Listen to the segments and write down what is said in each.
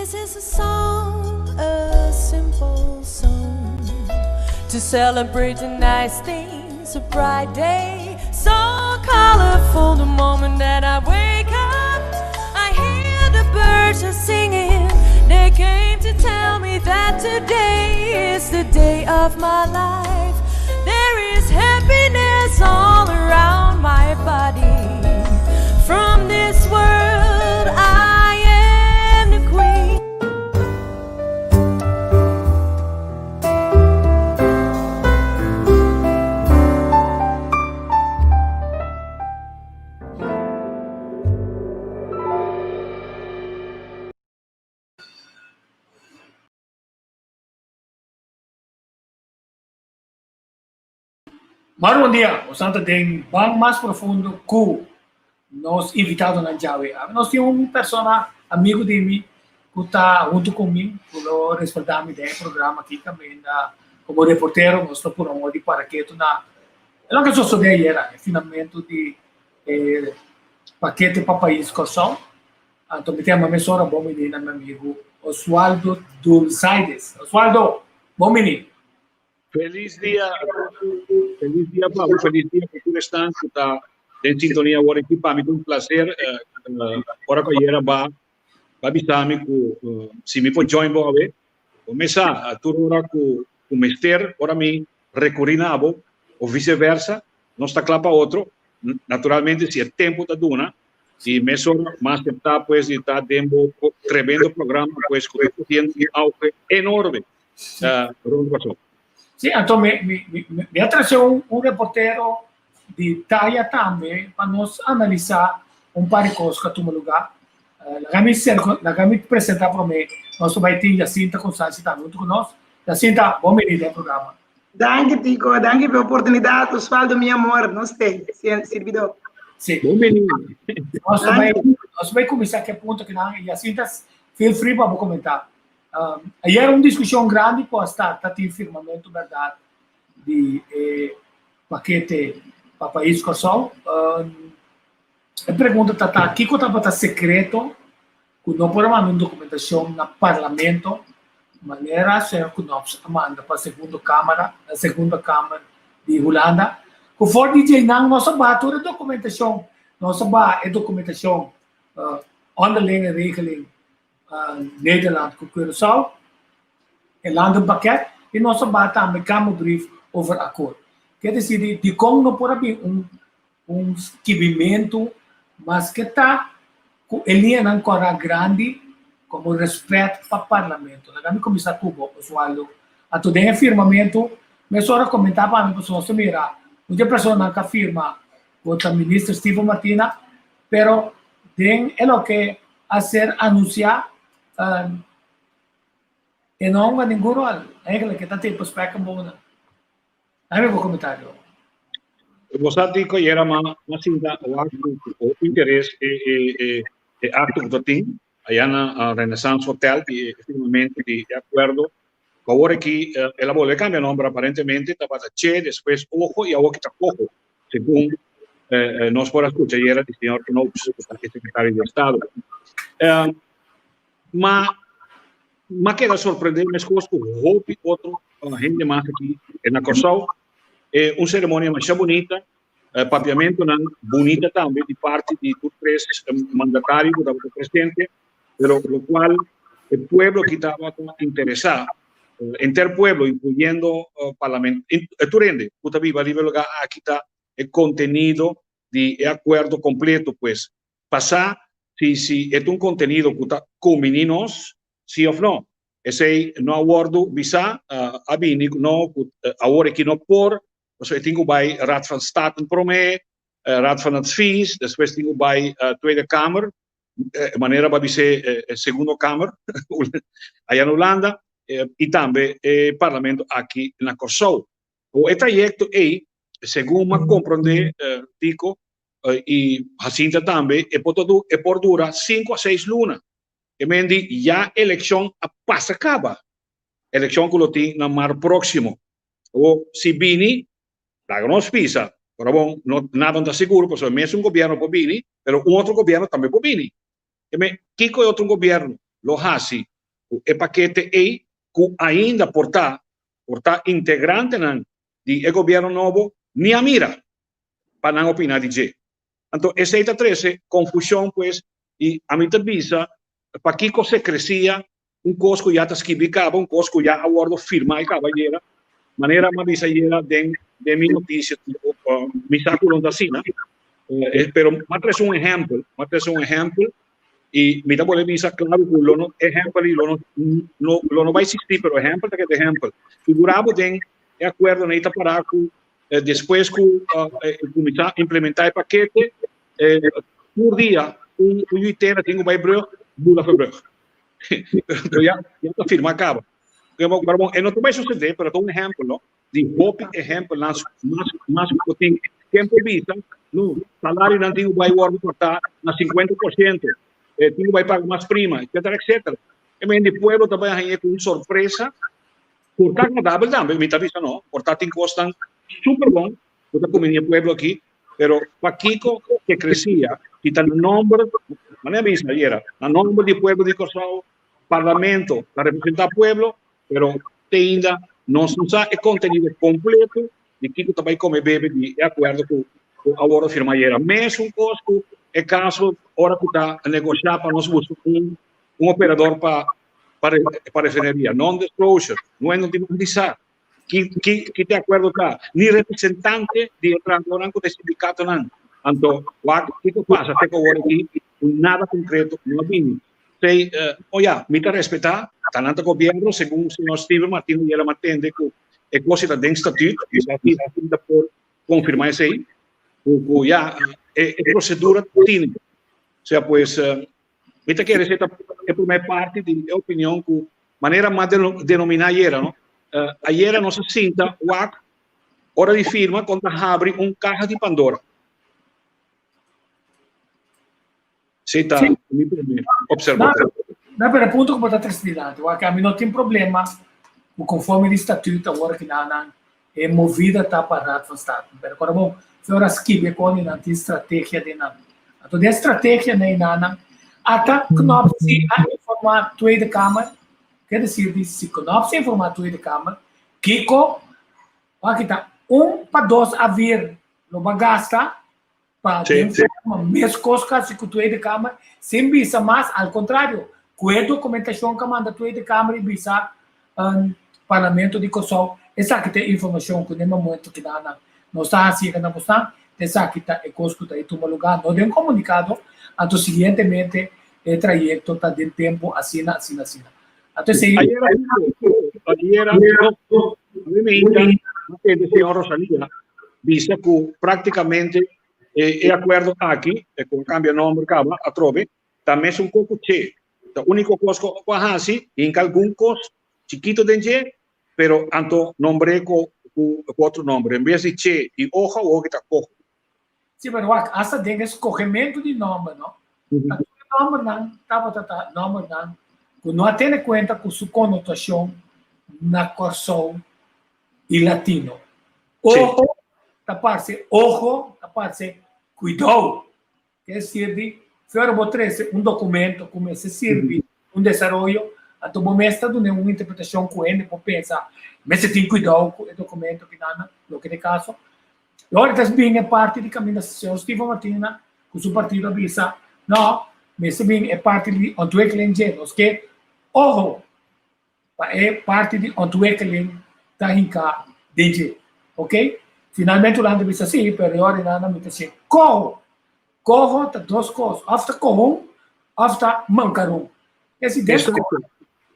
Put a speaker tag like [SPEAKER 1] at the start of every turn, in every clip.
[SPEAKER 1] This is a song, a simple song To celebrate the nice things, a bright day So colorful the moment that I wake up I hear the birds are singing They came to tell me that today is the day of my life There is happiness all around my body From this world I am the queen
[SPEAKER 2] Mar bon dia, nos ta den Ban Mas Profundo ku nos invitadonan djawe. Awe nos tin un persona amigu di mi ku ta huntu ku mi, ku lo respalda mi den e programa aki kaminda komo reportero nos ta pura un di para ketu na e loke a sosode ayera, e finamentu di e pakete pa pais Kòrsou. Anto mi ta yama mesora bon bini na mi amigu Oswaldo Dulzaides. Oswaldo, bon bini!
[SPEAKER 3] Felis dia Felis dia pa bo, felis dia pa tur esnan ku ta den sintonia awor aki. Pa mi ta un plaser ora ku ayera ba ba bisa mi ku si mi por join bo awe. Bo mesa tur ora ku ku mester ora mi rekuri na abo o vise versa nos ta kla pa otro. Naturalmente si e tempu ta duna i mesora m'a aseptá pues di ta den bo tremendo programa pues ku ta kohiendo un auge enorme. Rond Kòrsou.
[SPEAKER 2] Sí, anto mi, mi, mi, mi a trese un, un reportero di taya tambe pa nos analisá un par di kos ku a tuma lugá. Laga mi ser, laga mi presentá promé. Nos ta bai tin Jacinta Constantie tambe huntu ku nos. Jacinta, bon bini den programa.
[SPEAKER 4] Danki Tico, danki pa e oportunidat. Osvaldo, mi amor, nos te, sirbidó.
[SPEAKER 2] Sí.
[SPEAKER 3] Bon bini.
[SPEAKER 2] Nos ta bai, nos ta bai kuminsá ku e punto kinan. Jacinta, feel free pa bo komentá. Ayer un diskushon grandi ku a starta tin firmamentu bèrdat di e pakete pa pais Kòrsou. E pregunta ta ta kiko tabata sekreto ku no por a manda un dokumentashon na parlamento manera señor Knops a manda pa segundo kamara, segunda kamer di Hulanda ku for di djeinan nos a baha tur e dokumentashon, nos a baha e dokumentashon onderlinge regeling Nederland ku Curaçao, e landenpakket i nos a baha tambe kamerbrief over akkoord. Ke desidi dikon no por a bin un un skibimentu maske ta ku e liñanan kòrá grandi komo rèspèt pa parlamento. Laga mi kuminsá ku bo, Oswaldo. Anto den e firmamentu mesora komentá pa mi pasobra nos ta mira un di e personanan ku a firma ku ta Minister Steven Martina pero den e loke a ser anunciá, e no hunga ningun rol. Eigenlijk e ta tin pa spekkenbonen. Dame bo comentario.
[SPEAKER 3] Bo sa Tico, yera ma ma sinta wak ku hopi interes e e e e acto ku ta tin aya na Renaissance Hotel di e firmamento di e acuerdo ku awor aki el a bolbe cambia nomber aparentemente tabata Che despues Ojo y awor ki ta Cojo. Segun nos por a scucha ayera di señor Knoops, cu ta e secretario di Estado. Ma m'a keda sorprende mescos cu hopi otro hende mas aki na Corsou. E un ceremonia masha bunita, papiamentonan bunita tambe di parti di tur tres mandatario cu tabata presente, pero locual e pueblo aki tabata interesa Henter pueblo, incluyendo parlament, tur hende cu ta biba riba e lugar aki ta e contenido di e acuerdo completo, pues pa sa si si e ta un contenido cu ta cumbini nos, si of no. Esey no a wordo bisa, a bini cu no, cu awor aki no por, pasobra e tin cu bay Raad van Staten prome, Raad van Advies, despues tin cu bay Tweede Kamer, manera ba bis'é e segundo kamer aya na Hulanda i tambe e parlamento aki na Kòrsou. Ku e trayekto ei, segun m'a komprondé Tico i Jacinta tambe, e por e por dura sinku a seis luna. E men di ya elekshon a pasa kaba, elekshon ku lo tin na mar próksimo. Awor si bini Laga nos bisa, ora bon, no nada no ta sigur, pasobra mesun gobierno por bini, pero un otro gobierno tambe por bini. E men, kiko e otro gobierno lo hasi? Ku e pakete ei ku ainda por ta por ta integrantenan di e gobièrnu nobo ni a mira pa nan opiná di dje. Anto esei ta trese konfushon pues i ami ta bisa pakiko sekresia un kos ku ya ta skibi kaba, un kos ku ya a wòrdu firmá i kaba ayera, manera mi a bisa ayera den den mi notisia, mi sa ku lo no ta asina, pero mi a trese un ehèmpel, mi a trese un ehèmpel i mi ta bolbe bisa klaru ku lo no ehèmpel ei lo no lo no bai eksistí, pero ehèmpel ta keda ehèmpel. Figurá bo den e akuerdonan ei ta pará ku despues ku kuminsá implementá e pakete, tur dia un yuitera tin ku bai brùg, bula for brùg. Pero ya, ya ta firma caba. Pero bon, e no ta bai sucede, pero ta un ehempel, no? Di hopi ehempelnan mas, mas ku tin. Ken por bisa, no, salarionan tin ku bai wordo cortá na 50%, eh, tin ku bai paga mas prima, etcétera, etcétera. E men di pueblo ta bai hañ'é ku un sorpresa, por ta agradabel tambe, mi ta bisa no, por ta tin kosnan super bon ku ta kumini e pueblo aki, Pero pakiko ke kresia ki ta na nomber, manera mi bisa ayera, na nomber di pueblo di Kòrsou, parlamento ta representá pueblo, pero te ainda nos no sa e kontenido kompleto di kiko ta bai kome bebe di e akuerdo ku a wòrdu firmá ayera. Mesun kos ku e kaso ora ku ta negoshá pa nos buska un un operador pa pa refineria, non-disclosure, no e no tin mas di sa. Ki, ki, ki te akuerdo ta? Ni representante di e trahadornan ku ta e sindikatonan. Anto, wak kiko pasa te ku awor aki ku nada konkreto no a bini. P'esei, o ya, mi ta respetá, ta nan ta gobièrnu, segun señor Steven Martino yera mi a tende ku e kos ta den statut, mi sa si ta por konfirmá esei, ku, ku ya, e, e prosedura tin. Osea pues, Mi ta kere esei ta e promé parti di e opinion ku manera mas denominá ayera, no? Ayera nos a sinta wak ora di firma kon ta habri un kaha di Pandora. Esei ta mi promé opservashon.
[SPEAKER 2] No, pero e punto ku bo ta trese dilanti, wak, ami no tin problema ku konforme di statut awor ki nan nan e movida ta pa Raad van State. Pero kora bon, fe ora skibi e koni nan tin strategia den nan. Anto den strategia nei nan nan ata Knops si a informa Tweede Kamer, ke desir di si Knops a informa Tweede Kamer, kiko wak ta un pa dos avir lo ba gasta pa den forma meskos kasi ku Tweede Kamer, sin bisa mas, al kontrario, ku e dokumentashon ku a manda Tweede Kamer i bisa Parlamento di Kòrsou, esaki ta e informashon ku den momento ku nan nos ta hasi yega na bosnan, esaki ta e kos ku ta e tuma lugá, no den komunikado, anto siguientemente e trayekto ta den tempu asina, asina, asina. Anto esei.
[SPEAKER 3] Ayera, ayera, a señor Rosalia bisa ku práktikamente e akuerdo aki, ku a kambia nòmber kaba atrobe, ta mesun kos ku che. Ta úniko kos ku a hasi, hinka algun kos chikito den dje, pero anto nombr'é ku otro nòmber. En bes di che i ojo, awor ki ta koho.
[SPEAKER 2] Sí, pero wak, hasta den e skohementu di nòmber, no? Ta tur e nòmbernan tabata ta nòmbernan ku no a tene kuenta ku su konotashon na Kòrsou i latino. Ojo ta parse ojo, ta parse kuidou. Ke sirbi, si ora bo trese un dokumento ku mester sirbi un desaroyo, anto bo mes ta duna un interpretashon ku hende por pensa, mester tin kuidou ku e dokumento kinan, loke ta e kaso. I ora ta bin e parti di kaminda señor Steven Martina ku su partido a bisa, no, mester bin e parti di ontwikkeling dje, nos ke ojo pa e parti di ontwikkeling ta hinká den dje. Ok? Finalmente Hulanda bisa sí, pero e ora nan a mita si koho. Koho ta dos kos, òf ta kohon òf ta mankaron. Esi des koho.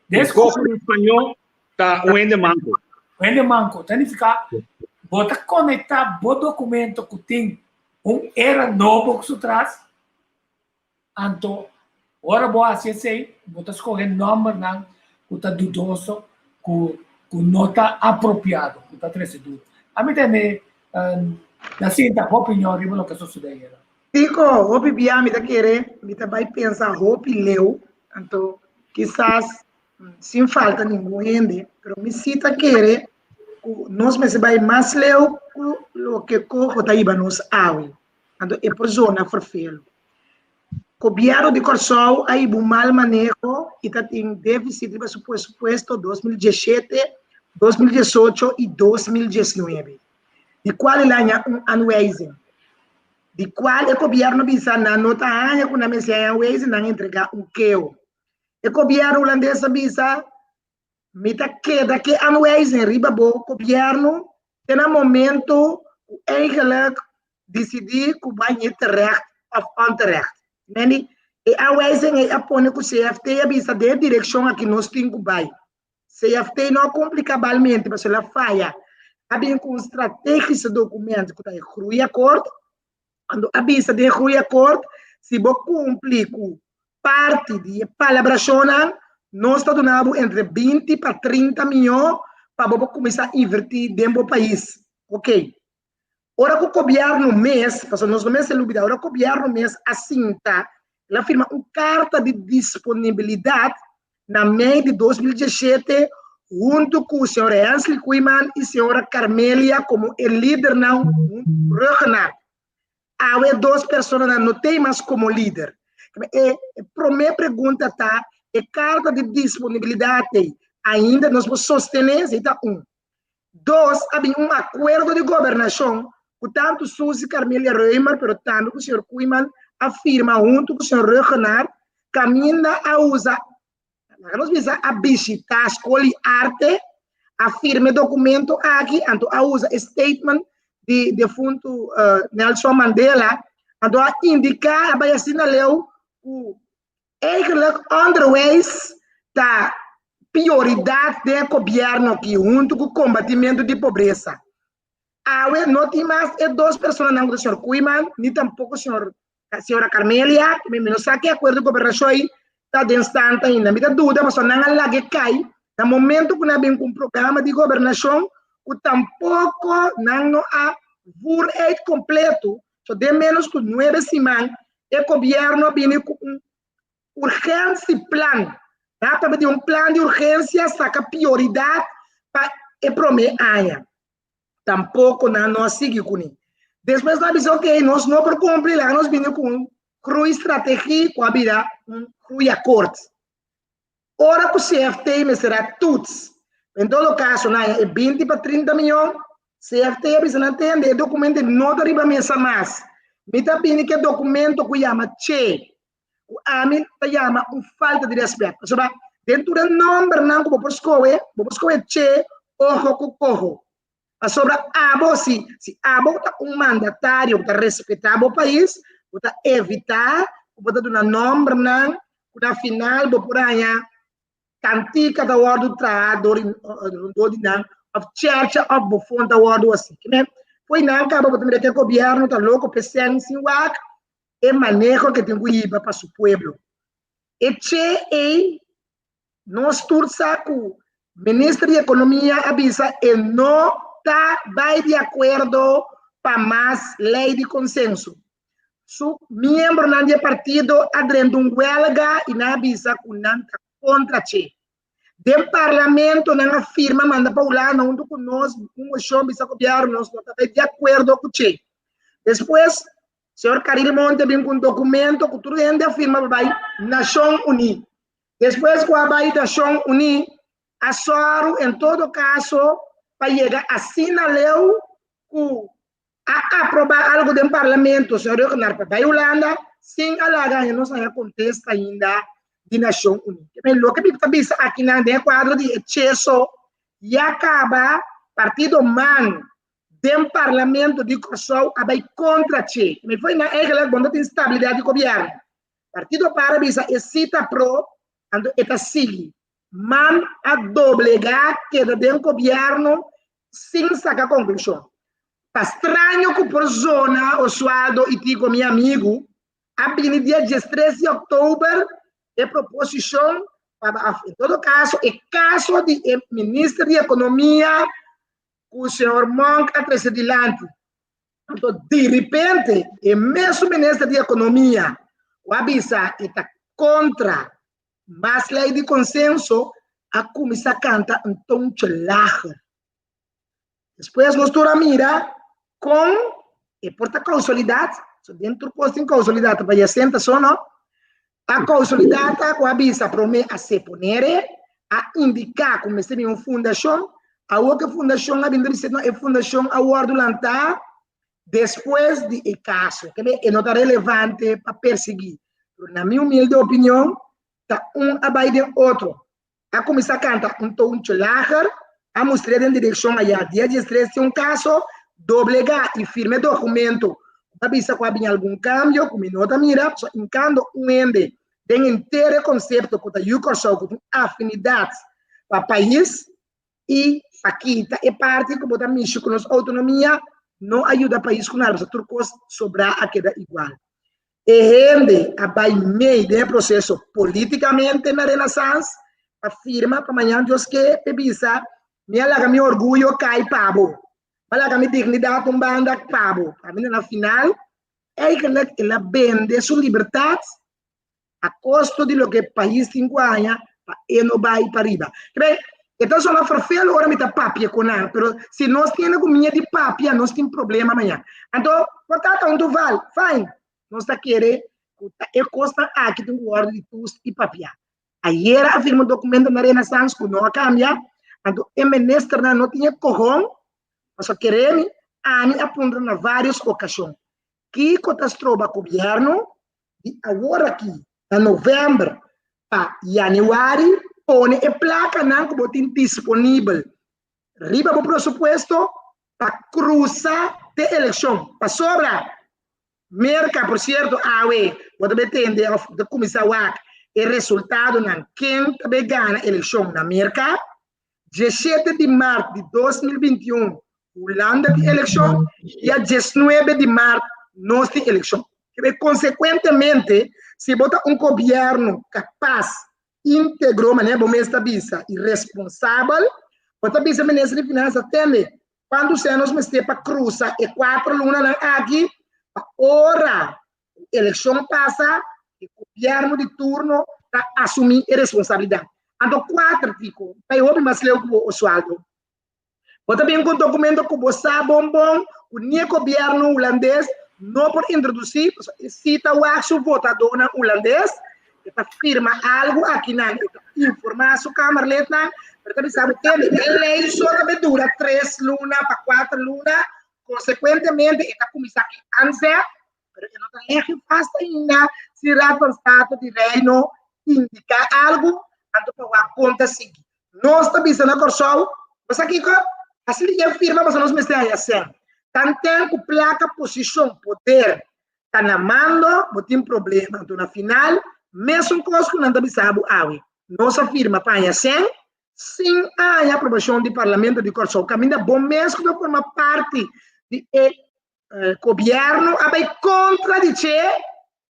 [SPEAKER 3] Des koho en spañó ta un hende manko.
[SPEAKER 2] Un hende manko ta nifiká bo ta konektá bo dokumento ku tin un era nobo su tras. Anto, ora bo hasi esei, bo ta skohe nòmbernan ku ta dudoso, ku ku no ta apropiado, ku ta trese duda. Ami tende na sinta bo opinion riba loke a sosodé ayera.
[SPEAKER 4] Kiko, hopi bia mi ta kere, mi ta bai pensa hopi leu, anto kisas sin falta ningun hende, pero mi si ta kere ku nos mester bai mas leu ku loke koho ta hiba nos awe, anto e por zona ferfelu. Gobièrnu di Kòrsou a hiba un mal maneho i ta tin défisit riba su presupuesto 2017, 2018 i 2019, di kual el a haña un aanwijzing, di kual e gobièrnu bisa nan no ta haña ku nan mester haña aanwijzing, nan entregá un keho. E gobièrnu hulandes a bisa Mi ta keda ke aanwijzing riba bo gobièrnu te na momento ku eigenlijk disidí ku bai ñe terecht òf onterecht. Meni, e aanwijzing ei a pone ku CFT a bisa den e direkshon aki nos tin ku bai. CFT no a kumpli kabalmente pasobra el a faya. A bin ku un strategische dokument ku ta e groeiakkoord. Cuando a bisa den groeiakkoord, si bo cumpli cu parti di e palabracionnan, nos ta duna bo entre 20 pa 30 miyon pa bo por cuminsa inverti den bo pais. Ok. Ora cu gobierno mes, pasobra nos no mester lubida, ora gobierno mes a sinta, el a firma un carta di disponibilidad na mei di 2017 huntu ku señor Hensley Koeiman i señora Carmelia komo e lidernan huntu ku Ruggenaar. Awe dos personanan no tei mas komo lider. E promé pregunta ta, e karta di disponibilidat ei ainda nos por sostené? Esei ta un. Dos, a bin un akuerdo di gobernashon ku tantu Suzy Carmelia Römer pero tambe ku señor Koeiman a firma huntu ku señor Ruggenaar kaminda a usa, laga nos bisa a bishita Skol di Arte, a firma e dokumento aki, anto a usa e statement di defuntu Nelson Mandela, anto a indiká, a bai asina leu ku Eigenlijk onderwijs ta prioridat den e gobièrnu aki huntu ku kombatimentu di pobresa. Awe no tin mas e dos personanan ku ta señor Koeiman ni tampoko señor señora Carmelia, mi no sa ke akuerdo di gobernashon ei ta den stand ainda. Mi ta duda pasobra nan a laga e kai na momento ku nan a bin ku un programa di gobernashon ku tampoko nan no a voer uit kompleto. So den menos ku nuebe siman e gobièrnu a bini ku un urgensieplan. Nan a papia di un plan di urgensia saka prioridat pa e promé aña. Tampoko nan no a sigui kuné. Despues nan a bisa ok, nos no por kumpli, laga nos bini ku un groeistrategie ku a bira un groeiakkoord. Ora ku CFT mester a toets, en todo kaso nan haña e 20 pa 30 miyon, CFT a bisa nan tende e dokumento no ta riba mesa mas. Mi ta bini ku e dokumento ku yama che, ku ami ta yama un falta di rèspèt. Pasobra den tur e nòmbernan ku bo por skohe, bo por skohe che, oho ku koho. Pasobra abo si, si abo ta un mandatario ku ta respetá bo pais, bo ta evitá ku bo ta duna nòmbernan ku na final bo por haña kantika ta wòrdu traha dor rondó di nan òf chèrcha òf bofon ta wòrdu hasi. Kimen fo'i nan kaba bo ta mira ke gobièrnu ta loko p'esei sin wak e maneho ke tin ku hiba pa su pueblo. E che ei Nos tur sa ku Minister di Ekonomia a bisa e no ta bai di akuerdo pa mas lei di konsenso. Su miembronan di e partido a drenta un wèlga i nan a bisa ku nan ta kontra che. Den parlamento nan a firma manda pa Hulanda huntu ku nos un moshon bisa gobièrnu nos no ta bai di akuerdo ku che. Despues señor Caril Monte a bin ku un dokumento ku tur hende a firma pa bai Nashon Uní. Despues ku a bai Nashon Uní a sòru en todo kaso pa yega asina leu ku a aprobá algu den parlamento, señor Ruggenaar pa bai Hulanda sin a laga hende nos haña kontesta ainda di Nashon Uní. Loke mi ta bisa akinan den e kuadro di e cheso ya kaba partido man den parlamento di Kòrsou a bai kontra che. Mi fo'i nan eigenlijk bo no tin stabilidat di gobièrnu. Partido par a bisa e si ta pro, anto e ta sigui. Man a doblegá keda den gobièrnu sin saka konklushon. Pa straño ku por zona Oswaldo i Tico mi amigu, a bini dia 13 di òktober e proposishon pa, en todo kaso e kaso di e minister di ekonomia ku señor Monk a trese dilanti. Anto diripente e mesun minister di ekonomia ku a bisa e ta kontra mas lei di konsenso a kuminsá kanta un toontje lager. Despues nos tur a mira kon e por ta kausalidat, so den tur kos tin kausalidat, pa Jacinta so no. A kausalidat ta ku a bisa promé a seponere, a indiká ku mester bin un fundashon, awor ku e fundashon a bin ta bisa no e fundashon a wòrdu lantá despues di e kaso, kende e no ta relevante pa persiguí. Pero na mi humilde opinion ta un a bai den otro. A kuminsá kanta un toontje lager, a mustr'é den direkshon ayá. Dia diestres tin un kaso, doblegá i firma e dokumento ku ta bisa ku a bini algun kambio ku mi no ta mira, pasobra inkando un hende den henter e konsepto ku ta yu Kòrsou ku tin afinidat pa pais i pa kita e parti ku bo ta mishi ku nos outonomia no a yuda pais ku nada pasobra tur kos sobrá a keda igual. E hende a bai mei den e proseso politikamente na Renaissance pa firma pa mañan Dios ke p'e bisa mi a laga mi orguyo kai pa bo, mi a laga mi dignidat un banda pa bo. Kaminda na final eigenlijk el a bende su libertat a kosto di loke pais tin ku haña pa e no bai pariba. Kibé, e ta sona ferfel ora mi ta papia ku nan, pero si nos tende ku mia di papia, nos tin problema maña. Anto, por ta ta un toval, fine, nos ta kere ku ta e kosnan aki tin ku wòrdu di tus i papia. Ayera a firma un dokumento na Renaissance ku no a kambia, anto e ministernan no tin e kohon, pasobra kere mi, ami a puntra na vários okashon, kiko ta stroba gobièrnu di awor aki na novèmber pa yanüari pone e plakanan ku bo tin disponibel riba bo presupuesto pa krusa te elekshon. Pasobra Merka, por sierto, awe bo ta bay tende òf ta kuminsá wak e resultadonan ken ta bay gana elekshon na Merka. Dieshete di mart di 2021 Hulanda tin elekshon i a 19 di mart nos tin elekshon. Kebe konsekuentemente si bo ta un gobièrnu kapas, íntegro, manera bo mes ta bisa, i responsabel, bo ta bisa minister di finansa, tende, kuantu sèn nos mester pa krusa e kuater lunanan aki pa ora ku elekshon pasa e gobièrnu di turno ta asumí e responsabilidat. Anto kuater tiko, ta e hopi mas leu ku bo, Oswaldo. Bo ta bin ku un dokumento ku bo sa bon bon ku ni e gobièrnu hulandes no por introdusí, pasobra e si ta wak su votadónan hulandes, e ta firma algu akinan, e ta informá su kamerlidnan, pero ta bisa bo tende, e lei so ta bin dura tres luna pa kuater luna, konsekuentemente e ta kuminsá ku e aanzet, pero e no ta lege vast ainda si Raad van State di Reino indiká algu, anto pa wak kon ta sigui. Nos ta bisa na Kòrsou, bo sa kiko? Hasi di e firma pasobra nos mester haña sèn. Tanten ku plaka, posishon, poder ta na mando, bo tin problema. Anto na final, mesun kos ku nan ta bisa bo awe. Nos a firma pa haña sèn, sin haña aprobashon di Parlamento di Kòrsou, kaminda bo mes ku ta forma parti di e gobièrnu a bai kontra di dje.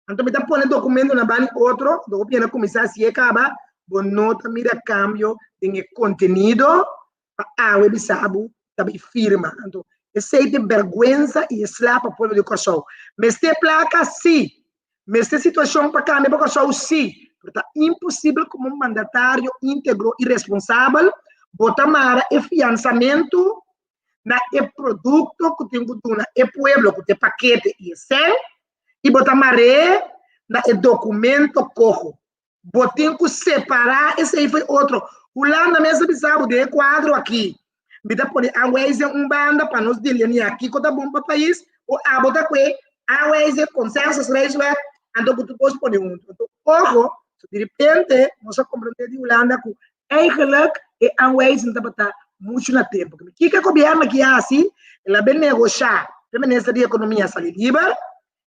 [SPEAKER 4] Anto mi ta pone dokumentonan bani otro, do hopi hende a kuminsá hasié kaba, bo no ta mira kambio den e kontenido pa awe bisa bo ta bai firma. Anto esei ta e bèrgwensa i e sla pa pueblo di Kòrsou. Mester plaka? Sí. Mester situashon pa kambia pa Kòrsou? Sí. Pero ta imposibel komo un mandatario íntegro i responsabel bo ta mara e fiansamentu na e produkto ku tin ku duna e pueblo ku ta e pakete i e sèn i bo ta mar'é na e dokumento koho. Bo tin ku separá esei for e otro. Hulanda mes a bisa bo den e kuadro aki, mi ta pone aanwijzing un banda pa nos delineá kiko ta bon pa pais, o abo ta kue aanwijzing, consensusreiswet, anto ku tur kos pone huntu. Anto ojo, direpente nos a komprendé di Hulanda ku Eigenlijk e aanwijzing tabata muchu na tempu. Kiko e gobièrnu aki a hasi? El a bin negoshá, e minister di ekonomia sali liber,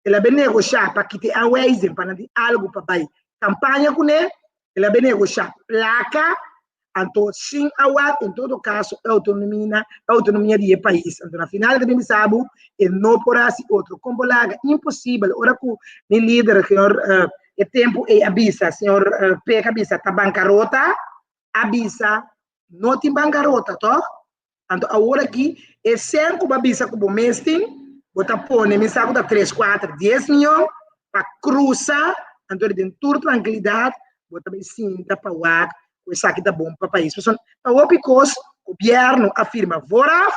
[SPEAKER 4] el a bin negoshá pa kita e aanwijzing pa nan tin algu pa bai kampaña kuné, el a bin negoshá plaka, anto sin a wak en todo kaso e outonomia, e outonomia di e pais. Anto na final e ta bin bisa bo e no por hasi otro. Kon bo laga? Imposibel. Ora ku mi lider, señor E tempu ei a bisa, señor Peck a bisa, ta bankarota, a bisa, no tin bankarota, tòg? Anto awor aki, e sèn ku bo a bisa ku bo mes tin, bo ta pone, mi sa ku ta tres, kuater, dies mion, pa krusa, anto den tur trankilidat, bo ta bai sinta pa wak ku esaki ta bon pa pais. Pasobra ta hopi kos gobièrnu a firma vooraf,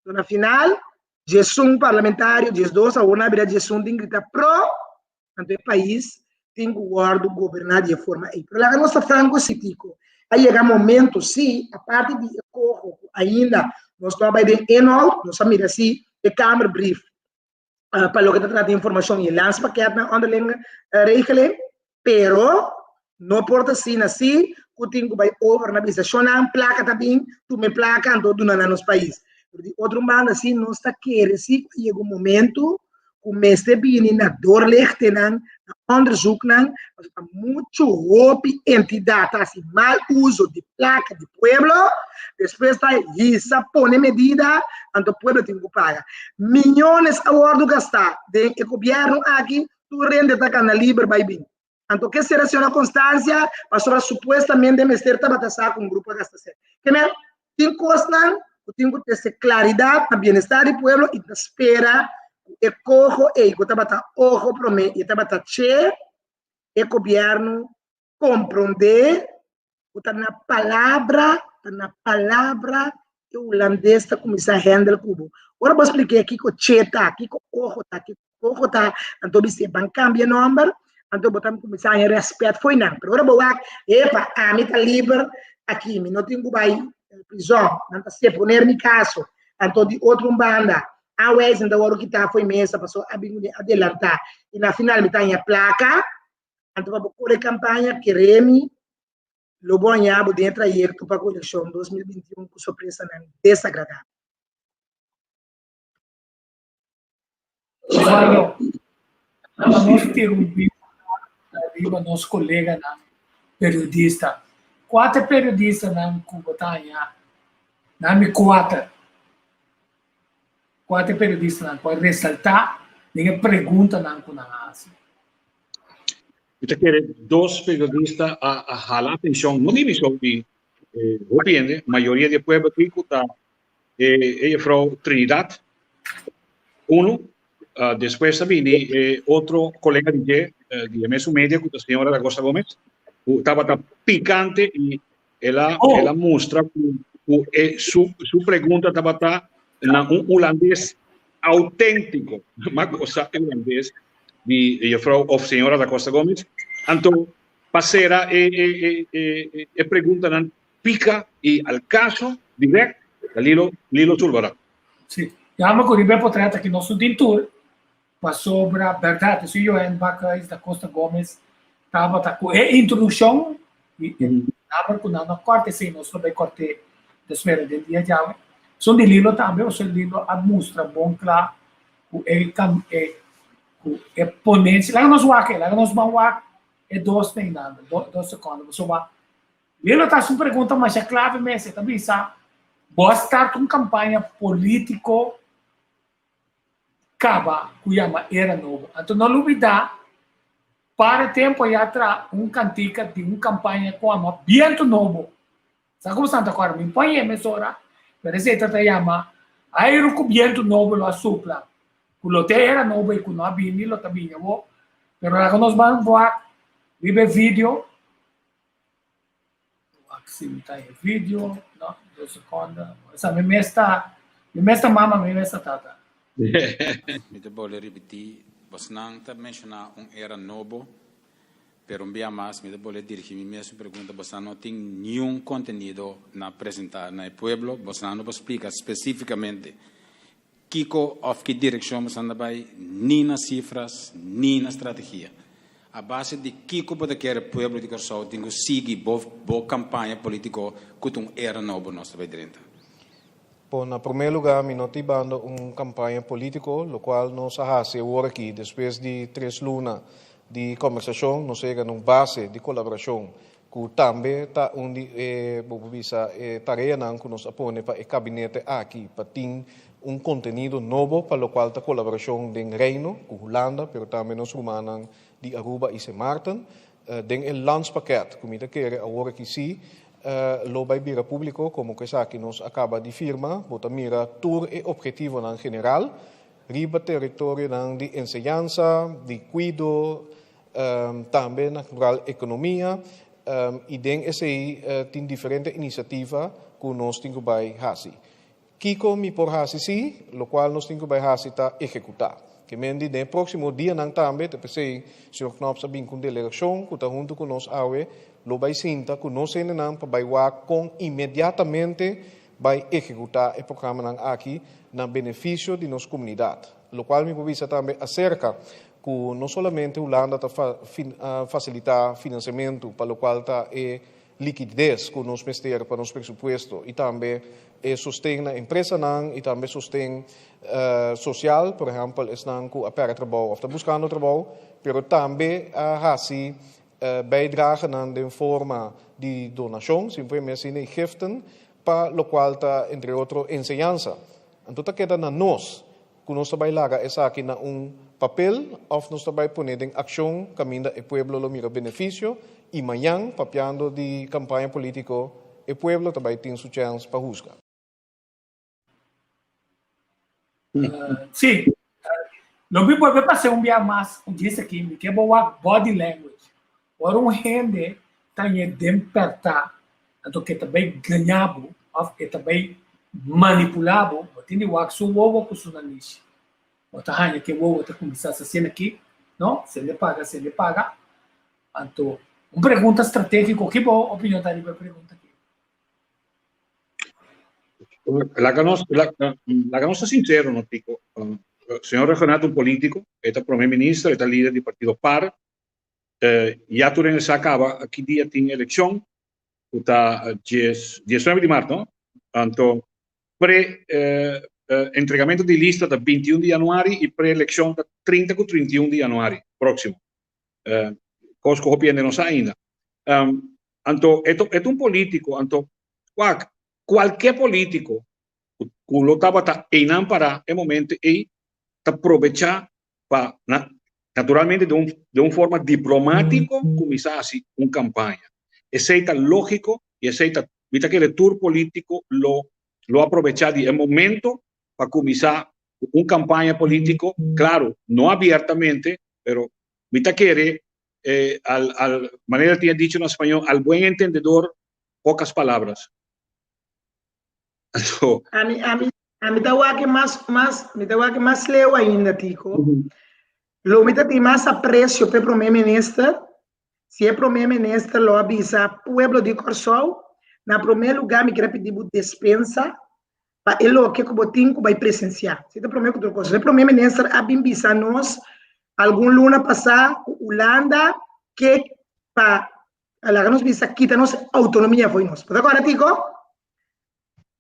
[SPEAKER 4] anto na final, diesun parlamentario, diesdos, awor nan a bira diesun tin grita pro, Anto e pais Tin ku wòrdu goberná di e forma ei. Pero laga nos ta franko si Tico. A yega momento si, aparte di e koho ku ainda nos no a bai den inhoud, nos a mira si e kamerbrief pa loke ta trata informashon i e landspakketnan onderlinge regeling, pero no por ta asina si ku tin ku bai over na bisa shonnan plaka ta bin, tuma e plaka anto duna na nos pais. Pero di otro banda si nos ta kere si ku a yega un momento ku mester bini na doorlichtingnan, na onderzoeknan, pasobra ta muchu hopi entidat ta hasi mal uso di plaka di pueblo, despues ta hisa pone medida, anto pueblo tin ku paga. Miyones a wòrdu gastá den e gobièrnu aki, tur hende ta kana liber bai bin. Anto ke sera señora Constancia pasobra supuestamente mester tabata sa ku un grupo a gasta sèt. Ke men tin kosnan ku tin ku trese klaridat na bienestar di pueblo i ta spera ku e koho ei ku tabata oho promé i tabata che e gobièrnu komprondé ku ta na palabra, ta na palabra e hulandes ta kuminsá hèndel ku bo. Ora bo splik'é kiko che ta, kiko oho ta, kiko koho ta, anto bis'é ban kambia nòmber, anto bo ta kuminsá haña rèspèt fo'i nan. Pero ora bo wak, epa, ami ta liber aki, mi no tin ku bai prizòn, nan ta seponer mi kaso. Anto di otro un banda, aanwijzing ta wòrdu kitá fo'i mesa pasobra a bin ku den adelantá i na final mi ta haña plaka. Anto pa bo kore kampaña, kere mi lo bo haña bo den e trayekto pa ku elekshon 2021 ku sorpresanan desagradabel.
[SPEAKER 2] Osvaldo, nos tira un bista riba nos koleganan periodista. Kua ta e periodistanan ku bo ta haña? Nan mi kuater. Kua ta e periodistanan ku a resaltá den e preguntanan ku nan a hasi?
[SPEAKER 3] Mi ta kere dos periodista a a hala atencion, no di mi so, di hopi hende, mayoria di e pueblo aki cu ta e juffrouw Trinidad, uno, despues a bini e otro colega di dje, di e mesun media cu ta señora Da Costa Gomez, cu tabata picante y el a el a mustra cu cu e su su pregunta tabata na un hulandes autentico, mas gosa e hulandes di juffrouw of señora Da Costa Gomez. Anto pa cera e e e e e preguntanan pica y al caso direct ta Lilo Lilo Sulvaran.
[SPEAKER 2] Sí, jammer cu riba e potret aki nos no tin tur pasobra berdad esey Johan Bakhuis Da Costa Gomez tabata cu e introduccion y jammer cu nan no corta esey nos lo bay corte despues den dia djawe. Esun di Lilo tambe pasobra Lilo a mustra bon cla ku e kam e ku e ponencia laga nos wak e laga nos ban wak e dos neinando do dos sekondo pasobra Lilo ta hasi un pregunta masha klave mes e ta bisa bo a start un kampaña politiko kaba ku yama era nobo anto no lubida para tempo ya tra un kantika di un kampaña ku yama biento nobo. Sa como Santa Cora mi pon mesora, pero esey ta ta yama airu cu bientu nobo lo a supla, cu lo te era nobo y cu no a bini lo ta bini awo, pero laga nos ban wak riba e video, wak si mi ta e video, no, dos seconda, esa mi mes ta, mi mes ta mama, mi mes ta tata.
[SPEAKER 5] Mi ta bolbe ripití, bosnan ta menshoná un era nobo. Pero un bia mas mi ta bolbe dirigi mi mesun pregunta, bosnan no tin niun kontenido na presenta na e pueblo, bosnan no por splika spesifikamente kiko of ki direkshon bosnan ta bai, ni na sifras, ni na strategia. A base di kiko bo ta kere pueblo di Kòrsou tin ku sigui bo bo kampaña politiko ku ta un era nobo nos ta bai drenta?
[SPEAKER 6] Bon, na promé lugá mi no ta hibando un kampaña polítiko, lokual nos a hasi awor aki despues di tres luna di kombersashon nos a yega na un base di kolaborashon ku tambe ta un di e, bo por bisa, e tareanan ku nos a pone pa e kabinete aki pa tin un kontenido nobo pa lokual ta kolaborashon den Reino ku Hulanda pero tambe nos rumannan di Aruba i Sint Maarten den e landspakket ku mi ta kere awor aki si lo bai bira públiko komo ku esaki nos a kaba di firma. Bo ta mira tur e ophetivonan general Riba teritorionan di enseñansa, di kuido, tambe natural ekonomia i den esei tin diferente inisiativa ku nos tin ku bai hasi. Kiko mi por hasi si? Lokual nos tin ku bai hasi ta ehekutá. Ke men di den e próksimo dianan tambe, ta p'esei señor Knops a bin ku un delegashon ku ta huntu ku nos awe, lo bai sinta ku nos hendenan pa bai wak kon inmediatamente bai ehekutá e programanan aki na benefisio di nos komunidat. Lokual mi por bisa tambe aserka ku no solamente Hulanda ta fasilitá finansiamentu pa lokual ta e likides ku nos mester pa nos presupuesto i tambe e sosten na empresanan i tambe sosten sosial, por ehèmpel esnan ku a pèrdè trabou òf ta buskando trabou, pero tambe a hasi bijdragenan den forma di donashon, simplemente asina, i giften pa lokual ta entre otro enseñansa. Anto ta keda na nos ku nos ta bai laga esaki na un papel òf nos ta bai pone den akshon kaminda e pueblo lo mira benefisio i mañan, papiando di kampaña polítiko, e pueblo ta bai tin su chèns pa husga.
[SPEAKER 2] Sí, lo mi bolbe pasa un bia mas un djes aki, mi ke bo wak body language. Ora un hende ta ñe den pèrtá, anto ke ta bai gaña bo òf e ta bai manipulá bo, bo tin di wak su wowo ku su nanishi. Bo ta haña ke wowo ta kuminsá sa asina aki, no, sende paga, sende paga. Anto, un pregunta stratégiko, ki bo opinion ta riba e pregunta aki?
[SPEAKER 3] Laga nos, laga nos ta sincero, no, Tico. Señor Rhuggenaath un político, e ta prome minister, e ta lider di partido par. Ya tur hende sa caba ki dia tin eleccion, cu ta 19 di maart, no? Anto, pre entregamento di lista ta 21 di januari y pre-eleccion ta 30 cu 31 di januari proximo. Cos cu hopi hende no sa ainda. Anto e ta un politico, anto wak, cualke politico cu lo tabata eynan para e momento ey ta probecha pa naturalmente den un forma diplomatico cuminsa haci un campaña. Esey ta logico y esey ta, mi ta kere tur politico lo lo aprobecha di e momento pa cuminsa cu un campaña politico, claro, no abiertamente, pero mi ta kere al, al, manera tin e dicho na spañol, al buen entendedor, pocas palabras.
[SPEAKER 4] Anto, Ami, ami, ami ta wak mas, mas, mi ta wak mas leu ainda, Tico. Lo mi ta tin mas aprecio p'e prome minister, si e prome minister lo a bisa pueblo di Kòrsou, na prome lugar mi kier a pidi bo despensa pa e loke ku bo tin ku bai presensiá. Si ta promé ku tur kos. E promé minister a bin bisa nos algun luna pasá ku Hulanda ke pa laga nos bisa kita nos outonomia fo'i nos. Bo ta kòrda Tico?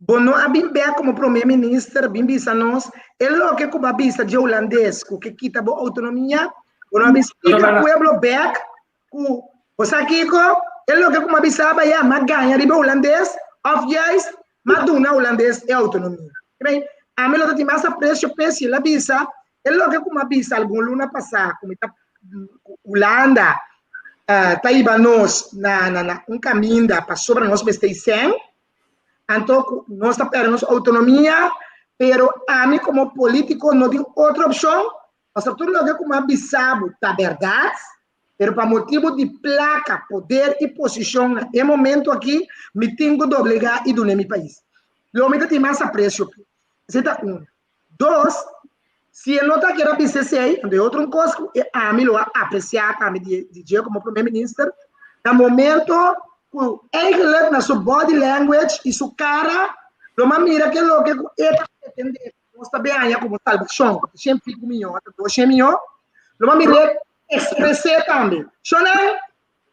[SPEAKER 4] Bo no a bin bèk komo promé minister bin bisa nos e loke ku bo a bisa dje hulandes ku ke kita bo outonomia, bo no a bin splika pueblo bèk ku bo sa kiko e loke ku mi a bisa aba ya mi a gaña riba hulandes òf juist mi a duna hulandes e outonomia. Kibei ami lo ta tin mas apresio p'e si el a bisa e loke ku mi a bisa algun luna pasá ku mi ta ku Hulanda ta hiba nos na na un kaminda pasobra nos mester i sèn Anto ku nos ta pèrdè nos outonomia, pero ami komo polítiko no tin otro opshon, pasobra tur loke ku mi a bisa bo ta bèrdat, pero pa motibu di plaka, poder i posishon na e momento aki, mi tin ku doblegá i dun'é mi pais. Lo mi ta tin mas apresio p'e. Esei ta un. Dos, si e no ta kier a bisa esei, anto e otro un kos ku e ami lo a apresiá tambe di di dje komo prome minister, na momento ku eigenlijk na su body language i su kara lo m'a mira ke loke ku e ta pretendé ku nos ta bin haña komo salbashon, ku ta shen piku miyon, ata doshen miyon, lo m'a mir'é ekspres'é tambe. Shonnan,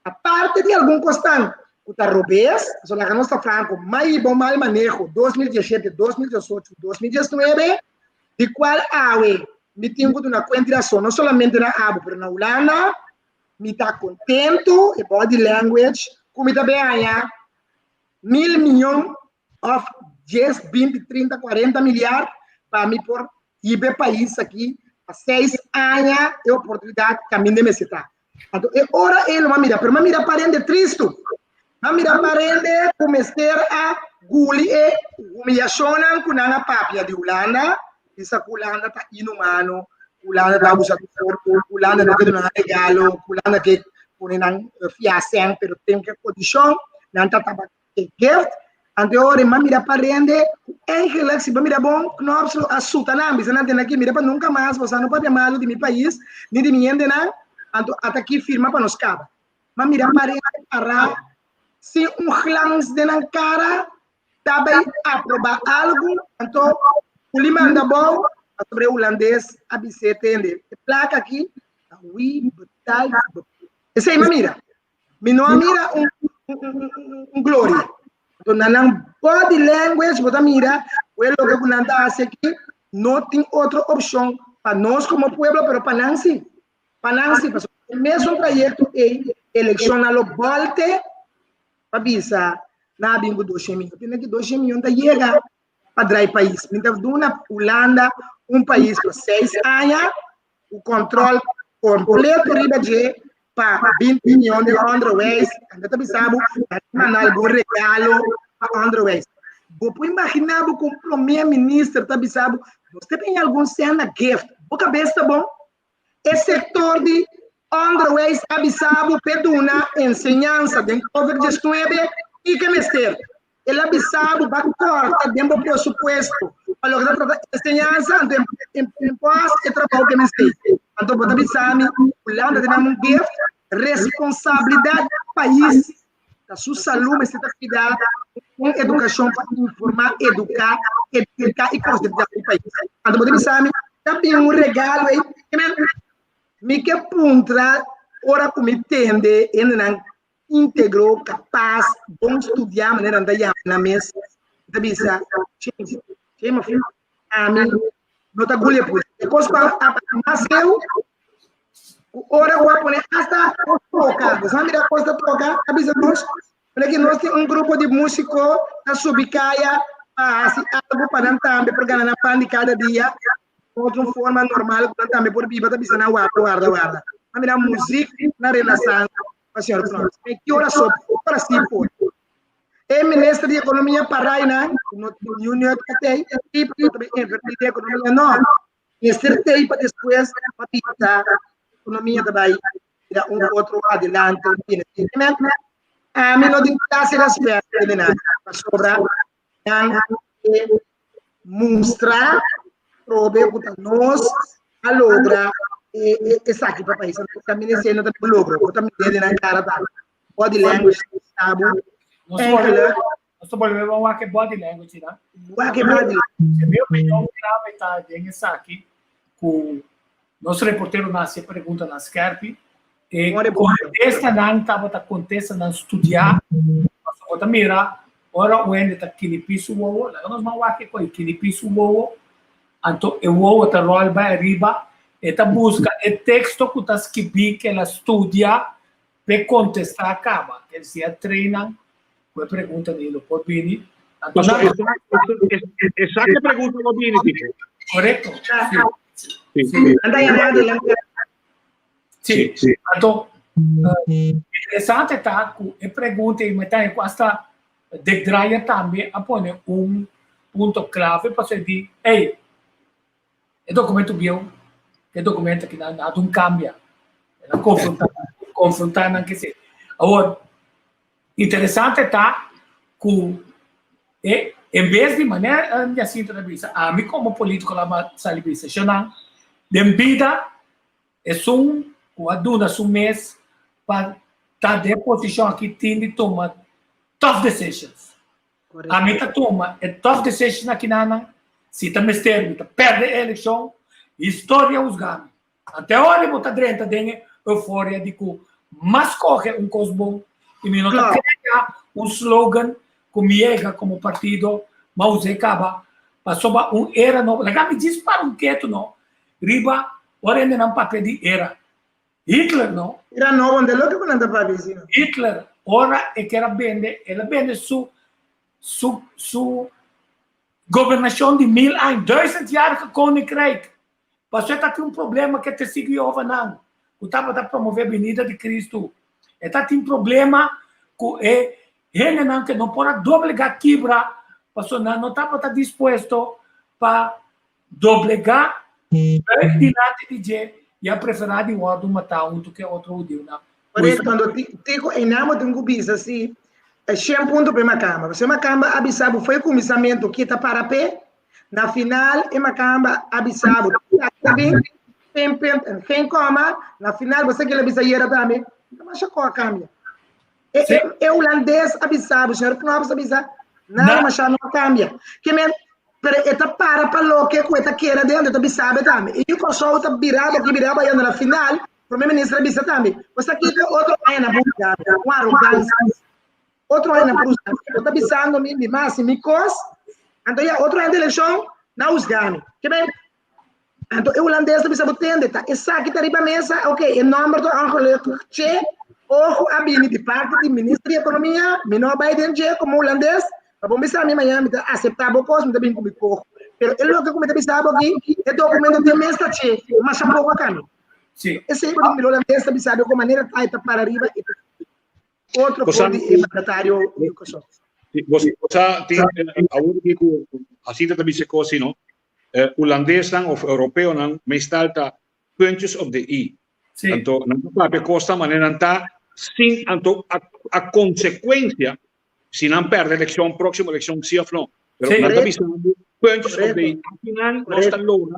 [SPEAKER 4] Aparte di algun kosnan ku ta robes, pasobra laga nos ta franko, mai bo mal maneho 2017, 2018, 2019, di kual awe mi tin ku duna kuenta i rason, no solamente na abo, pero na Hulanda, mi ta kontentu, e body language, ku mi ta bin haña mil miyon òf dies, binti, trinta, kuarenta miliar pa mi por hiba e pais aki pa seis aña e oportunidat kaminda e mester ta. Anto e ora ei lo m'a mira, pero m'a mira parende tristu. M'a mira parende ku mester a guli e humiyashonnan ku nan a papia di Hulanda, bisa ku Hulanda ta inhumano, ku Hulanda ta abusa di for, ku Hulanda no ke duna nan regalo, ku Hulanda ke pone nan fia sèn, pero tin ke kondishon, nan ta tabata e gift. Anto e ora m'a mira pa rende ku eigenlijk si bo mira bon Knops lo a suta nan bisa nan tene aki mira pa nunka mas boso no papia malu di mi pais ni di mi hendenan anto ata aki firma pa nos kaba. M'a mira pa rende para sin un glans den nan kara ta bai aproba algu anto Uli manda bou pasobra e hulandes a bis'é tende e plaka aki ta wie betaalt betaalt. Esei m'a mira. Mi no a mira un, un, un, un gloria. Anto na nan body language bo ta mira ku e loke ku nan ta hasi aki no tin otro opshon pa nos komo pueblo, pero pa nan si. Pa nan si, pasobra e mesun trayekto ei elekshonnan lo bòlte pa bisa nan a bin ku doshen miyon. Tende ki doshen miyon ta yega pa drai pais. Mi ta duna Hulanda un pais pa seis aña ku kòntròl kompleto riba dje pa 20 miyon di onderwijs. Anda ta bisa bo, nan ta manda algun regalo pa onderwijs. Bo por imaginá bo ku un promé minister ta bisa bo, nos ta bini algun sèn na gift. Bo kabes ta bon? E sektor di onderwijs a bisa bo p'e duna enseñansa den Covid 19 kiko e mester. El a bisa bo ba kòrta den bo presupuesto pa loke ta trata enseñansa, anto en pos e trabou ke mester. Anto bo ta bisa mi Hulanda ta dam un gift, responsabilidat di pais ta su salú mester ta kuida un edukashon pa informá, eduká, edifiká i konsientisá e pais. Anto bo ta bisa mi ta bin un regalo ei, mi ke puntra ora ku mi tende hendenan íntegro, kapas, bon studiá manera nan ta yama nan mes, mi ta bisa, James, James, ami no ta guli e pui. E kos ku a mas eu, ku ora ku a pone asta kos toka, bo sa mira kos ta toka, a bisa nos, pone ki nos tin un grupo di músiko ta subi kaya pa hasi algu pa nan tambe por gana nan pan di kada dia, otro forma normal ku nan tambe por biba, ta bisa nan warda, warda, warda. A mira muzik na Renaissance pa señor Knops. E ki ora so, ora si por. E minister di economia para einan, no tin niun nut pa tei, i pa no ta bay inverti den economia, no. Mester tei pa despues pa bisa economia ta bay bira un otro adelante. Ami no tin clase respeto di nan, pasobra nan e mustra probe ku ta nos a logra esaki pa pais. Anto ta mira no ta logro, bo ta mira den nan cara ta body language sabu. Enkele.
[SPEAKER 2] Nos ta bolbe ban wak e body language na.
[SPEAKER 4] Wak e body
[SPEAKER 2] language. Mi opinion clave ta den esaki ku nos reportero nan hasi e pregunta nan skerpi e kontestanan tabata kontestanan studiá. Pasobra bo ta mira ora un hende ta kinipí su wowo, laga nos ban wak e kos, e kinipí su wowo, anto e wowo ta ròl bai ariba, e ta buska e teksto ku ta skibí ku el a studia p'e kontestá kaba. Kel si a train nan ku e pregunta di lo por bini. Anto
[SPEAKER 3] nan Esaki e pregunta lo bini, Tito.
[SPEAKER 2] Korekto. Sí. Sí. Sí. Anto, interesante ta ku e pregunta i meta ku hasta Dick Drayer tambe a pone un punto clave pasobra di, ey, e documento bieu, e documento aki nan nada un cambia. El a confronta, confronta nan kese. Awor, interesante ta ku e en bes di manera Jacinto ta bisa, ami como politico la sali bisa, shownan, den bida Esun ku a duna su mes pa ta den e posishon aki tin di tuma tough decisions. Ami ta tuma e tough decisions akinanan, si ta mester mi ta perde e elekshon, historia husga mi. Ante ora bo ta drenta den e euforia di ku m'a skohe un kos bon i mi no ta krea un slogan ku mi yega komo partido m'a usa e kaba pasobra un era nobo. Laga mi djis para un ketu no riba ora hendenan papia di era Hitler no.
[SPEAKER 4] Era nobo unda loke ku nan ta papia asina.
[SPEAKER 2] Hitler ora e kier a bende el a bende su su su gobernashon di mil aña, duizendjarige koninkrijk. Pasobra e ta tin un problema ku e testigu Jehova-nan ku tabata promove binida di Kristu. E ta tin problema ku e hendenan ku no por a doblega kibra pasobra nan no tabata dispuesto pa Doblegá buig dilanti di dje i a preferá di wòrdu matá huntu ku e otro hudiunan.
[SPEAKER 4] Por eso, cuando Tico einan bo tin cu bisa si. 100 punto pa e makamba. Pasobra e makamba a bisa bo fo'i kuminsamentu ki ta para p'e, na final e makamba a bisa bo ta bin, geen punt en geen komma, na final bo sa kila bisa yera tambe, no masha kos a kambia. E, e, e hulandes a bisa bo, señor Knops a bisa, nada masha no a kambia. Ke men, pero e ta para pa loke ku e ta kere adentro, e ta bisa bo tambe. I Kòrsou ta bira bo aki, bira bo ayanda, na final, Prome minister a bisa tambe, bo sa kiko otro aña na busca, un arogansia. Otro aña na busca, bo ta bisando mi, mi mas mi kos, anto ya otro aña di elekshon, na husga mi. Ke men, anto e hulandes ta bisa bo tende, ta esaki ta riba mesa, ok, e nomber ta ongelukkig, che, ojo a bini di parti di minister di ekonomia, mi no a bai den dje komo hulandes, pa bo bisa mi mañana mi ta asepta bo kos, mi ta bini ku mi koho. Pero e loke ku mi ta bisa bo aki, e dokumento den mesa che, masha poko a kambia.
[SPEAKER 2] Sí.
[SPEAKER 4] Esei bo mira holandés ta bisa di manera ta ta para riba e otro for di e mandatario di Kòrsou.
[SPEAKER 3] Bo sa tin awor di ku asina ta bisa kos no. Holandesnan of europeonan meestal ta puntjes op de i.
[SPEAKER 2] Sí.
[SPEAKER 3] Anto nan ta papia kos ta manera nan ta sin anto a, a konsekuensia si nan perde elekshon próksimo elekshon si of no. Pero
[SPEAKER 2] Sí.
[SPEAKER 3] nan ta bisa puntjes op de i. Akinan nos ta logra,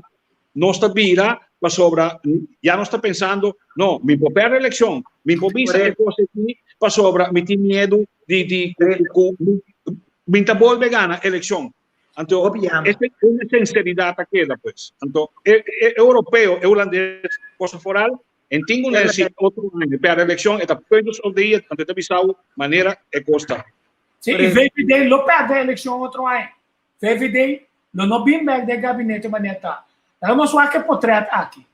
[SPEAKER 3] nos ta bira pasobra ya nos ta pensando, no, mi por perde elekshon, mi por bisa e kos aki pasobra mi tin miedu di di ku ku mi ta bolbe gana elekshon. Anto
[SPEAKER 4] Hopi yama.
[SPEAKER 3] ese una sinceridat ta keda pues. Anto e e europeo, e hulandes cosa foral En tin un si otro aña per eleccion e ta puntjes op de i anto e ta bisau manera e cos ta.
[SPEAKER 2] Sí, i VVD lo perde eleccion otro aña. VVD lo no bin bek den gabinete manera ta. Laga nos wak e potret aki.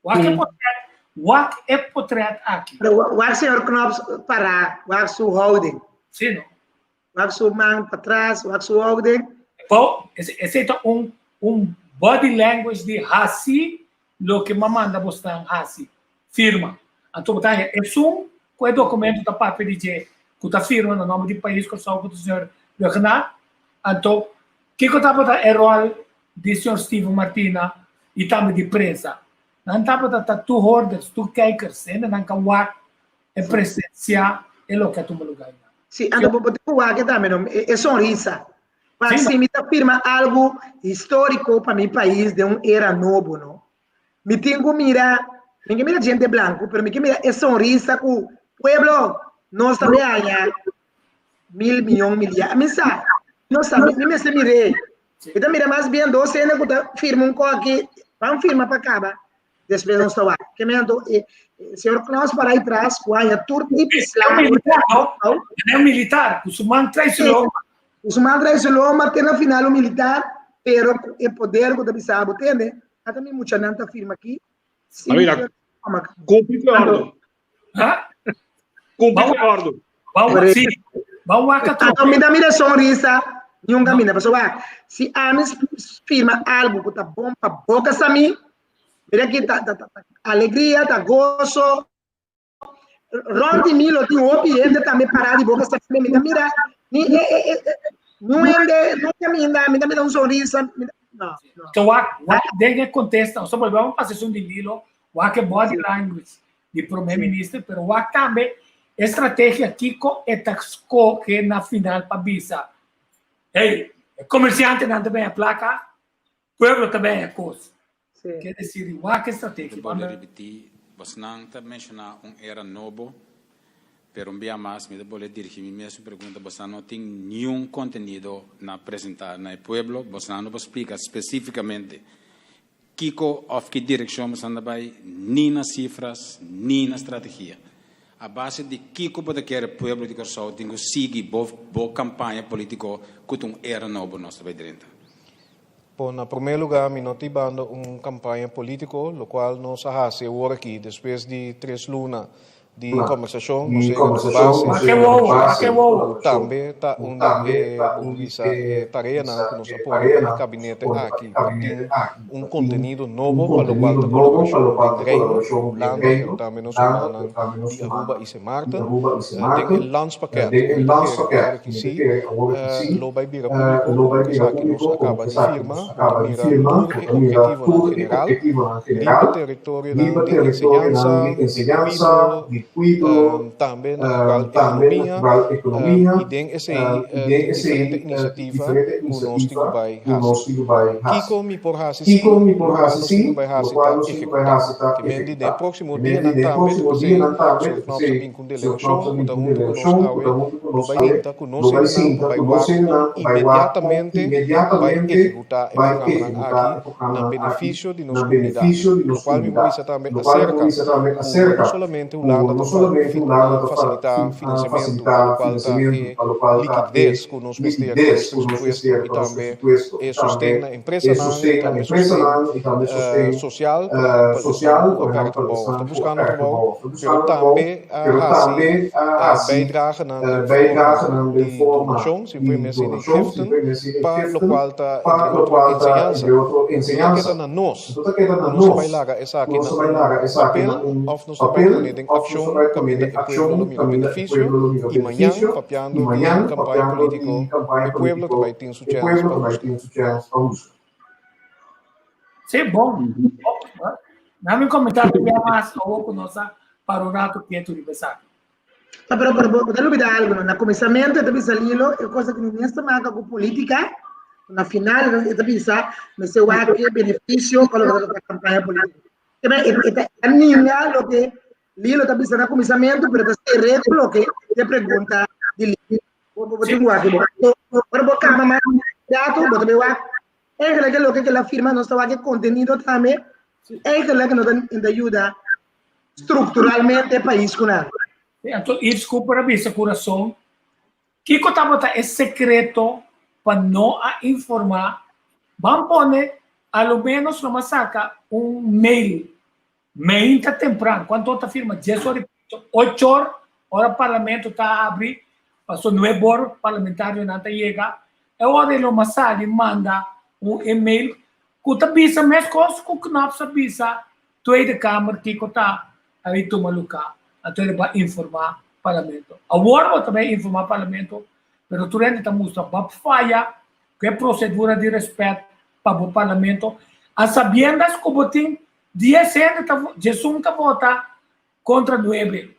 [SPEAKER 2] Wak e potret, wak e potret aki.
[SPEAKER 4] Pero wak señor Knops para, wak su houding.
[SPEAKER 2] Sí, no.
[SPEAKER 4] Wak su man patras, wak su houding.
[SPEAKER 2] Bo, esei ta un un body language di hasi loke m'a manda bosnan hasi, firma. Anto bo ta haña esun ku e dokumento ta papia di dje ku ta firma na nòmber di pais Kòrsou ku ta señor Rhuggenaath. Anto kiko tabata e ròl di señor Steven Martina i tambe di prensa? Nan tabata ta toehoorders, toekijkers, hendenan ka wak e presensiá e loke a tuma lugá einan.
[SPEAKER 4] Sí, anto bo por tin ku wak tambe no, e sonrisa. Pa si mi ta firma algu históriko pa mi pais den un era nobo no. Mi tin ku mira, mi ke mira djente blanku, pero mi ke mira e sonrisa ku pueblo nos ta bay haña mil miyon milyar. Mi sa, no sa, mi mester mir'é. Mi ta mira mas bien dos hende ku ta firma un koki, ban firma pa kaba. Despues nos ta wak. Ke men anto e señor Klaus para ahí tras ku haña tur tipo
[SPEAKER 2] E un militar, no? E un militar, ku su man trae su lomba.
[SPEAKER 4] Ku su man trae su lomba te na final un militar, pero ku e poder ku ta bisa bo tende, ata mi muchanan ta firma aki.
[SPEAKER 3] A mira, kumpli ku e ordu.
[SPEAKER 2] Ha?
[SPEAKER 3] Kumpli ku e ordu.
[SPEAKER 2] Ban, sí, ban wak atrobe.
[SPEAKER 4] Anto mi ta mira sonrisa niun kaminda. Pasobra wak, si ami firma algu ku ta bon pa boka sa mi, Mira aquí, ta, ta, ta, alegria, ta gozo. Rond di mi lo tin hopi hende tambe pará di boca sa mi ta mira ni eh, eh, eh, eh, ni un hende no caminda, mi ta mira un sonrisa. Mi ta, no, no.
[SPEAKER 2] So wak, wak den e contesta, so volvemos pa sesión di Lilo, wak e body language di prome minister, pero wak tambe estrategia kiko e ta scoge na final pa bisa. Hey, e comerciantenan ta benya placa, Pueblo ta benya kos. Ke desir di wak
[SPEAKER 5] Mi
[SPEAKER 2] estrategia.
[SPEAKER 5] ta bolbe ripití, bosnan ta menshoná un era nobo, pero un bia mas mi ta bolbe dirigí mi mesun pregunta, bosnan no tin niun kontenido na presentá na e pueblo, bosnan no por splika spesífikamente kiko òf ki direkshon bosnan ta bai, ni na sifras, ni na strategia. A base di kiko bo ta kere pueblo di Kòrsou tin ku sigui bo bo kampaña polítiko ku ta un era nobo nos ta bai drenta?
[SPEAKER 6] Bon, na promé lugá mi no ta hibando un kampaña polítiko, lokual nos a hasi awor aki despues di tres luna di kòmbersashon, nos a yega na un base ku tambe ta un di e, bo bisa, e tareanan ku nos a pone pa e kabinete aki pa tin un kontenido nobo pa lokual ta kolaborashon den Reino, Hulanda, pero tambe nos rumannan di Aruba i Sint Maarten. Den e landspakket ku mi ta kere awor aki si lo bai bira públiko, komo ku esaki nos a kaba di firma, bo ta mira tur e ophetivonan general riba teritorionan di enseñansa, di kuido. Tambe na lokual ekonomia, i den esei tin diferente inisiativa ku nos tin ku bai hasi. Kiko mi por hasi si? Lokual nos tin ku bai hasi ta ehekutá. Ke men di den e próksimo dianan tambe ta p'esei Señor Knops a bin ku un delegashon ku ta huntu ku nos awe lo bai hinta ku nos hendenan pa bai wak kon inmediatamente bai ehekutá e programanan aki na benefisio di nos komunidat. Lokual mi por bisa tambe aserka ku no solamente Hulanda ta fasilitá finansiamentu pa lokual ta e likides ku nos mester pa nos presupuesto i tambe e sosten na empresanan i tambe sosten sosial pa esnan ku a pèrdè trabou òf ta buskando trabou, pero tambe a hasi bijdragenan den forma di donashon, simplemente di giften, pa lokual ta entre otro enseñansa. No ta keda na nos. Ku nos ta bai laga esaki na un papel òf nos ta bai pone den akshon kaminda e pueblo lo mira benefisio i mañan papiando di kampaña polítiko e pueblo ta bai tin su chèns pa husga.
[SPEAKER 2] Sí, bon. Dame un comentario ya mas awor ku nos a para un rato ketu riba esaki.
[SPEAKER 4] No, pero, pero, bo ta lubida algo, no? Na kuminsamentu e ta bisa Lilo e cosa ku ni ta maka ku politika, na final e ta bisa mester wak e benefisio pa loke ta kampaña polítiko. E, e, e ta ninga loke Lilo ta bisa na kuminsamentu, pero ta seré ku loke e pregunta di Lilo. Bo, bo, bo tin wak, bo, ora bo kaba mas dato, bo ta be wak Eigenlijk e loke ke la firma nos ta wak e kontenido tambe. Eigenlijk no ta yuda strukturalmente e pais ku nan.
[SPEAKER 2] Anto Yves Cooper a bisa ku rason, kiko tabata e sekreto pa no a informá? Ban pone a lo ménos lo mas saka un mail meinta tempran, kuantu ta firma? Dies ora i pico, ocho or, ora parlamento ta habri, paso nuebe or parlamentarionan ta yega, e ora ei lo mas sali manda un email ku ta bisa meskos ku Knops a bisa Tweede Kamer kiko ta a tuma luka, anto e ba informa Parlamento. Awor bo ta bai informa Parlamento, pero tur hende ta mustra bap faya ku e prosedura di respet pa bo Parlamento, a sabiendas ku bo tin dies hende ta diesun ta vota kontra nuebe.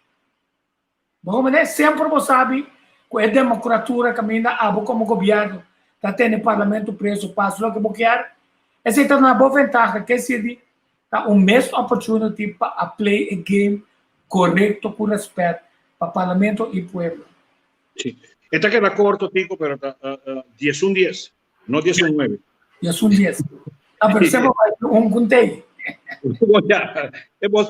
[SPEAKER 2] Bo comprende? Semper bo sabi cu e democratura caminda abo como gobierno ta tene parlamento preso pa haci loke bo kier. Esey ta na bo ventaha ke sirbi ta un missed opportunity pa a play e game corecto cu respet pa parlamento y pueblo.
[SPEAKER 3] Sí. E ta keda corto Tico pero ta 11 dies, no 19.
[SPEAKER 2] 11 dies. Ah, pero semper bai un cuntey.
[SPEAKER 3] Ya, e bos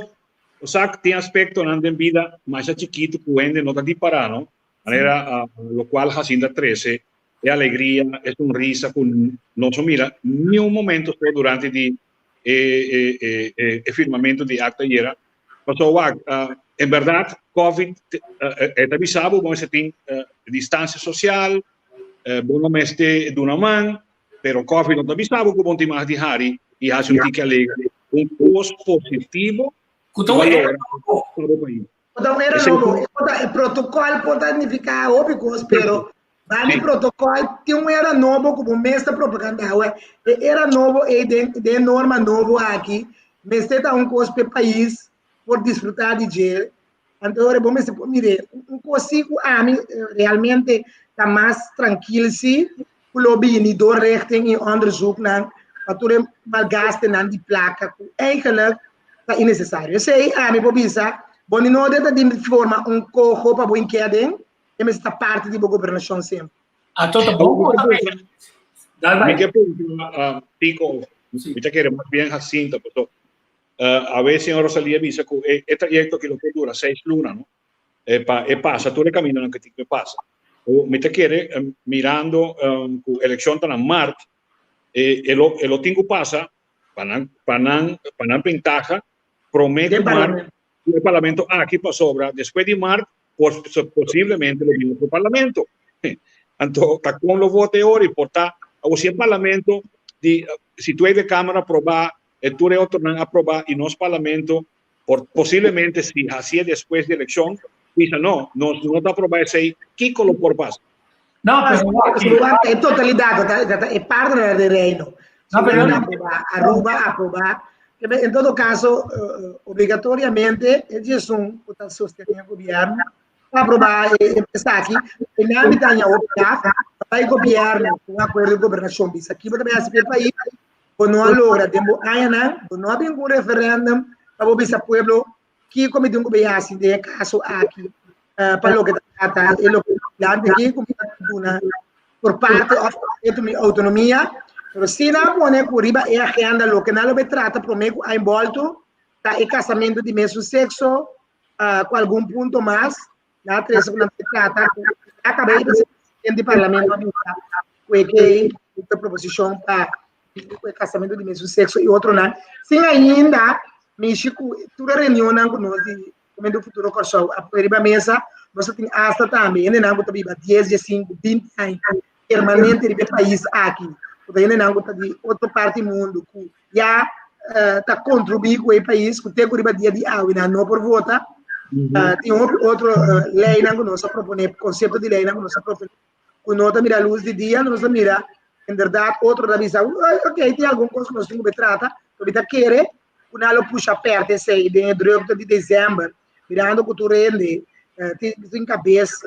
[SPEAKER 3] Osea, tin aspektonan den bida masha chikitu ku hende no ta ripará, no? Manera lokual Jacinta trese e alegria, e sonrisa ku nos no mira niun momento so durante di e e firmamentu di akta ayera. Pasobra wak, en bèrdat Covid e ta bisa bo, bo mester tin distansia sosial, bo no mester duna man, Pero Covid no ta bisa bo ku bo tin mag di hari i hasi un tiki alegre. Un kos positivo
[SPEAKER 2] Ku ta un era nobo.
[SPEAKER 3] pa bo pais.
[SPEAKER 4] Ku ta un era nobo. E por ta e protokòl por ta nifiká hopi kos, pero banda di protokòl tin un era nobo ku bo mes ta propagandá. Awor e era nobo ei den den e norma nobo aki mester ta un kos pa e pais por disfrutá di dje. Anto ora bo mester por mir'é. Un kos si ku ami realmente ta mas trankil si ku lo bini doorlichting i onderzoeknan pa tur e malgastenan di plaka ku eigenlijk ta innesesario. Esei ami por bisa, bo ni no ta di forma un koho pa bo inkea den, e mester ta parti di bo gobernashon semper.
[SPEAKER 2] Anto ta bon ku ta
[SPEAKER 3] Dal bai. Mi ke puntra Tico, mi ta kere mas bien Jacinta, paso awe señor Rosalia a bisa ku e trayekto aki lo por dura seis luna, no? E pa e pasa tur e kamindonan ku tin ku e pasa. Mi ta kere mirando ku elekshon ta na mart, e e lo e lo tin ku pasa pa nan pa nan pa nan bentaha promé ku mart ku e parlamento aki pasobra despues di mart posiblemente lo bin otro parlamento. Anto ta kon lo vota e ora i por ta awor si e parlamento di si Tweede Kamer aproba e tur e otronan aproba i nos parlamento por posiblemente si hacié despues di eleccion bisa no, nos no ta aproba esey, kico lo por pasa?
[SPEAKER 2] No, pero
[SPEAKER 4] wak e totalidad, ta e partner den Reino. No, pero no. Aruba aproba, En todo kaso, obligatoriamente e djesun ku ta sostené gobièrnu ta aprobá e esaki. E nan mi ta haña hopi gaf pa bai gobièrnu ku un akuerdo di gobernashon bisa kibo ta bai hasi pa e pais, bo no a logra den bo añanan, bo no a bin ku un referèndum pa bo bisa pueblo kiko mi tin ku bai hasi den e kaso aki pa loke ta trata e loke ta dilanti aki ku mi ta duna por parte òf kompleto mi outonomia. Pero si nan a pone ku riba e agenda loke nan lo bai trata promé ku a enbolto ta e kasamentu di mesun sekso ku algun punto mas. Nan a trese ku nan bai trata ku a kaba e presidente di parlamento a bisa ku e ke e proposishon pa ku e kasamentu di mesun sekso i otronan sin ainda mishi ku tur e reunionnan ku nos di Movimento Futuro Kòrsou a pone riba mesa. Nos a tin asta tambe hendenan ku ta biba dies, diesinku, binti aña permanente riba e pais aki, ku ta hendenan ku ta di otro parti mundu ku ya ta kontribuí ku e pais ku te ku riba dia di awe nan no por vota. Tin hopi otro leinan ku nos a proponé, konsepto di leinan ku nos a proponé ku no ta mira lus di dia, nos ta mira inderdat otro ta bisa, ok, tin algun kos ku nos tin ku be trata, pero mi ta kere ku nan lo pusha pèrt esei den e drukte di desèmber, mirando ku tur hende tin kabes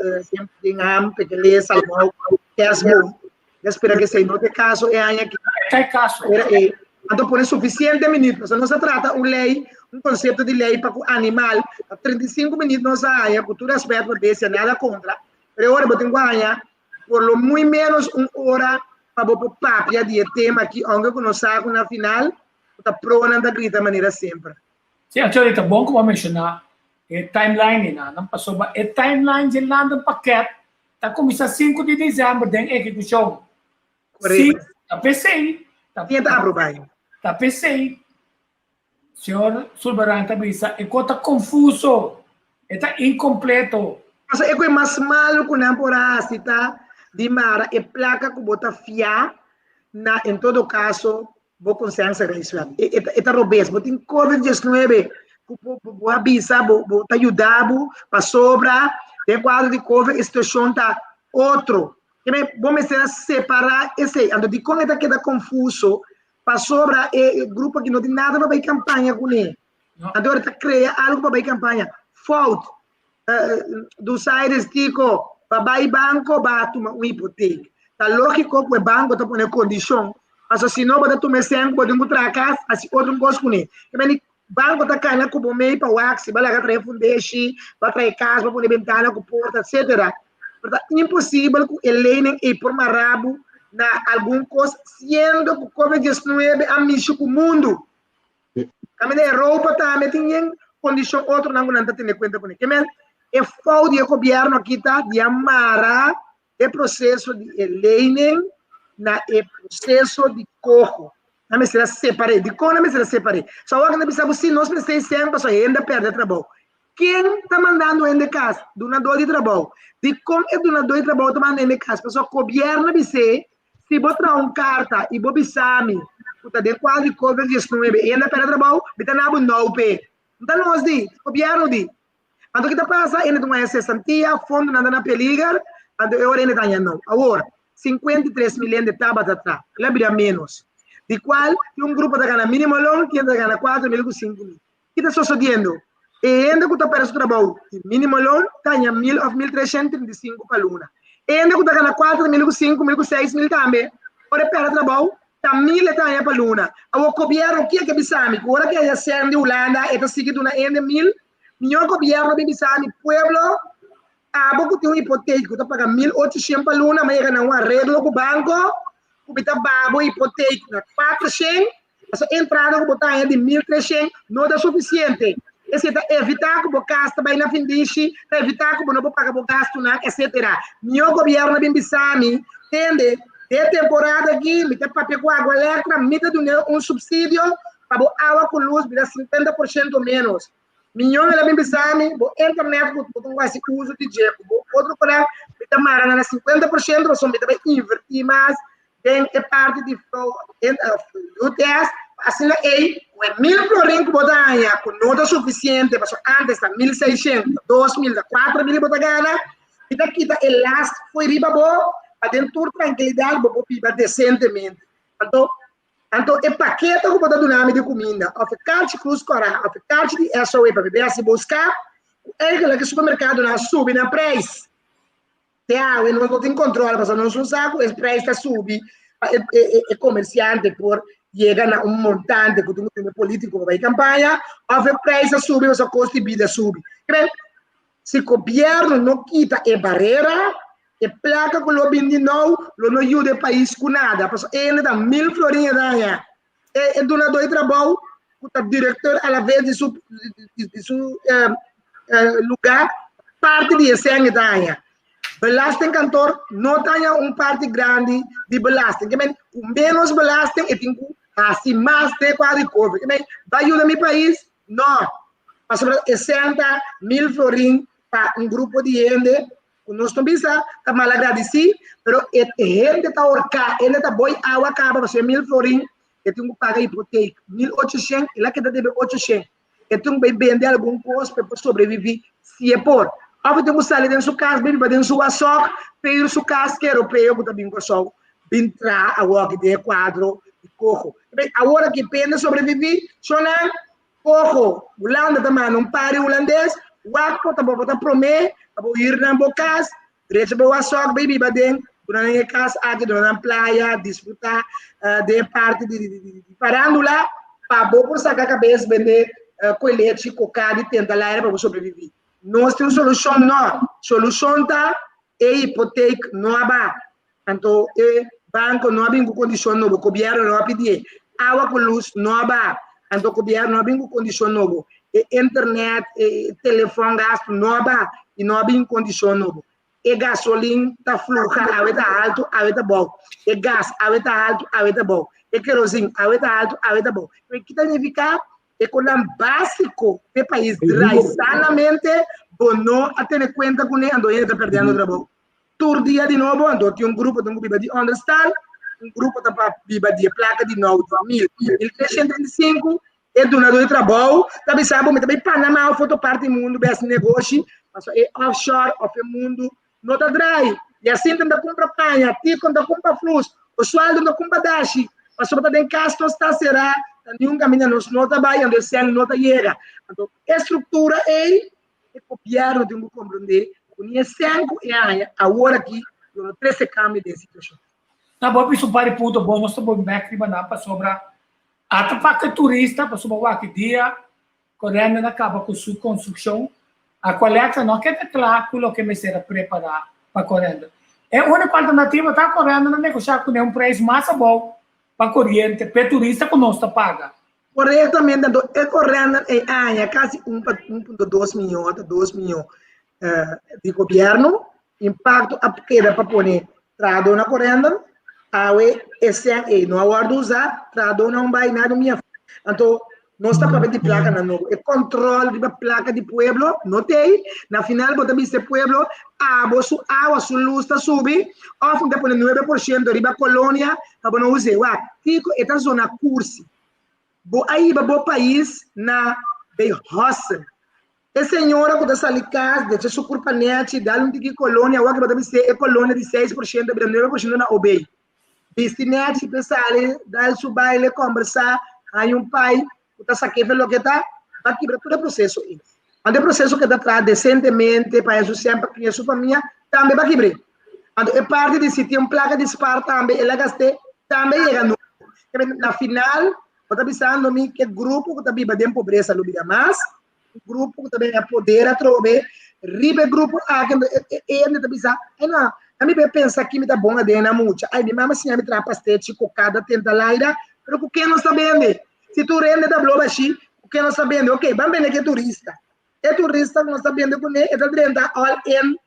[SPEAKER 4] den ham, pekelé, salmou, kèrsboom. Mi a spera ku esei no ta e kaso e aña aki.
[SPEAKER 2] Ta e kaso.
[SPEAKER 4] Anto pone sufisiente minüt, pasobra nos a trata un lei, un konsepto di lei pa ku animal, pa 35 minüt nos a haña, ku tur rèspèt pa bestia, nada kontra, pero e ora bo tin ku haña por lo muy ménos un ora pa bo por papia di e tema aki, ounke ku nos sa ku na final ku ta pronan ta grita manera semper.
[SPEAKER 2] Sí, actually ta bon ku bo a menshoná e timeline einan, nan pasobra e timeline dje landenpakket ta kuminsá sinku di desèmber den ehekushon. Sí, ta p'esei,
[SPEAKER 4] ta Ken ta aprobá ei?
[SPEAKER 2] Ta p'esei señor Sulvaran ta bisa e kos ta konfuso, e ta inkompleto.
[SPEAKER 4] Pasobra e ku e mas malu ku nan por a hasi ta di mara e plaka ku bo ta fiá na en todo kaso Bo konsensa Rijswet. E, e, e ta robes. Bo tin COVID-19 ku bo, bo, bo a bisa, bo, bo ta yuda bo pasobra den kuadro di COVID e situashon ta otro. Keme bo mester a separá esei. Anto dikon e ta keda konfuso? Pasobra e, e grupo aki no tin nada pa bai kampaña kuné. Anto ora ta krea algu pa bai kampaña. Fout. Dusaires Tico, pa bai banco ba tuma un hipoteek. Ta lógiko ku e banko ta pone kondishon, pasobra si no bo ta tuma e sèn ku bo tin ku traha kas, hasi otro kos kuné. Ke meni banko ta kana ku bo mei pa wak si bo a laga traha e fundeshi, bo a traha e kas, bo a pone bentana ku porta, etsetera. Pero ta imposibel ku e leinan ei por mara bo na algun kos siendo ku covid diesnuebe a mishi ku mundu. Kaminda Europa tambe tin yen kondishon otronan ku nan ta tene kuenta kuné. Ke men e fout di e gobièrnu aki ta di a mara e proseso di e leinan na e proseso di koho. Nan mester a separ'é. Dikon nan mester a separ'é? So awor nan ta bisa bo si nos mester esei pasobra hende a pèrdè trabou. Ken ta mandando hende kas? Dunadó di trabou. Dikon e dunadó di trabou ta manda hende kas? Pasobra gobièrnu a bis'é Si bo traha un karta i bo bisa mi ku ta den kuadro di Covid 19 e hende a pèrdè trabou, mi ta na bo nou p'e. No ta nos di, ta gobièrnu di. Anto ki ta pasa? Hende ta haña sesantia, fondonan ta na peliger, anto e ora hende ta haña nou. Awor, 53 mil hende tabata traha, el a bira ménos, di kual tin un grupo ta gana mínimo loon, tin hende ta gana 4 mil ku 5 mil. Ki ta sosodiendo? E hende ku ta pèrdè su trabou di mínimo loon ta haña 1000 òf 1335 pa luna. E hende ku ta gana 4000 ku 5000 ku 6000 tambe, ora e pèrdè trabou, ta 1000 e ta haña pa luna. Awor gobièrnu ke ke bisa mi ku ora ke haña sèn di Hulanda e ta sigui duna hende 1000? Miñor gobièrnu bin bisa mi, pueblo, abo ku tin un hipotek ku ta paga 1800 pa luna, mi a yega na un areglo ku banko ku mi ta baha bo hipotek na 400. Pasobra e entrada ku bo ta haña di 1300 no ta sufisiente. Esei ta evitá ku bo kas ta bai na findishi, ta evitá ku bo no por paga bo gastunan, etsetera. Mihó gobièrnu a bin bisa mi, tende, den e temporada aki mi ta papia ku Agualectra, mi ta dun'é un supsidio pa bo awa ku lus bira 50 por shento ménos. Mihó el a bin bisa mi, bo internet ku bo ta hasi uso di dje ku bo otro konan, mi ta mara nan na 50 por shento pasobra mi ta bai invertí mas den e parti di flow UTS, asina ei, ku e 1000 florin ku bo ta haña, ku no ta sufisiente, pasobra antes ta 1600, 2000, ta 4000 bo ta gana, i ta kita e last fo'i riba bo, pa den tur trankilidat bo por biba desentemente. Anto, Anto e pakete ku bo ta duna mi di kuminda òf e karchi Krus Kòrá òf e karchi di SOE pa mi bai hasi boskap, ku eigenlijk e supermerkadonan a subi nan preis. Te awe nos no tin kontrol pasobra nos no sa ku e preis ta subi pa e e e komersiante por yega na un montante ku tin ku tene polítiko pa bai kampaña òf e preis a subi pasobra kos di bida a subi. Kre si gobièrnu no kita e barera E plaka ku lo bin di nou lo no yuda e pais ku nada, pasobra e hende ta mil florin e daña. E e dunadó di trabou ku ta direktor alavez di su di su lugá, parti di e sèn e daña. Belastingkantoor no ta haña un parti grandi di belasting. Ke men ku ménos belasting e tin ku hasi mas den e kuadro di covid. Ke men bai yuda mi pais? No, pasobra e sèn ta mil florin pa un grupo di hende Ku nos no bisa ta malagradisí, pero e hende ta horká, hende ta boi awa kaba pasobra e mil florin e tin ku paga hipotek, 1800, el a keda debe 800. E tin ku bai bende algun kos pa e por sobreviví, si e por. Òf e tin ku sali den su kas bai biba den su wasòk, peir su kas ku europeo ku ta bin Kòrsou bin traha awor aki den e kuadro di koho. Awor aki pa hende sobreviví, shonnan Ojo, Hulanda ta manda un pari hulandes, wak por ta bo por ta promé pa bo hür nan bo kas, drecha bo wasòk bai biba den, duna nan e kas aki, duna nan playa, disfrutá den e parti di di farándula, pa bo por saka kabes bende koe lechi, koká di tenta laira pa bo sobreviví. Nos tin un solushon? No. Solushon ta e hipotek no a ba. Anto e banko no a bin ku kondishon nobo, gobièrnu no a pidié. Awa ku lus no a ba, anto gobièrnu no a bin ku kondishon nobo. E internet, e telefòn gastu no a ba i no a bin kondishon nobo. E gasolin ta fluha, awe ta haltu, awe ta bou. E gas, awe ta haltu, awe ta bou. E kerosin, awe ta haltu, awe ta bou. Ki ta nifiká? E konan básiko p'e pais drai sanamente, bo no a tene kuenta kuné, anto hende ta pèrdiendo trabou. Tur dia di nobo, anto tin un grupo tin ku biba di ònderstal, un grupo ta pa biba di e plaka di nou di mil, 1335, e dunadó di trabou ta bisa bo mi ta bai Panamá òf otro parti di mundu bai hasi negoshi, pasobra e offshore òf e mundu no ta drai. I asin ta kumpra paña, Tico ta kumpra flus, Oswaldo ta kumpra dashi, pasobra ta den kas nos ta será, ta niun kaminda nos no ta bai, anto e sèn no ta yega. Anto e struktura ei E gobièrnu tin ku komprondé ku ni e sèn ku e haña awor aki lo no trese kambio den e situashon.
[SPEAKER 2] Na bo a bisa un par di punto bon, nos ta bon bek riba nan pasobra ata pa ku e turista pasobra wak dia ku Renden a kaba ku su konstrukshon Aqualectra no a keda kla ku loke mester a prepará pa Corendon. E úniko alternativa ta Corendon a negoshá kuné un preis mas abou pa koriente p'e turista ku nos ta paga.
[SPEAKER 4] Korektamente, anto e korennan ei aña kasi un pa un punto dos miyon ata dos miyon di gobièrnu. Impakto a keda pa pone trahadó na korennan. Awe e sèn ei no a wòrdu usá, trahadónan bai nada un miya. Anto nos ta papia di plakanan nobo. E kòntròl riba plaka di pueblo no t'ei. Na final bo ta bisa e pueblo abo su awa, su lus ta subi òf mi ta pone 9% riba kolonia pa bo no us'é. Wak, kiko e ta zona kursi. Bo a hiba bo pais na bay hustle. E señora cu ta sali cas, decha su curpa nechi, dal un tiki colonia, awor bo ta bis'é e colonia di 6% a bira 9% na obey. Bisti nechi p'e sali, dal su baile, combersa, haña un pai cu ta sak'é fe loke ta, ba kibra tur e proceso ei. Anto e proceso cu e ta traha decentemente pa haña su sèn pa cria su famia, tambe ba kibr'é. Anto e parti di si tin un plaka di spar tambe el a gast'é, tambe yega nobo. Na final, bo ta bisando mi ke grupo ku ta biba den pobresa lo bira mas, un grupo ku ta bini a poder atrobe, riba e grupo aki e hende ta bisa, ay no, ami be pensa ki mi ta bon aden na mucha, ay mi mama siña mi traha pastechi, kokada, tenta laira, pero ku ken nos ta bende? Si tur hende ta bloba ashi, ku ken nos ta bende? Ok, ban bende ke turista. E turista ku nos ta bende kuné, e ta drenta all in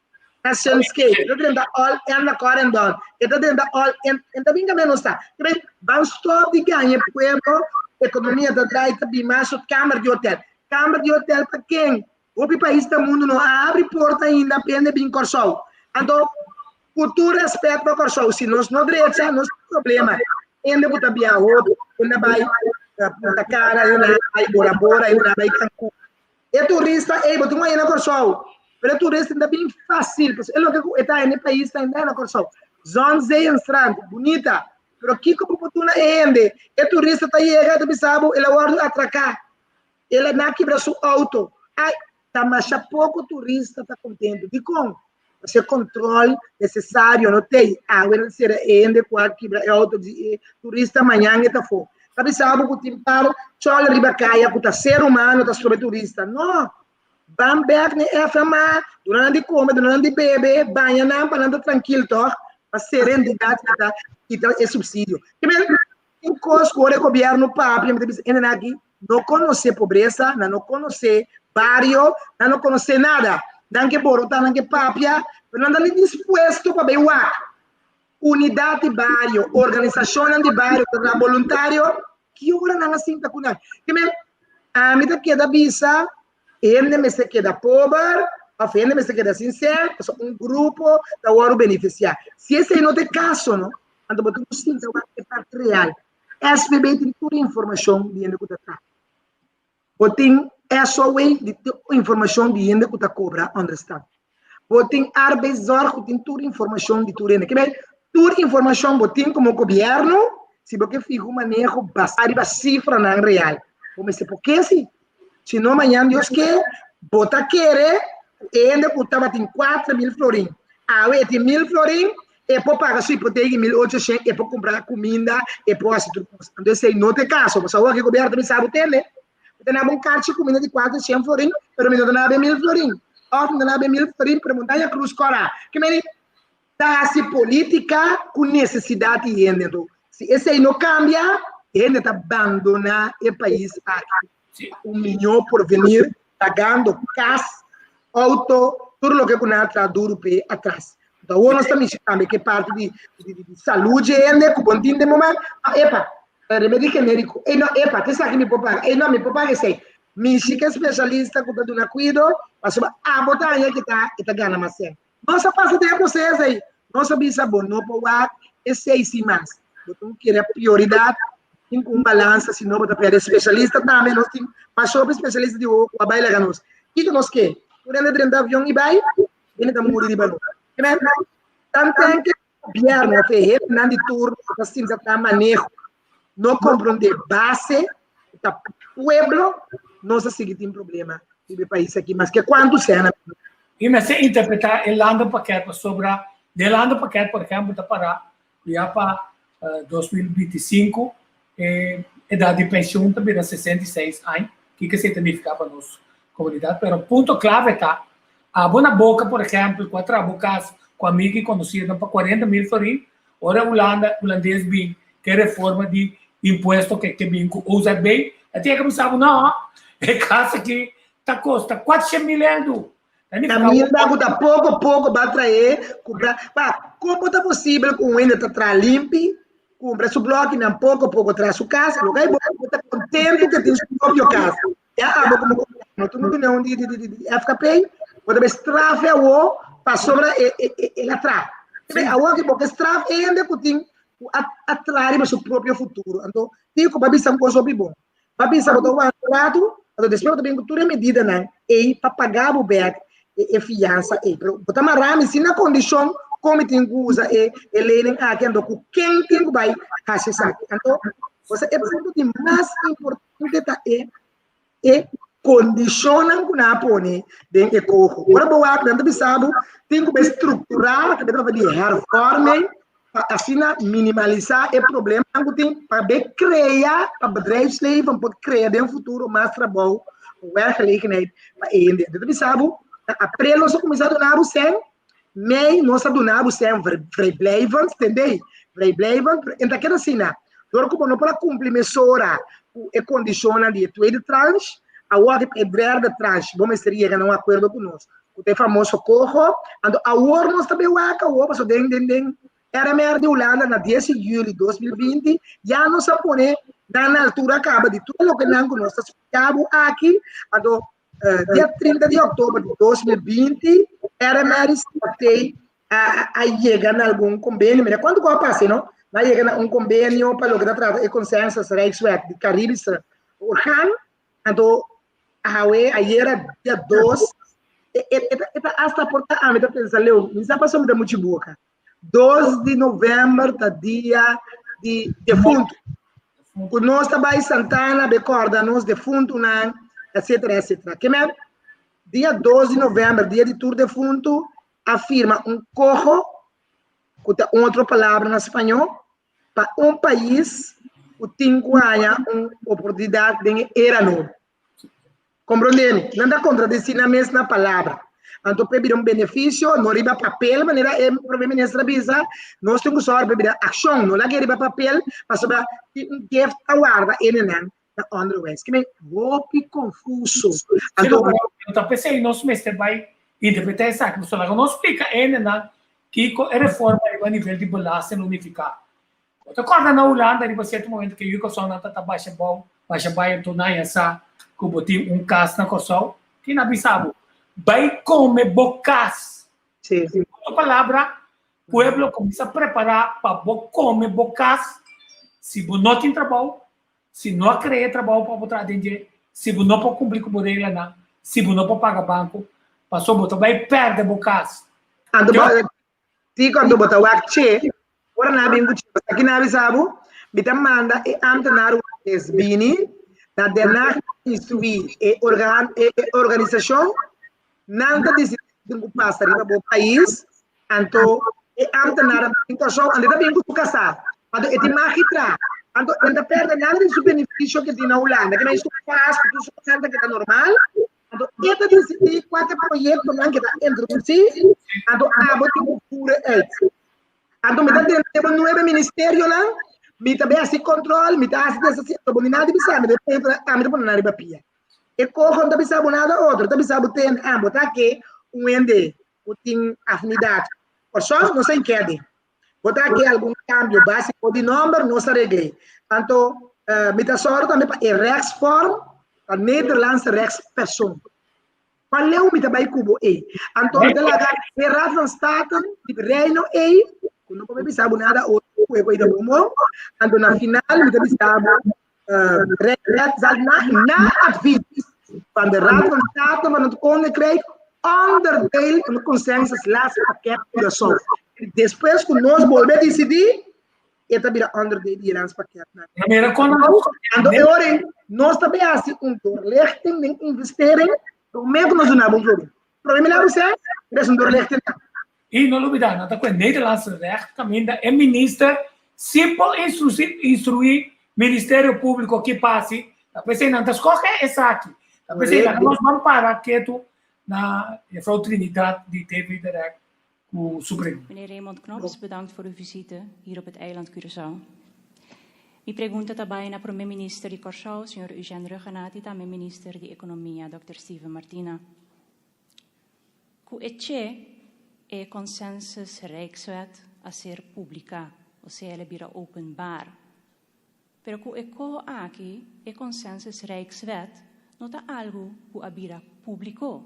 [SPEAKER 4] na Sunscape, e ta drenta all in na Corendon, e ta drenta all in, e ta bin kaminda nos ta. Kibé, ban stòp di gaña e pueblo, ekonomia ta drai, ta bin mas su kamer di hotel. Kamer di hotel pa ken? Hopi pais ta mundu no a abri porta ainda pa hende bin Kòrsou. Anto, ku tur rèspèt pa Kòrsou, si nos no drecha, nos tin problema. Hende ku ta biaha hopi, hende a bai Punta Cana, hende a bai Bora Bora, hende a bai Cancun. E turista, ey, bo tin un aña na Kòrsou, pero e turista ta bin fásil, pasobra e loke ku e ta na e pais ta na Kòrsou. Zon, zee en strand, bunita. Pero kiko bo por duna e hende? E turista ta yega e ta bisa bo el a wòrdu atraká, el a na kibra su outo. Ai, ta masha poko turista ta kontentu. Dikon? Pasobra e kòntròl nesesario no t'ei. Awe nan sera e hende ku a kibra e outo di e turista, mañan e ta afó. Ta bisa bo ku tin par chòl riba kaya ku ta ser humano ta stroba e turista. No! Ban bek na e FMA, duna nan di kome, duna nan di bebe, baña nan pa nan ta trankil tòg, pa serendidat kita kita e supsidio. Ke men, tin kos ku ora e gobièrnu papia, mi ta bisa hende nan aki no konosé pobresa, nan no konosé bario, nan no konosé nada. Nan ke borotá, nan ke papia, pero nan ta ni dispuesto pa bai wak. Unidat di bario, organisashonnan di bario ku ta traha boluntario, Ki ora nan a sinta ku nan? Ke men, ami ta keda bisa, hende mester keda pober òf hende mester keda sin sèn, pasobra un grupo ta wòrdu benefisiá. Si esei no ta e kaso, no, anto bo tin ku sinta wak e parti real. SVB tin tur informashon di hende ku ta traha. Bo tin SOW di tur informashon di hende ku ta kobra ònderstan. Bo tin Arbeidszorg ku tin tur informashon di tur hende. Kibei, tur informashon bo tin komo gobièrnu, si bo ke fiha un maneho basá riba sifranan real. Bo mester por ke si. Si no mañan Dios ke, bo ta kere ku e hende ku tabatin 4000 florin, awe e tin 1000 florin, e por paga su hipoteka di 1800, e por kumpra kuminda, e por hasi tur kos. Anto esei no ta e kaso, pasobra awor ku e gobièrnu ta bisa bo tende, Mi ta naba un karchi kuminda di 400 florin, pero mi no ta naba 1000 florin. Òf mi ta naba 1000 florin, pero Montaña Cruz kòrá. Ke meni ta hasi polítika ku nesesidat di hende. Anto, si esei no kambia, hende ta bandoná e pais aki. Un mihó porvenir pagando kas, outo, tur loke ku nan a traha duru p'e atras. Anto awor nos ta mishi tambe ku e parti di salú dje hende ku bon tin den momento. Ma epa, remedi genériko, ey no, epa, ta esaki mi por paga, ey no, mi por paga esei. Mishi ku e spesialista ku ta duna kuido, pasobra abo ta haña kita e ta gana mas sèn. Nos a pasa den e proseso ei. Nos a bisa bo no por wak esei sin mas. Bo tin ku kere prioridat, tin ku un balansa, si no bo ta perde. Spesialista tambe, nos tin masha hopi spesialista di wowo ku a bai laga nos. Kiko nos ke? Tur hende drenta avion i bai, hende ta muri riba nos. Tanten ke gobièrnu òf e hefenan di turno ku ta sinta ta maneho no komprondé base ku ta pueblo, nos a sigui tin problema riba e pais aki maske kuantu sèn a bini.
[SPEAKER 2] I mester interpretá e landenpakket pasobra den e landenpakket por ehèmpel ta pará ku ya pa 2025 e edat di penshun ta bira 66 aña, kiko esei ta nifiká pa nos komunidat? Pero punto klave ta, abo na boka por ehèmpel ku a traha bo kas ku amiga i konosirnan pa 40 mil florin, ora Hulanda, hulandes bin ke reforma di impuesto ke ke bin ku OZB, a tin e kuminsá bo no, e kas aki ta kosta 400 mil eldu.
[SPEAKER 4] Caminda ku ta poko poko ba trae kumpra pa komo ta posibel ku un hende ta traha limpi kumpra su blokinan poko poko traha su kas lo kai bo ta kontentu ke tin su propio kas ya abo komo gobièrnu tur no duna un di di FKP bo ta bai straf e awo pasobra e el a traha awo aki bo ke straf e hende ku tin ku a traha riba su propio futuro anto tin ku ba bisa un kos hopi bon. Ba bisa bo ta wanta un ratu, anto despues bo ta bin ku tur e medidanan ei pa paga bo bèk e fiansa ei. Pero bo ta mará mi sin na kondishon kon mi tin ku usa e e lening aki, anto ku ken tin ku bai hasi esaki. Anto, osea e punto di mas importante ta e e kondishonnan ku nan a pone den e koho. Ora bo wak nan ta bisa bo tin ku bai strukturá, ta bai di hervorming, pa asina minimalisá e problemanan ku tin pa be krea, pa bedrijfsleven por krea den futuro mas trabou, werkgelegenheid pa e hende. Anto ta bisa bo, na aprel nos a kuminsá duna bo sèn, mei nos a duna bo sèn vrijblijvend, tendei? Vrijblijvend, pero e ta keda asina. Dor ku bo no por a kumpli mesora ku e kondishonnan di e tweede tranche, awor e derde tranche bo mester yega na un akuerdo ku nos. Ku ta e famoso koho. Anto awor nos ta bay wak awor pasobra den den den RMR di Hulanda na 10 di juli 2020 ya nos a pone nan na altura kaba di tur loke nan ku nos ta splika bo aki. Anto dia 30 di oktober di 2020 RMR i CFT a a yega na algun kombenio. Mira kuantu ku a pasa no. Nan a yega na un kombenio pa loke ta trata e consensus Rijkswet di Caribische orgaan. Anto awe, ayera dia 2, e, e, e, e ta hasta por ta ami ta pensa leu, mi sa pasobra mi ta muchi boka. 2 di november ta dia di defuntu. Ku nos ta bai Santana be kòrda nos defuntunan, etcetera, etcetera. Ke men, dia 2 di novèmber, dia di tur defuntu, a firma un koho, ku ta un otro palabra na spañó, pa un pais ku tin ku haña un oportunidat den e era nobo. Komprondé mi? Nan ta kontradisí nan mes na palabra. Anto p'e bira un benefisio, no riba papel, manera e prome minister a bisa, nos tin ku sòru p'e bira akshon, no lag'é riba papel, pasobra tin un gift a warda enenan na onderwijs. Ki men hopi konfuso.
[SPEAKER 2] Anto, ta p'esei nos mester bai interpretá esaki, pasobra laga nos splika enenan kiko e reforma riba nivel di belasting lo nifiká. Bo ta kòrda na Hulanda riba sierto momento ke yu Kòrsou nan ta ta basha bou, basha bai anto nan ya sa ku bo tin un kas na Kòrsou. Kin a bisa bo? Bai kome bo kas.
[SPEAKER 4] Sí.
[SPEAKER 2] En otro palabra, pueblo kuminsá prepará pa bo kome bo kas si bo no tin trabou, si no a krea trabou pa bo traha den dje, si bo no por kumpli ku bo reglanan, si bo no por paga banko, pasobra bo ta bai pèrdè bo kas.
[SPEAKER 4] Anto bo Sí, cuando bo ta wak che, ora nan a bin cu che, bo sa ki nan a bisa bo? Mi ta manda e ambtenaar hulandes bini na Den Haag instrui e organ, e organisacion, nan ta dicidi ki tin cu pasa riba bo pais, anto e ambtenaar a bin Kòrsou, anto e ta bin cu su casá, anto e tin mag di traha, anto e no ta perde nada di su beneficio cu e tin na Hulanda, kimen su cas cu tur su cosnan ta keda normal, Anto e ta disidí kua ta e proyektonan ke ta introdusí, anto abo tin ku voeren uit. Anto mi ta drenta bo nuebe ministerionan, mi ta bai hasi kòntròl, mi ta hasi des asi, anto bo ni nada di bisa mi, ami ta pone nan riba pia. E koho no ta bisa bo nada otro, e ta bisa bo ten, ah, bo ta ke un hende ku tin afinidat. Kòrsou no sa inkède. Bo ta ke algun kambio básiko di nòmber, nos a regl'é. Anto, mi ta sòru tambe pa e rechtsvorm, pa Nederlandse rechtspersoon. Pa leu mi ta bai ku bo ei. Anto mi ta laga e Raad van State di Reino ei, ku no por bisa bo nada otro ku e ku ei ta bon bon. Anto na final mi ta bisa bo, Rijksraad na, na advies van de Raad van State van het Koninkrijk onderdeel van het consensus landspakket Curaçao. Despues ku nos bolbe disidí, e ta bira onderdeel di e landspakket.
[SPEAKER 2] Mira kon
[SPEAKER 4] Anto e ora ei, nos ta bay hasi un doorlichting den investering, promé ku nos duna bo un florin. Promé mi laga bo sè, es un doorlichting.
[SPEAKER 2] I no lubidá, nan ta ku e Nederlandse recht kaminda e minister si por instruí Ministerio Públiko ki pasi, ta p'esei nan ta skohe esaki. Ta p'esei laga nos ban para ketu na juffrouw Trinidad di TV Direct ku su pregunta.
[SPEAKER 7] Meneer Raymond Knops, bedankt voor uw visite hier op het eiland Curaçao. Mi pregunta ta bai na Prome Minister di Kòrsou, señor Eugène Rhuggenaath i tambe Minister di Ekonomia, dòkter Steven Martina. Ku e che e Consensus Rijkswet a ser publiká, osea el a bira openbaar. Pero ku e koho aki e Consensus Rijkswet no ta algu ku a bira públiko.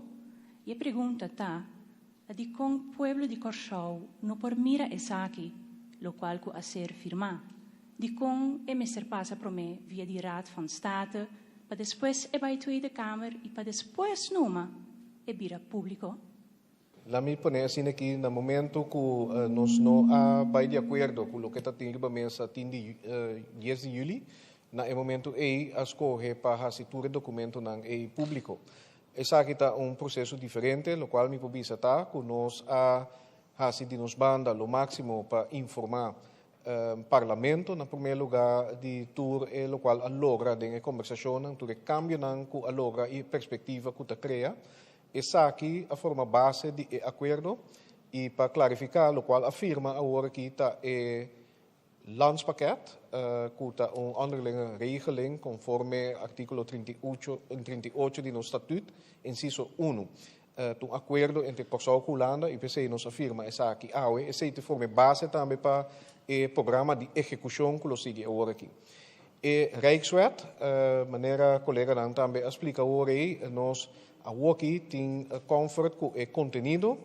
[SPEAKER 7] I e pregunta ta, ta dikon pueblo di Kòrsou no por mira esaki, lokual ku a ser firmá? Dikon e mester pasa promé via di Raad van State pa despues e bai Tweede Kamer i pa despues numa e bira públiko?
[SPEAKER 6] La mi pone asina aki, na momento ku nos no a bai di akuerdo ku loke ta tin riba mesa tin di dies di yüli, na e momento ei a skohe pa hasi tur e dokumentonan ei públiko. Esaki ta un proseso diferente, lokual mi por bisa ta ku nos a hasi di nos banda lo máksimo pa informá Parlamento na promé lugá di tur e lokual a logra den e kombersashonnan, tur e kambionan ku a logra i e perspektiva ku ta krea. Esaki a forma base di e akuerdo i pa klarifiká lokual a firma awor aki ta e landspakket ku ta un onderlinge regeling konforme artíkulo 38 di nos statut, insiso unu. Ta un akuerdo entre Kòrsou ku Hulanda i p'esei nos a firma esaki awe. Esei ta forma e base tambe pa e programa di ehekushon ku lo sigui awor aki. E Rijkswet, manera koleganan tambe a splika awor ei, nos awoki tin comfort ku e kontenido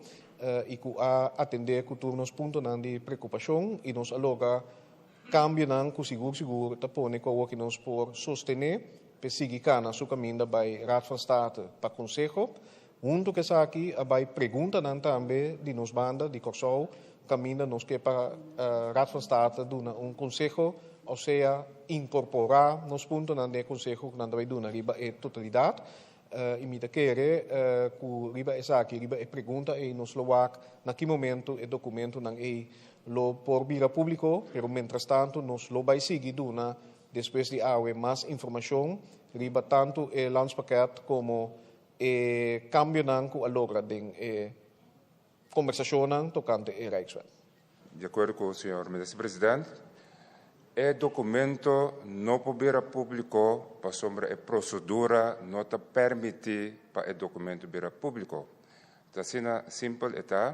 [SPEAKER 6] i ku a atendé ku tur nos puntonan di preokupashon i nos a logra kambionan ku sigur sigur ta pone ku awoki nos por sostené p'e sigui kana su kaminda bai Raad van State pa konseho. Huntu ku esaki a bai preguntanan tambe di nos banda di Kòrsou. kaminda nos ke pa Raad van State duna un konseho, osea inkorporá nos puntonan den e konseho ku nan ta bai duna riba e totalidat. I mi ta kere ku riba esaki, riba e pregunta ei nos lo wak na ki momento e dokumentonan ei lo por bira públiko, pero mientrastantu nos lo bai sigui duna despues di awe mas informashon riba tantu e landspakket komo e kambionan ku a logra den e kombersashonnan tokante e Rijkswet.
[SPEAKER 8] Di akuerdo ku señor Minister President, e dokumento no por bira públiko pasobra e prosedura no ta permití pa e dokumento bira públiko. Ta asina simpel e ta,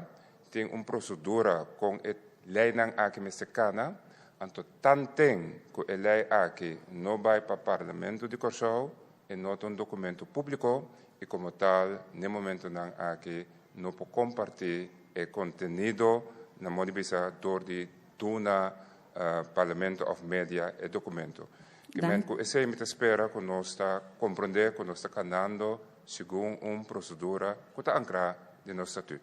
[SPEAKER 8] tin un prosedura kon e leinan aki mester kana, anto tanten ku e lei aki no bai pa Parlamento di Kòrsou, e no ta un dokumento públiko i komo tal n'e momentonan aki no por kompartí e kontenido na modo di bisa dor di duna Parlamento òf media e dokumento. Ke men ku esei mi ta spera ku nos ta komprondé ku nos ta kanando segun un prosedura ku ta ankrá den nos statut.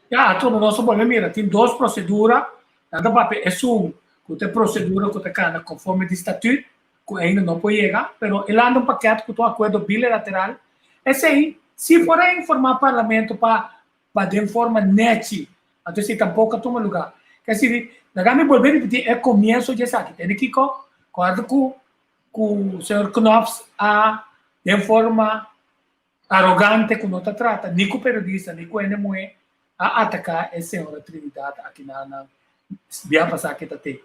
[SPEAKER 2] Ya, atrobe nos a bolbe mira, tin dos procedura, nan ta papia esun cu ta e procedura cu ta cana conforme di statuut, cu ainda no por yega, pero e landa un pakket cu ta un acuerdo bilateral, esey si por a informa Parlamento pa pa den forma nechi, anto esey tampoco a tuma lugar. Ke esey, laga mi bolbe ripiti e comienzo di esaki, tende kico? Corda cu cu señor Knops a den forma Arogante ku no ta trata ni ku periodista ni ku hende muhé a ataká e señora Trinidad aki na nan bia pasá ke ta te.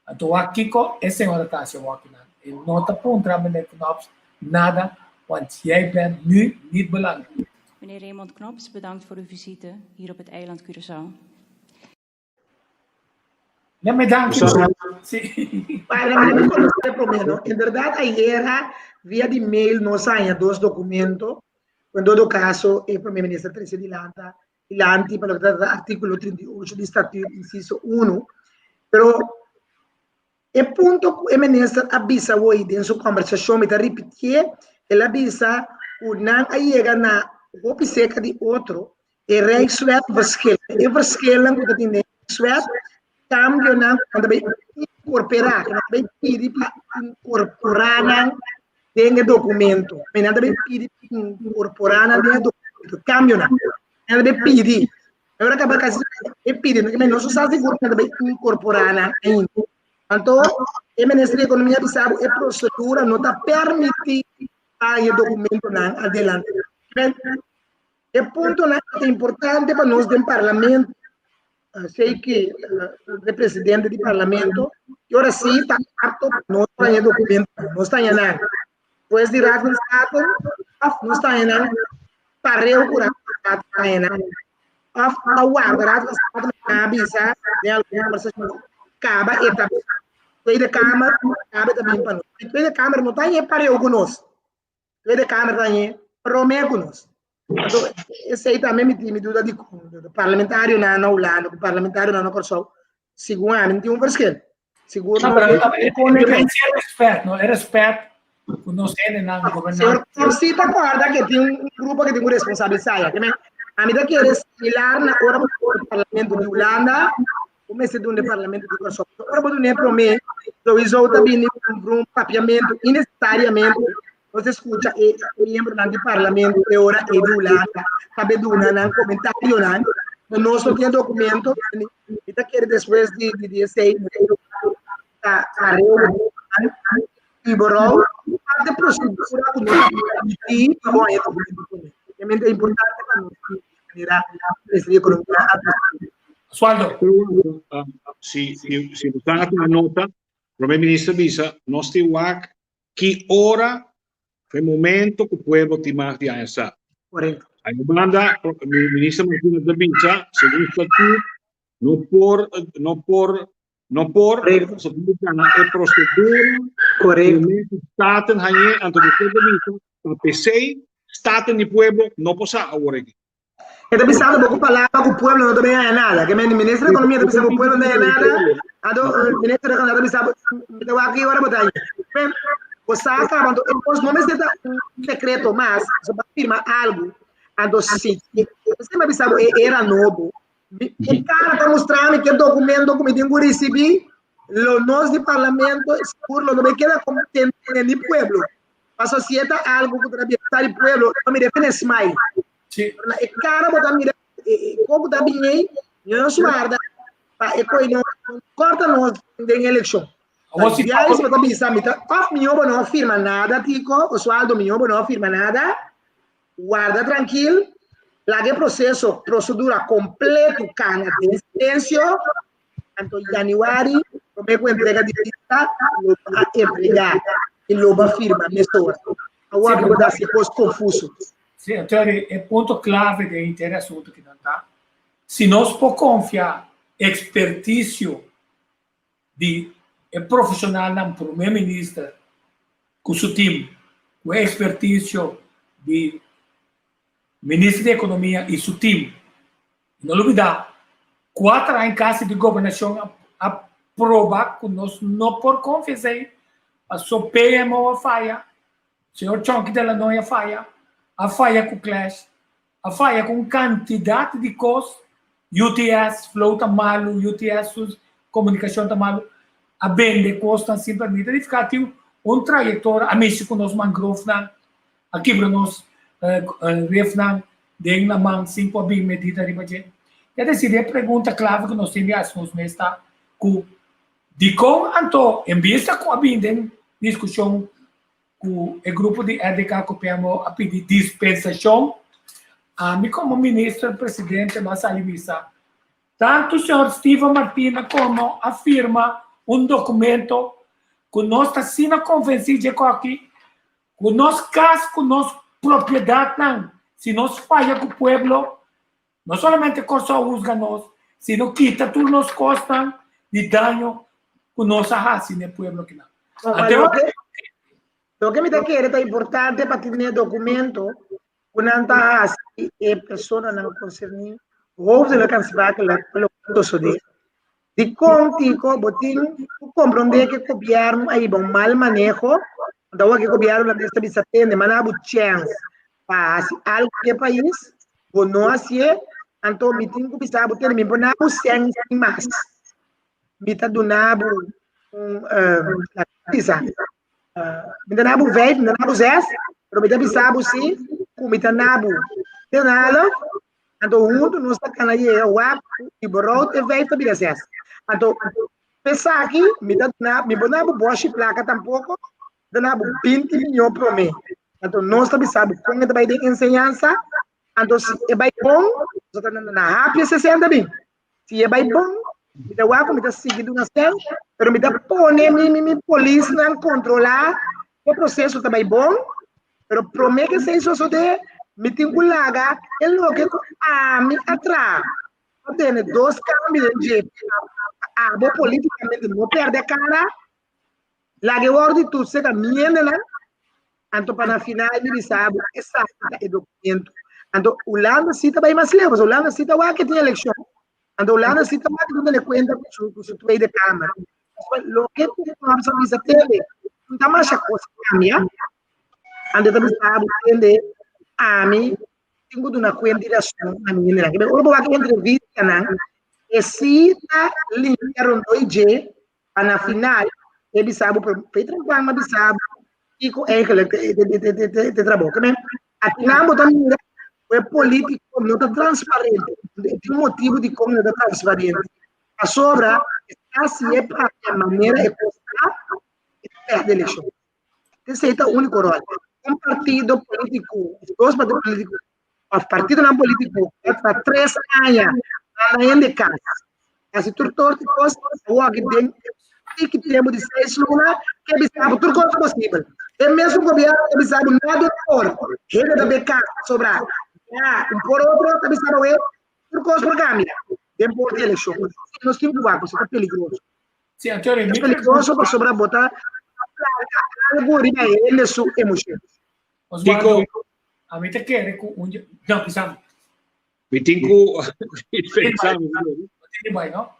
[SPEAKER 2] Anto wak kiko e señora ta hasi awor aki nan. E no ta puntra meneer Knops nada want jij bent nu niet belangrijk.
[SPEAKER 7] Meneer Raymond Knops, bedankt voor uw visite hier op het eiland Curaçao.
[SPEAKER 2] Ja, me danki.
[SPEAKER 4] Sí. Para mi conocer promé, no? En verdad, ayera, via di mail, nos haña dos documento. En todo caso, e primer minister trece dilanta, dilanti pa loke ta trata artículo 38 di statuut, inciso 1. Pero e punto ku e minister a bisa hoy den su conversacion, mi ta repitié, el a bisa ku nan a yega na hopi cerca di otro, E Rijkswet verschil. E verschilnan ku ta tin den Rijkswet, kambionan ku nan ta bai inkorporá, ku nan ta bai pidi pa inkorporá nan den e dokumento. Mi nan ta bai pidi pa inkorporá nan den e dokumento, kambionan. Nan ta bai pidi. Ora kaba kasi e pidi, mi no sa sigur ku nan ta bai inkorporá nan ainda. Anto e minister di ekonomia a bisa bo e prosedura no ta permití pa e dokumentonan adelante. E puntonan ta importante pa nos den parlamento. Sei que e presidente di parlamento, y ora sí ta apto pa nos traña documento, nos traña nan. Después di Raad van State, of nos traña nan pareu ku Raad van State traña nan. Of a warda Raad van State na avisa den algun conversacion kaba e ta Tweede Kamer kaba e ta bin pa nos. Tweede Kamer no traña pareu ku nos. Tweede Kamer ta ñe promé ku nos. Anto, esei tambe mi tin mi duda di kon parlamentarionan na Hulanda ku parlamentarionan na Kòrsou, segun ami no tin un verschil. Sigur
[SPEAKER 2] no. E respet, no? E respet ku nos hendenan gobernante.
[SPEAKER 4] Señor sí ta kòrda ke tin un grupo ke tin ku responsabilisá ya. Ami ta kere similar na ora ku parlamento di Hulanda Bo mester duna e parlamento di Kòrsou. Ora bo duna e promé, souiso ta bini un un papiamentu innesesariamente. Nos a skucha e miembronan di parlamento e ora ei di Hulanda ta be duna nan komentarionan. Pero nos no tin e dokumento. Mi ta kere despues di di esei ta areo überou parte prosedura ku no ta permití pa bo haña e dokumento promé. Obviamente e importante pa nos manera Ministerio di Economia a trese.
[SPEAKER 2] Oswaldo.
[SPEAKER 3] Si, si, si bo a tuma nota, Prome Minister bisa, nos tin wak ki ora e momento ku pueblo tin mag di haña sa.
[SPEAKER 4] Correcto.
[SPEAKER 3] Ay banda, Minister Martina ta bisa, segun statuut, no por, no por, no por, so tin gana e procedura.
[SPEAKER 4] Correcto.
[SPEAKER 3] Staten hañe, anto despues ta bisa, pa pesey, Staten di pueblo no por sa awor aki.
[SPEAKER 4] E ta bisando bo ku palabra ku pueblo no ta bin haña nada. Ke men minister di ekonomia ta bisa ku pueblo no ta haña nada, anto minister di ekonomia ta bisa bo mi ta wak ki ora bo ta haña. Men bo sa kaba anto e kos no mester ta un sekreto mas, pasobra bo a firma algu. Anto si, esei mi a bisa bo e era nobo. E cara ta mustra mi ke documento ku mi tin ku risibi, lo nos di parlamento sigur lo no bai keda kontente ni pueblo. Pasobra si e ta algo ku ta na bienestar di pueblo, lo mi defende smile.
[SPEAKER 2] Sí.
[SPEAKER 4] Pero na e cara bo ta mira e kon ku ta bini ei, mi no suarda pa e koi no korta nos den elekshon.
[SPEAKER 2] Awor si
[SPEAKER 4] Biaha bo ta bisa mi ta òf mihó bo no firma nada Tico, Oswaldo mihó bo no firma nada, Warda trankil, laga e proseso, prosedura kompletu kana den silensio, anto yanüari promé ku entrega di lista lo bo a entregá i lo bo a firma mesora. Awor bo ta hasi kos konfuso.
[SPEAKER 2] Sí, Attorney, e punto klave den henter e asuntu kinan ta, si nos por konfia ekspertisio di e profesionalnan Prome Minister cu su team, cu e experticio di Minister di Economia y su team. No lubida, cuater aña casi di gobernacion a proba cu nos no por confia esey, paso PMO a faya, señor Chonky de la Noy a faya, a faya cu Clash, A faya ku un kantidat di kos, UTS flow ta malu, UTS su komunikashon ta malu, a bende kosnan sin permit. Ta nifiká tin un trayektoria, a mishi ku nos mangrofnan, a kibra nos refnan den laman sin ku a bin medida riba dje. Ke desir e pregunta klave ku nos tin di hasi nos mes ta ku dikon anto en bista ku a bin den diskushon ku e grupo di RDK ku PMO a pidi dispensashon, ami komo minister presidente lo a sali bisa tantu señor Steven Martina komo a firma un dokumento ku nos ta asina konvensí dje koki ku nos kas ku nos propiedatnan si nos faya ku pueblo No solamente Kòrsou husga nos, sino kita tur nos kosnan di daño ku nos a hasi na e pueblo kinan.
[SPEAKER 4] Ante loke, loke mi ta kere ta importante pa tin e documento ku nan ta hasi e personanan konserní hoofdelijk aansprakelijk pa loke ta sosodé. Dikon Tico bo tin ku komprondé ku e gobièrnu a hiba un mal maneho, anto awor ku e gobièrnu hulandes ta bisa tende, manda bo chèns pa hasi algu ku e pais, bo no hasié, anto mi tin ku bisa bo tende mi por na bo sèn sin mas, mi ta duna bo un bisa, mi ta na bo vijf, mi ta na bo zes, pero mi ta bisa bo si ku mi ta na bo ten half. Anto huntu nos ta kana yega wak i borout e vijf ta bira zes. Anto p'esaki mi ta duna, mi bo duna bo bòshi plaka tampoko, mi ta duna bo binti miyon promé. Anto nos ta bisa bo kon e ta bai den enseñansa, anto si e bai bon, nos ta duna na hapia sesenta bin. Si e bai bon, mi ta wak ku mi ta sigui duna sèn, pero mi ta pone mi mi mi polisnan kontrolá e proseso ta bai bon, pero promé ku esei sosodé, mi tin ku laga e loke ku ami a traha. A tene dos kambio den dje, pa abo polítikamente no pèrdè kara, laga e wòrdu di tur serka mi hendenan, anto pa na final mi bisa bo esaki ta e documento. Anto Hulanda si ta bai mas leu, pasobra Hulanda si ta wak ke tin elekshon, anto Hulanda si ta wak ke tin tene kuenta ku su ku su Tweede Kamer. Pasobra loke ku Forbes a bisa tende, no ta masha kos kambia, anto e ta bisa bo tende ami tin ku duna kuenta i rason na mi hendenan. Kibera ora bo wak e entrevistanan, e si ta limpia rondó i dje, Pa na final e bisa bo, pero Peter en Juan a bisa bo kiko eigenlijk te trabou. Ke men, akinan bo ta mira ku e polítiko no ta transparente. E tin un motibu dikon no ta transparente. Pasobra e ta hasié papia manera e kos ta, e ta pèrdè elekshon. Esei ta úniko ròl. Un partido polítiko, dos partido polítiko Of partidonan politico pa tres aña anda hende cas. Casi tur torti cos awor aki den tiki tempo di seis luna ke bisa bo tur cos ta posibel. E mesun gobierno ta bisa bo nada por hende ta be cas pasobra ya un por otro ta bisa bo tur cos por cambia den por di eleccion. Nos tin cu wak pasobra ta peligroso.
[SPEAKER 2] Sí, Antonio,
[SPEAKER 4] Ta peligroso pasobra bo ta planta algo riba hende su emocion.
[SPEAKER 2] Oswaldo, ami ta kere ku un no, bisa mi.
[SPEAKER 3] Mi tin ku pensa mi.
[SPEAKER 2] Tin bai, no?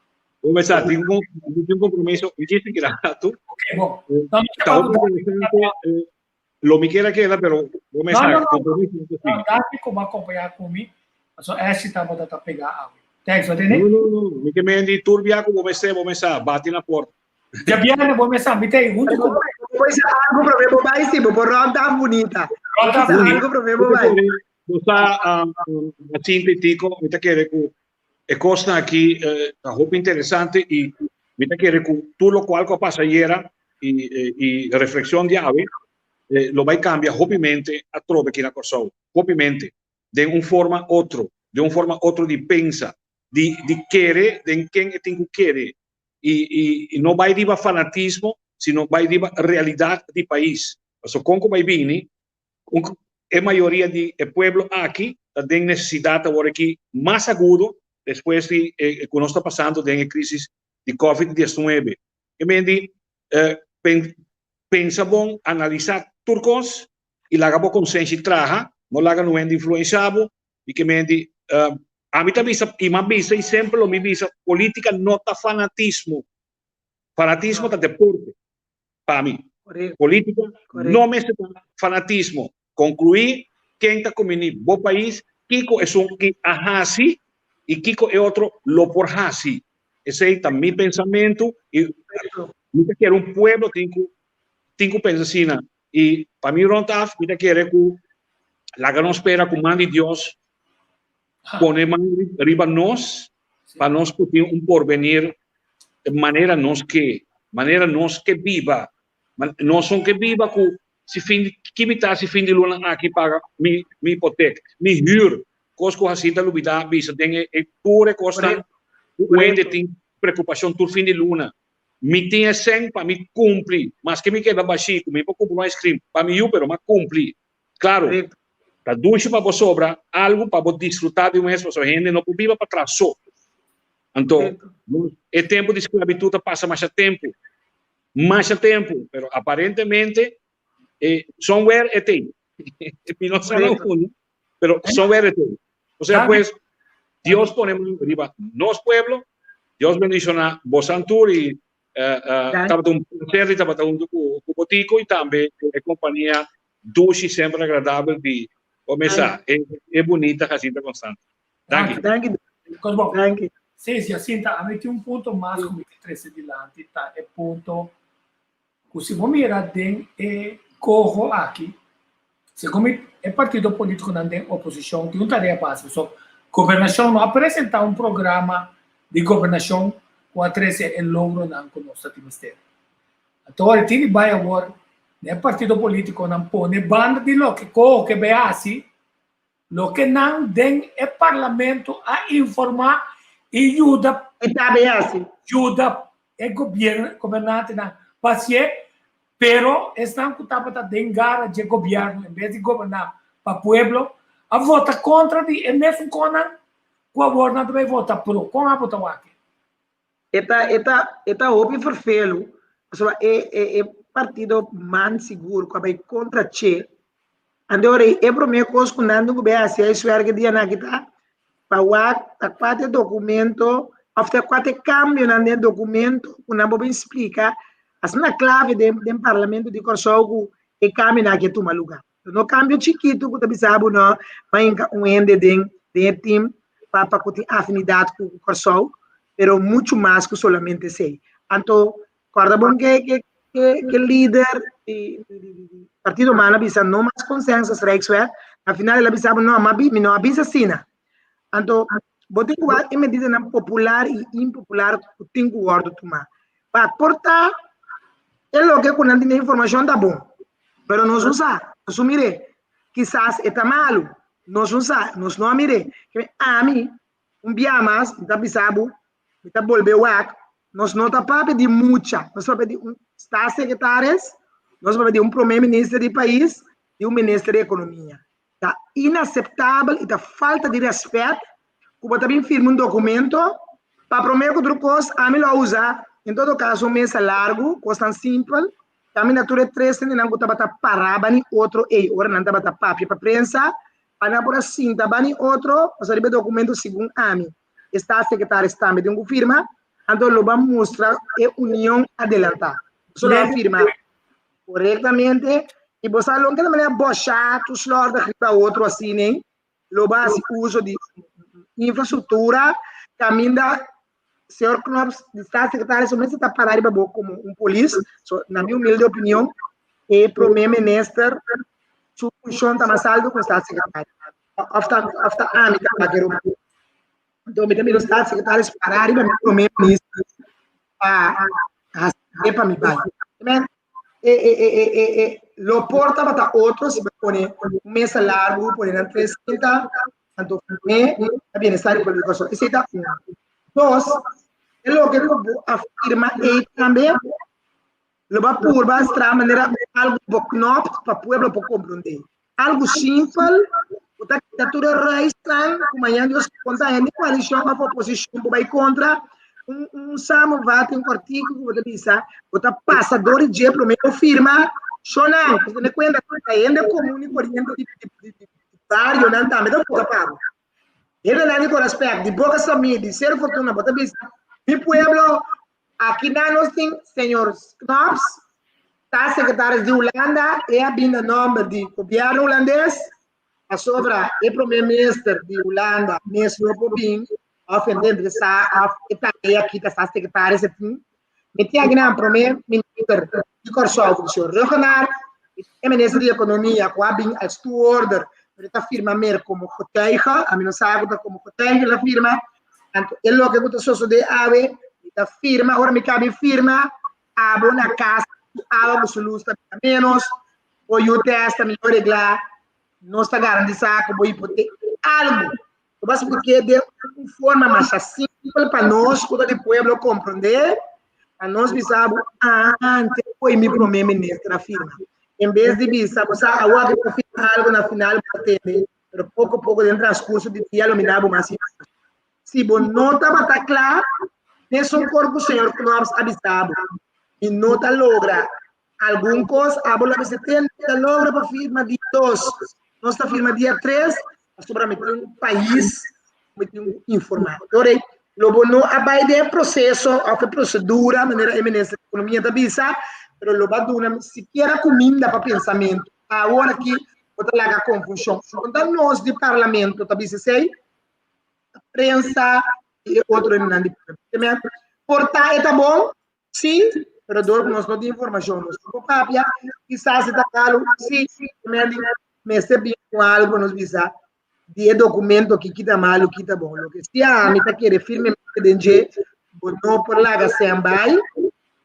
[SPEAKER 3] Bo mesa tin un mi tin un compromiso, mi tin ki rato.
[SPEAKER 2] Ok, bon.
[SPEAKER 3] Ta hopi interesante. Lo mi kier a keda, pero bo
[SPEAKER 2] No,
[SPEAKER 3] mesa
[SPEAKER 2] no, no.
[SPEAKER 3] compromiso no ta
[SPEAKER 2] No,
[SPEAKER 3] sigui.
[SPEAKER 2] danki ku bo a kompañá ku mi. Paso Ashley tabata ta pegá awe. Thanks, bo tene?
[SPEAKER 3] No, no, no. Mi ke men di tur bia ku bo mester, bo mesa bati na porta.
[SPEAKER 2] Djabièrnè bo mesa, mi ta ei huntu ku bo.
[SPEAKER 4] Bo por bisa algu promé bo bai, si bo por rònt af bunita.
[SPEAKER 2] Rònt af
[SPEAKER 4] Bo por bisa
[SPEAKER 2] bunita.
[SPEAKER 4] algu promé bo bai.
[SPEAKER 3] Bo sa, Jacinta i Tico, mi ta kere ku e kosnan aki ta hopi interesante i mi ta kere ku tur lokual ku a pasa ayera i i reflekshon di awe lo bai kambia hopimente atrobe aki na Kòrsou, hopimente den un forma otro, den un forma otro di pensa, di di kere den ken e tin ku kere i i no bai riba fanatismo sino bai riba realidat di pais. Pasobra kon ku bai bini E mayoria di e pueblo aki ta den nesesidat awor aki mas agudo despues di e ku nos ta pasando den e krisis di covid diesnuebe. E men di pensa bon, analisá tur kos i laga bo konsenshi traha, no laga no hende influensha bo. I ke men di ami ta bisa i m'a bisa i semper lo mi bisa politika no ta fanatismo. Fanatismo ta deporte. Pa mi, politica no mester ta fanatismo. Conclui ken ta comini bo pais, kico esun ki a haci y kico e otro lo por haci. Esey ta mi pensamento y mi ta kere un pueblo tin cu tin cu pensa asina. Y pa mi rond af mi ta kere cu laga nos spera cu man di Dios pone man riba nos pa nos por tin un porvenir manera nos ke, manera nos ke biba. Nos no ke biba ku si fin di, ki mi ta si fin di luna aki paga mi mi hipotek, mi hür, kos ku Jacinta lubida bisa den e e tur e kosnan ku un hende tin preokupashon tur fin di luna. Mi tin e sèn pa mi kumpli, maske mi keda bashí ku mi por kumpra un ice cream pa mi yu pero m'a kumpli. Claro, ta dushi pa bo sobra algu pa bo disfruta di un mes pasobra hende no por biba pa tras so. Anto, e tempu di sclavitud a pasa masha tempu, masha tempu, pero aparentemente e somewhere e tei. Mi no sa na unda, pero somewhere e tei. Osea pues, Dios pone man riba nos pueblo, Dios bendiciona bosan tur y Tabata un placer di tabata hunto cu Botico y tambe e compania dushi semper agradabel di Comesa e e bunita Jacinta Constante. Danki.
[SPEAKER 4] Danki.
[SPEAKER 2] Danki. Sí, Jacinta, a mi tin un punto mas cu mi ke trece dilanti, ta e punto cu si bo mira den e coho aki, segun mi e partido politiconan den oposicion tin un tarea pa haci, pasobra gobernacion no a presenta un programa di gobernacion cu a trece e logronan cu nos ta tin mester. Anto ora tin di bay awor na e partido politiconan pone banda di loke coho ke bay haci, Loke nan den e parlamento a informa y yuda
[SPEAKER 4] E ta bay haci.
[SPEAKER 2] yuda e gobierno, gobernantenan pa hacié, pero esnan cu tabata den gara dje gobierno en bes di goberna pa pueblo a vota contra di e mesun conan cu awor nan ta bay vota pro. Con abo ta wak?
[SPEAKER 4] E ta e ta e ta hopi ferfelu pasobra e e e partido man sigur ku a bai kontra Che. Ante ora ei e promé kos ku nan tin ku bai hasi e suerke dianan aki ta pa wak ta kua ta e dokumento òf ta kua ta e kambionan den e dokumento ku nan por bin splika asina klave den den parlamento di Kòrsou ku e kambionan aki a tuma lugá. No kambio chikitu ku ta bisa bo no pa hinka un hende den den e team pa pa ku tin afinidat ku Kòrsou, pero muchu mas ku solamente esei. Anto kòrda bon ke ke ke ke lider di di Partido man a bisa no mas consensus Rijkswet, na final el a bisa bo no mi a mi no a bisa asina. Anto bo tin ku wak e medidanan popular i impopular ku tin ku wòrdu tumá. Pa por ta e loke ku nan tin den informashon ta bon, pero nos no sa, nos no mir'é. Kisas e ta malu, nos no sa, nos no a mir'é. Ami, un bia mas, mi ta bisa bo, mi ta bolbe wak, nos no ta papia di mucha, nos papia di un staatssecretaris, nos papia di un prome minister di pais, di un minister di ekonomia. Ta inaseptabel i ta falta di rèspèt ku bo ta bin firma un dokumento pa promé ku tur kos ami lo a usa en todo kaso un mesa largu, kosnan simpel, kaminda tur e tres hendenan ku tabata pará bani otro ei ora nan tabata papia pa prensa pa nan por a sinta bani otro pasobra riba e dokumento segun ami e staatssecretaris tambe tin ku firma anto lo ban mustra e union adelantá. Pasobra lo a firma korektamente. I bo sa loke ta manera bòshá tur slòrdig riba otro asina ei, lo bo hasi uso di infrastruktura kaminda señor Knops di staatssecretaris solamente ta pará riba bo komo un polis. So, na mi humilde opinion, e promé minister su funshon ta mas alto ku un staatssecretaris. Òf ta òf ta ami ta wak e ruman. Anto mi ta mira un staatssecretaris pará riba mi promé minister pa hasi pa mi bai. E, e, e, e, e, e, lo por tabata otro si bo pone un mesa largu, pone nan tres sinta, anto promé ta bienestar di pueblo di Kòrsou. Esei ta un. Dos, e loke ku bo a firma ei tambe, lo bo a purba stra manera algu beknòpt pa pueblo por komprondé. Algu simpel, ku ta kita tur e ruisnan ku mañan Dios konta hende koalishon òf oposishon bo bai kontra, un un samenvatting kòrtiku ku bo ta bisa, bo ta pasa dor di dje promé bo firma, shownan, bo tene kuenta ku ta hende komun i koriente di di di barionan tambe ta vota pa bo. Hendenan di Korespèk, di Boka Samí, di Seru Fortuna, bo ta bisa, mi pueblo, akinan nos tin señor Knops, Staatssecretaris di Hulanda, e a bin na nòmber di gobièrnu hulandes, pasobra e promé minister di Hulanda mes no por bin, òf e ta interesá, òf e tarea aki ta staatssecretaris e tin. Mi tin akinan promé minister di Kòrsou, señor Rhuggenaath, e minister di Ekonomia ku a bin als toehoorder, pero e ta firma mer komo getuige, ami no sa ku ta komo getuige el a firma. Anto e loke ku ta sosodé awe, mi ta firma, ora mi kabi firma, abo na kas ku awa ku su lus ta bira ménos, bo yu tèst ta mihó reglá, nos ta garantisá ku bo hipoteka algu. Bo ta splik'é den un forma masha simpel pa nos ku ta di pueblo komprondé, pa nos bisa bo antes ku mi promé minister a firma. En bes di bisa bo sa awor ku bo firma algu na final bo ta tende, pero poko poko den transkurso di dia lo mi da bo mas informashon. Si bo no tabata kla, mesun kor ku señor Knops a bisa bo, mi no ta logra Algun kos abo lo mester tende ta logra pa firma dia dos. Nos ta firma dia tres, pasobra mi tin un pais mi tin ku informá. Dor ei, lo bo no a bai den e proseso òf e prosedura manera e minister di ekonomia ta bisa, pero lo bo a duna sikiera kuminda pa pensamentu. Awor aki bo ta laga konfushon. Konta nos di parlamento ta bisa esei, prensa i e otro hendenan di pueblo. Por ta e ta bon, Sí, pero dor ku nos no tin informashon, nos no por papia, kisas e ta malu, sí, mester bin ku algu pa nos bisa di e dokumento aki ki ta malu, ki ta bon. Loke si ami ta kere firmemente den dje, bo no por laga sèn bai,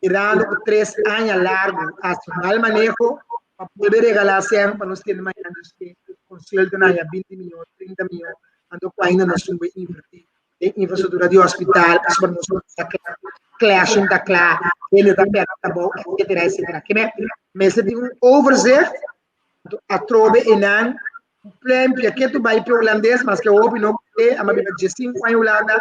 [SPEAKER 4] mirando ku tres aña largu hasi mal maneho, pa bolbe regalá sèn pa nos tende mañana di usted konsultonan haña binti miyon, trinta miyon, anto ku ainda nos tin ku invertí. den infrastruktura di hospital, pasobra nos no ta kla, classroom ta kla, hende ta pèrdè trabou, etcetera, etcetera. Ke men, mester tin un overzicht, anto atrobe einan, un pluimpje, ke tu bai pe hulandes, maske hopi no gust'é, ama biba diesinku aña Hulanda,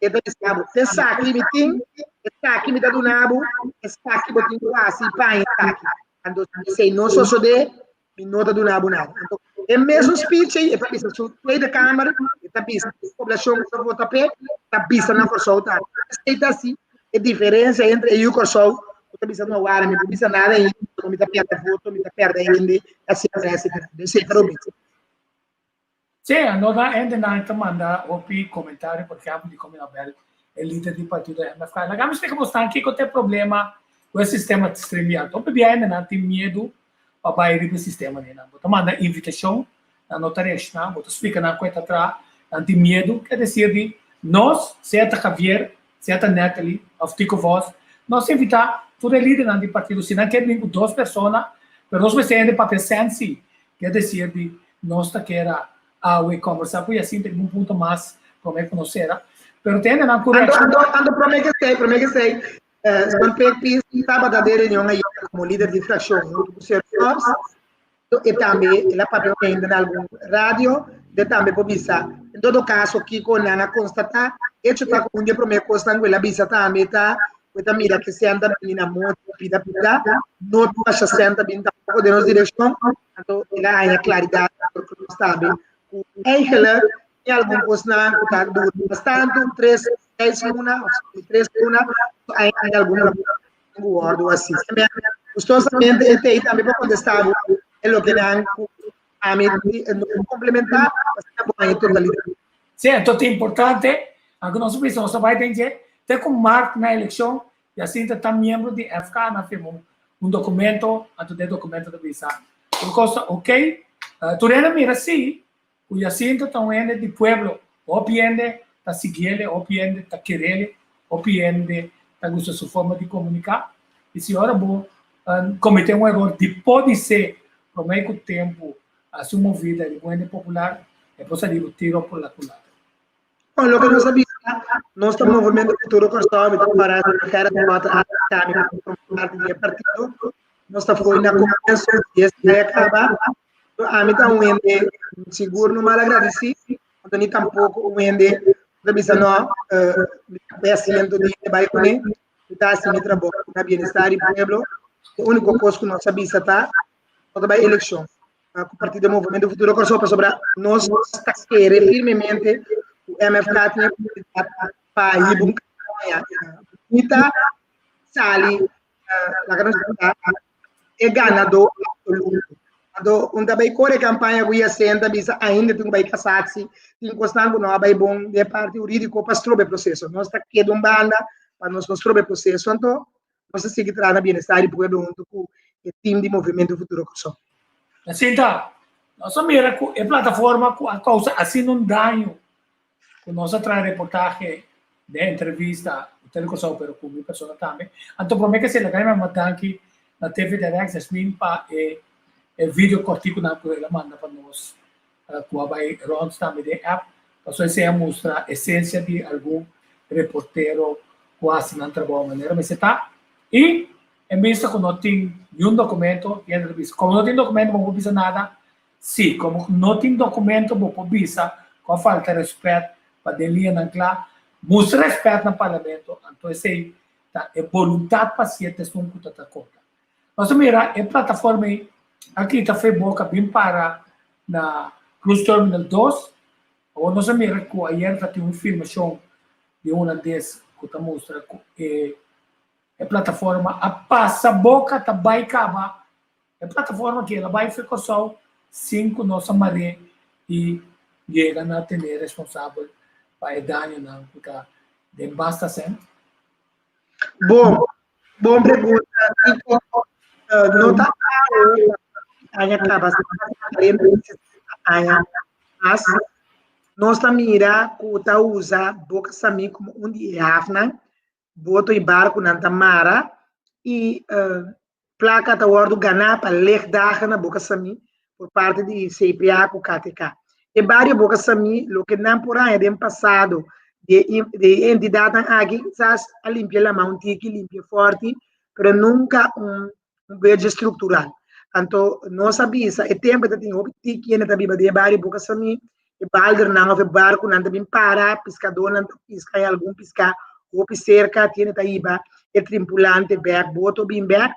[SPEAKER 4] e ta bisa bo, esaki mi tin, esaki mi ta duna bo, esaki bo tin ku hasi pa haña esaki. Anto si esei no sosodé, mi no ta duna bo nada. Anto, e mesun speech ei, e ta bisa su Tweede Kamer, e ta bisa su poblacion ku ta vota p'e, ta bisa na Kòrsou tambe. Esei ta si e diferensia entre e yu Kòrsou ku ta bisa no wara mi no bisa nada ainda, pasobra mi ta pèrdè voto, mi ta pèrdè hende, etcetera, etcetera. Esei ta lo mismo.
[SPEAKER 2] Sí, no ta hendenan ta manda hopi komentario, por ejemplo, di Comi Nobel, e lider di partido MFK. Laga mi splika bosnan kiko ta e problema ku e sistema StreamYard. Hopi bia hendenan tin miedu pa bai riba e sistema di nan. Bo ta manda invitashon, nan no ta reakshoná, bo ta splika nan ku e ta traha, nan tin miedu. Ke desir di nos, sea ta Javier, sea ta Natalie òf Tico Vos, nos ta invitá tur e lidernan di partido, si nan ke bin ku dos persona, pero nos mester hende papia sensi. Ke desir di nos ta kera awe kombersá ku Jacinta riba un punto mas promé ku nos sera. Pero te hendenan ku
[SPEAKER 4] reakshoná. Anto, anto promé ke esei, promé ke esei, Juan Pek Pis tabata den reunion ayer komo lider di frakshon huntu ku señor Knops. E tambe el a papia un hende na algun radio, de tambe por bisa. En todo kaso kiko nan a konstatá, hecho ta ku un di e promé kosnan ku el a bisa tambe ta ku e ta mira ku sèn ta bini na moto pida pida, no ta basha sèn ta bini tampoko den nos direkshon, anto el a haña klaridat ku nos tambe ku eigenlijk tin algun kosnan ku ta dura mas tantu, tres, seis luna òf tres luna, ainda algun trabou ku wòrdu hasi. Gustosamente e tei tambe pa kontestá bo e loke nan ku ami no por komplementá, pasobra bo haña totalidat.
[SPEAKER 2] Sí, anto ta importante, aunke nos a bisa nos ta bai den dje, te ku mart na elekshon, Jacinta ta miembro di FK, nan firma un dokumento, anto den dokumento ta bisa tur kos ta ok. Tur hende a mira sí ku Jacinta ta un hende di pueblo, hopi hende ta siguiele, hopi hende ta kerele, hopi hende ta gusta su forma di komuniká. I si ora bo kometé un eror di podisé promé ku tempu hasi un movida riba un hende popular, e por sali bo tiro por la kulata.
[SPEAKER 4] Bon, loke nos a bisa, nos ta Movimiento Futuro Kòrsou, mi ta para Gerrit Schotte a aserká mi pa forma parti di e partido. Nos ta fo'i na komienso di es dia kaba. Ami ta un hende sigur no mal agradesí, anto ni tampoko un hende ku ta bisa no, mi ta p'e asiento di hende bai kuné, mi ta hasi mi trabou na bienestar di pueblo. E úniko kos ku nos a bisa ta, no ta bai elekshon. Ku partido Movimiento Futuro Kòrsou pasobra nos ta kere firmemente ku MFK tin e posibilidat pa hiba un kampaña bunita sali laga nos bisa e ganadó absoluto. Anto un ta bai kore kampaña ku Yacen ta bisa ainda tin ku bai kasatsi tin kosnan ku no a bai bon den e parti hurídiko pa stroba e proseso. Nos ta keda un banda pa nos no stroba e proseso anto nos ta sigui traha na bienestar di pueblo huntu ku e tim di Movimiento Futuro Kòrsou.
[SPEAKER 2] Jacinta, nos a mira ku e plataforma ku a kousa asina un daño ku nos a traha reportahe den entrevista ku Telekòrsou pero ku mi persona tambe. Anto promé ke esei laga mi manda danki na TV Direct Jasmine pa e e video kòrtiku nan ku el a manda pa nos ku a bai rònt tambe den app pasobra esei a mustra esensia di algun reportero ku a hasi nan trabou manera mester ta i en bista ku no tin niun dokumento hende ta bisa komo no tin dokumento bo no por bisa nada si komo no tin dokumento bo por bisa ku a falta rèspèt pa den liñanan kla mustra rèspèt na parlamento anto esei ta e boluntat pa hasié ta esun ku ta ta konta. Nos a mira e plataforma ei a kita fe boka bin para na Cruise Terminal dos. Awor nos a mira ku ayer ta tin un filmashon di un hulandes ku ta mustra ku e e plataforma a pasa boka ta bai kaba. E plataforma aki el a bai fe Kòrsou sin ku nos a mar'é i yega na tene responsabel pa e dañonan ku ta den basta sèn.
[SPEAKER 4] Bon, bon pregunta, Kiko. No ta awe aña kaba, sino 40 aña mas. Nos ta mira ku ta usa Boka Samí komo un di e hafnan, boto i barkunan ta mara i Plaka ta wòrdu ganá pa lichtdagen na Boka Samí por parti di CPA ku KTK. E bario Boka Samí, loke nan por haña den pasado di e di e entidatnan aki, kisas a limpia laman un tiki, limpia fòrti, pero nunka un un budget struktural. Anto nos a bisa e tempu ta tin hopi tiki hende ta biba den e bario Boka Samí, e baldernan òf e barkunan ta bin para, piskadónan ta piska i algun piská hopi serka, tiene ta hiba e trimpulante bèk, boto bin bèk,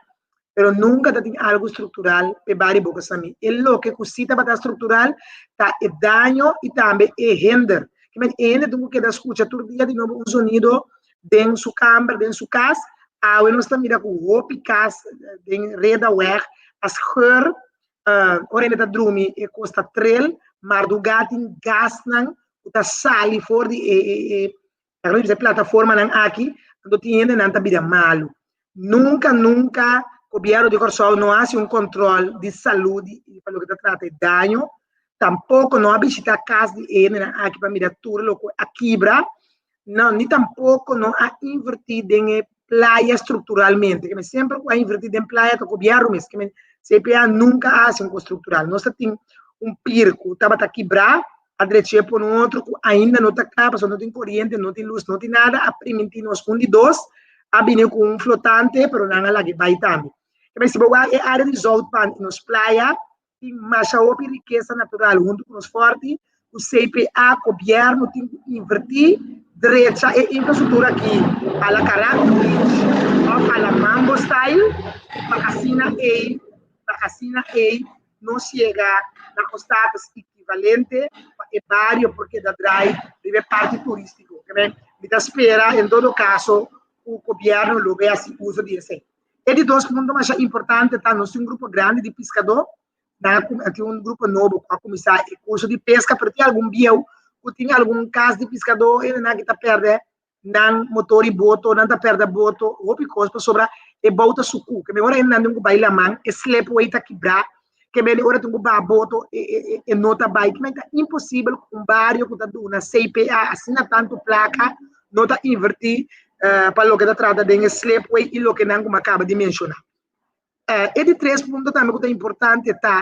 [SPEAKER 4] pero nunka ta tin algu struktural p'e bari Boka Samí. E loke ku sí tabata struktural ta e daño i tambe e hinder. Ke men e hende tin ku keda skucha tur dia di nobo un zonido den su kamber, den su kas. Awe nos ta mira ku hopi kas den Redaweg a skeur Ora hende ta drumi e kos ta trel, mardugá tin gasnan ku ta sali for di e e e e plataformanan aki, anto tin hendenan ta bira malu. Nunka nunka gobièrnu di Kòrsou no a hasi un kòntròl di salú di pa loke ta trata e daño, tampoko no a bishitá kas di e hendenan aki pa mira tur loke a kibra, No, ni tampoco no a inverti den e playa structuralmente. Keme semper cu a inverti den playa ta gobierno mes. Keme CPA nunca a haci un cos structural. Nos ta tin un pier cu tabata kibra, a dreche pone un otro cu ainda no ta cla pasobra no tin coriente, no tin luz, no tin nada. A priminti nos un di dos, a bini cu un flotante, pero nan a laga bay tambe. Keme si bo wak e area di Zoutpan y nos playa, tin masha hopi rikesa natural huntu ku nos fòrti, ku CPA, gobièrnu tin ku invertí drecha e infrastruktura aki a la Caraco Beach òf a la Mambo Style pa asina ei pa asina ei nos yega na un status ekivalente pa e bario por keda drai riba e parti turístiko. Mi ta spera en todo kaso ku gobièrnu lo bai hasi uso di esei. E di dos punto masha importante ta nos tin un grupo grandi di piskadó, nan a tin un grupo nobo ku a kuminsá e kurso di peska, pero tin algun bieu ku tin algun kas di piskadó, hendenan ki ta pèrdè nan motor i boto, nan ta pèrdè boto, hopi kos pasobra e bou ta sukú. Ke men ora hendenan tin ku bai laman, e slipway ta kibrá, ke men ora tin ku baha boto e no ta bai. Ke men ta imposibel ku un bario ku ta duna CPA asina tantu plaka no ta invertí pa loke ta trata den e slipway i loke nan ku mi a kaba di menshoná. E di tres punto tambe ku ta importante ta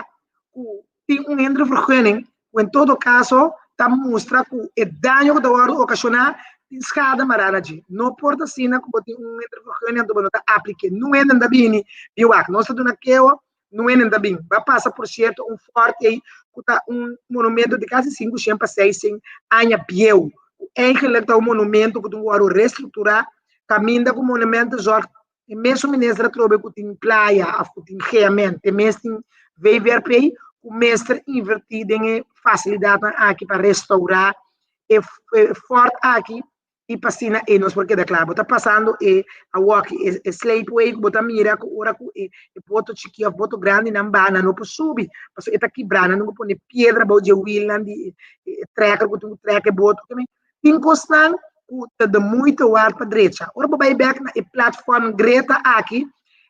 [SPEAKER 4] ku tin un hindervergunning ku en todo kaso ta mustra ku e daño ku ta wòrdu okashoná tin skada mará na dje. No por ta asina ku bo tin un hindervergunning anto bo no ta aplik'é. Nun hende no ta bini di wak. Nos ta duna keo, nun hende no ta bin. Ba pasa por sierto un fòrti ei ku ta un monumento di kasi sinku shen pa seis shen aña bieu, ku eigenlik ta un monumento ku tin ku wòrdu restrukturá kaminda ku Monumentenzorg E mesun minister atrobe ku tin playa of ku tin geament, e mes tin VVRP ku mester invertí den e fasilidatnan aki pa restourá e fort aki i pa asina e nos por keda kla. Bo ta pasando e awoki e sleipway ku bo ta mira ku ora ku e boto chikí of boto grandi nan baha nan no por subi pasobra e ta kibrá, nan tin ku pone piedra bou dje wilnan di e trekker ku tin ku trek e boto. Tin kosnan ku ta de moeite waard pa drecha. Ora bo bai bek na e platform Greta aki,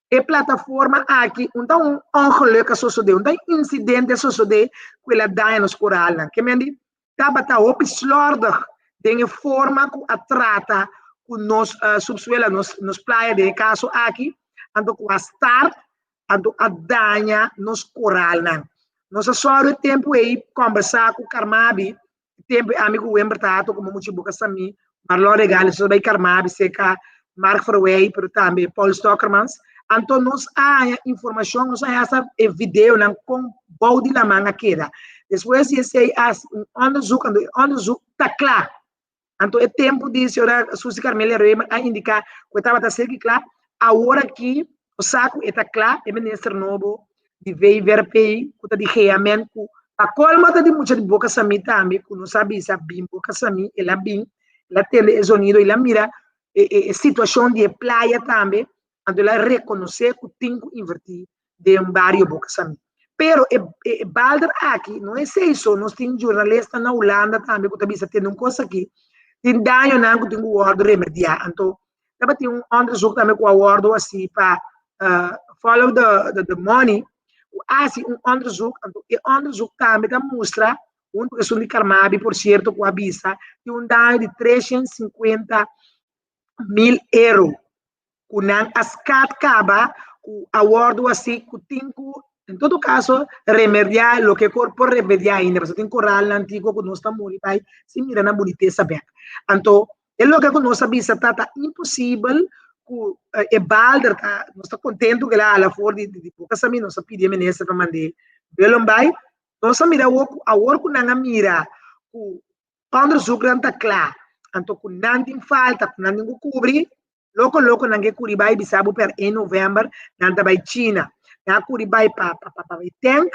[SPEAKER 4] e plataforma aki un ta un ongeluk a sosodé, un ta un insidente a sosodé ku el a daña nos koralnan. Ke men di tabata hopi slòrdig den e forma ku a trata ku nos subsuela, nos playa den e kaso aki, anto ku a start anto a daña nos koralnan. Nos a sòru e tempu ei kòmbersá ku Carmabi tempu e ami ku Wember ta hato komo mucha boka sa mi, Marlon Regalia so bai Carmabi serka Mark Verwey pero tambe Paul Stokkermans. Anto nos a haña informashon, nos a haña hasta e videonan kon bou di laman a keda. Despues di esei a hasi un onderzoek, anto e onderzoek ta kla. Anto e tempu di señora Suzy Carmelia Römer a indiká ku e tabata serki kla, awor aki nos sa ku e ta kla, e minister nobo di VVRP ku ta di GMN ku pa kolmo ta di mucha di Boka Samí tambe ku nos a bisa bin Boka Samí, el a bin, el a tende e zonido, el a mira e e situashon di e playa tambe, anto el a rekonosé ku tin ku invertí den bario Boka Samí. Pero e e balder aki no esei so, nos tin jurnalista na Hulanda tambe ku ta bisa tende un kos aki, tin dañonan ku tin ku wòrdu remediá, anto tabatin un onderzoek tambe ku a wòrdu hasi pa follow the money, ku a hasi un onderzoek, anto e onderzoek tambe ta mustra, huntu ku esun di Carmabi por sierto ku a bisa, tin un daño di 350 mil euro ku nan a skat kaba ku a wòrdu hasi ku tin ku en todo kaso remediá loke por por remediá ainda pasobra tin koralnan antiguo ku nos ta muri bai sin mira nan bunitesa bèk. Anto E loke ku nos a bisa ta ta imposibel ku e balder ta, nos ta kontentu ku el a hala for di di Boca Samí, nos a pidi e minister pa mand'é Willem bai. Nos a mira awor ku awor ku nan a mira ku onderzoeknan ta kla, anto ku nan tin falta, ku nan tin ku kubri, loko loko nan ke kuri bai bisa bo per 1 novèmber nan ta bai China. Nan a kuri bai pa pa pa e tank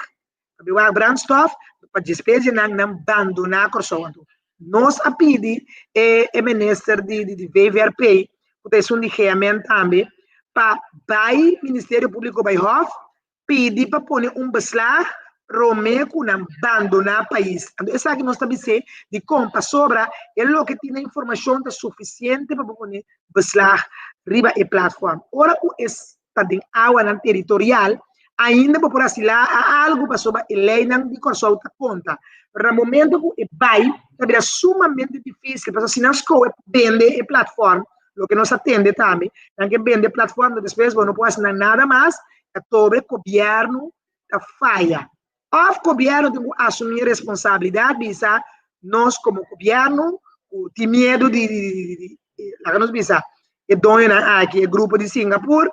[SPEAKER 4] Pasobra wak brandstof, pa despues di nan, nan bandoná Kòrsou. Anto nos a pidi e e minister di di VVRP, ku ta esun di GMN tambe, pa bai Ministerio Públiko bai Hof pidi pa pone un beslag promé ku nan bandoná pais. Anto esaki nos ta bis'é dikon? Pasobra e loke tin na informashon ta sufisiente pa bo pone beslag riba e platform. Ora ku e ta den awanan teritorial, ainda bo por hasi la a algu pasobra e leinan di Kòrsou ta konta. Pero na momento ku e bai, ta bira sumamente difísil, pasobra si nan skohe pa bende e platform, loke nos a tende tambe, nan ke bende e platform, despues bo no por hasi nan nada mas, ta tobe gobièrnu ta faya. Òf gobièrnu tin ku asumí e responsabilidat, bisa nos komo gobièrnu ku tin miedu di laga nos bisa e doñonan aki, e grupo di Singapur,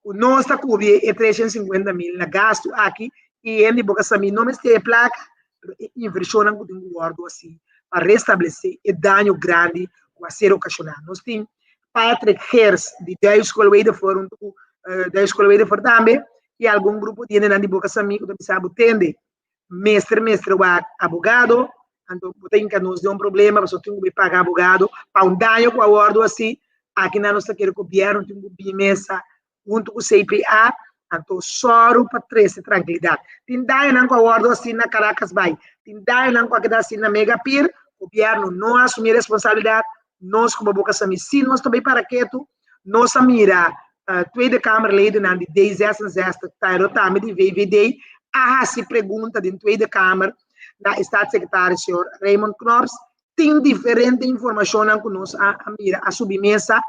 [SPEAKER 4] ku nos ta kubri e 350 mil na gastu aki i hende bo ka sa mi no mester e plaka, pero e invershonnan ku tin ku wòrdu hasi pa restablesé e daño grandi ku a ser okashoná. Nos tin Patrick Geers di Duikschool Wedervoor huntu ku Duikschool Wedervoor tambe i algun grupo di hendenan di Boka Samí ku ta bisa bo tende mester mester wak abogado, anto bo ta hinka nos den un problema pasobra tin ku bai paga abogado pa un daño ku a wòrdu hasi. Aki nan nos ta kere gobièrnu tin ku bin mesa. Huntu ku CPA, anto sòru pa trese trankilidat. Tin dañonan ku a wòrdu hasi na Caracas Bay, tin dañonan ku a keda hasi na Mega Pier, gobièrnu no a asumí e responsabilidat, nos komo Boka Samí sí nos ta bai para ketu, nos a mira Tweede Kamerledennan di D66, pero tambe di VVD a hasi pregunta den Tweede Kamer na e staatssecretaris señor Raymond Knops, tin diferente informashonnan ku nos a mira a subi mesa,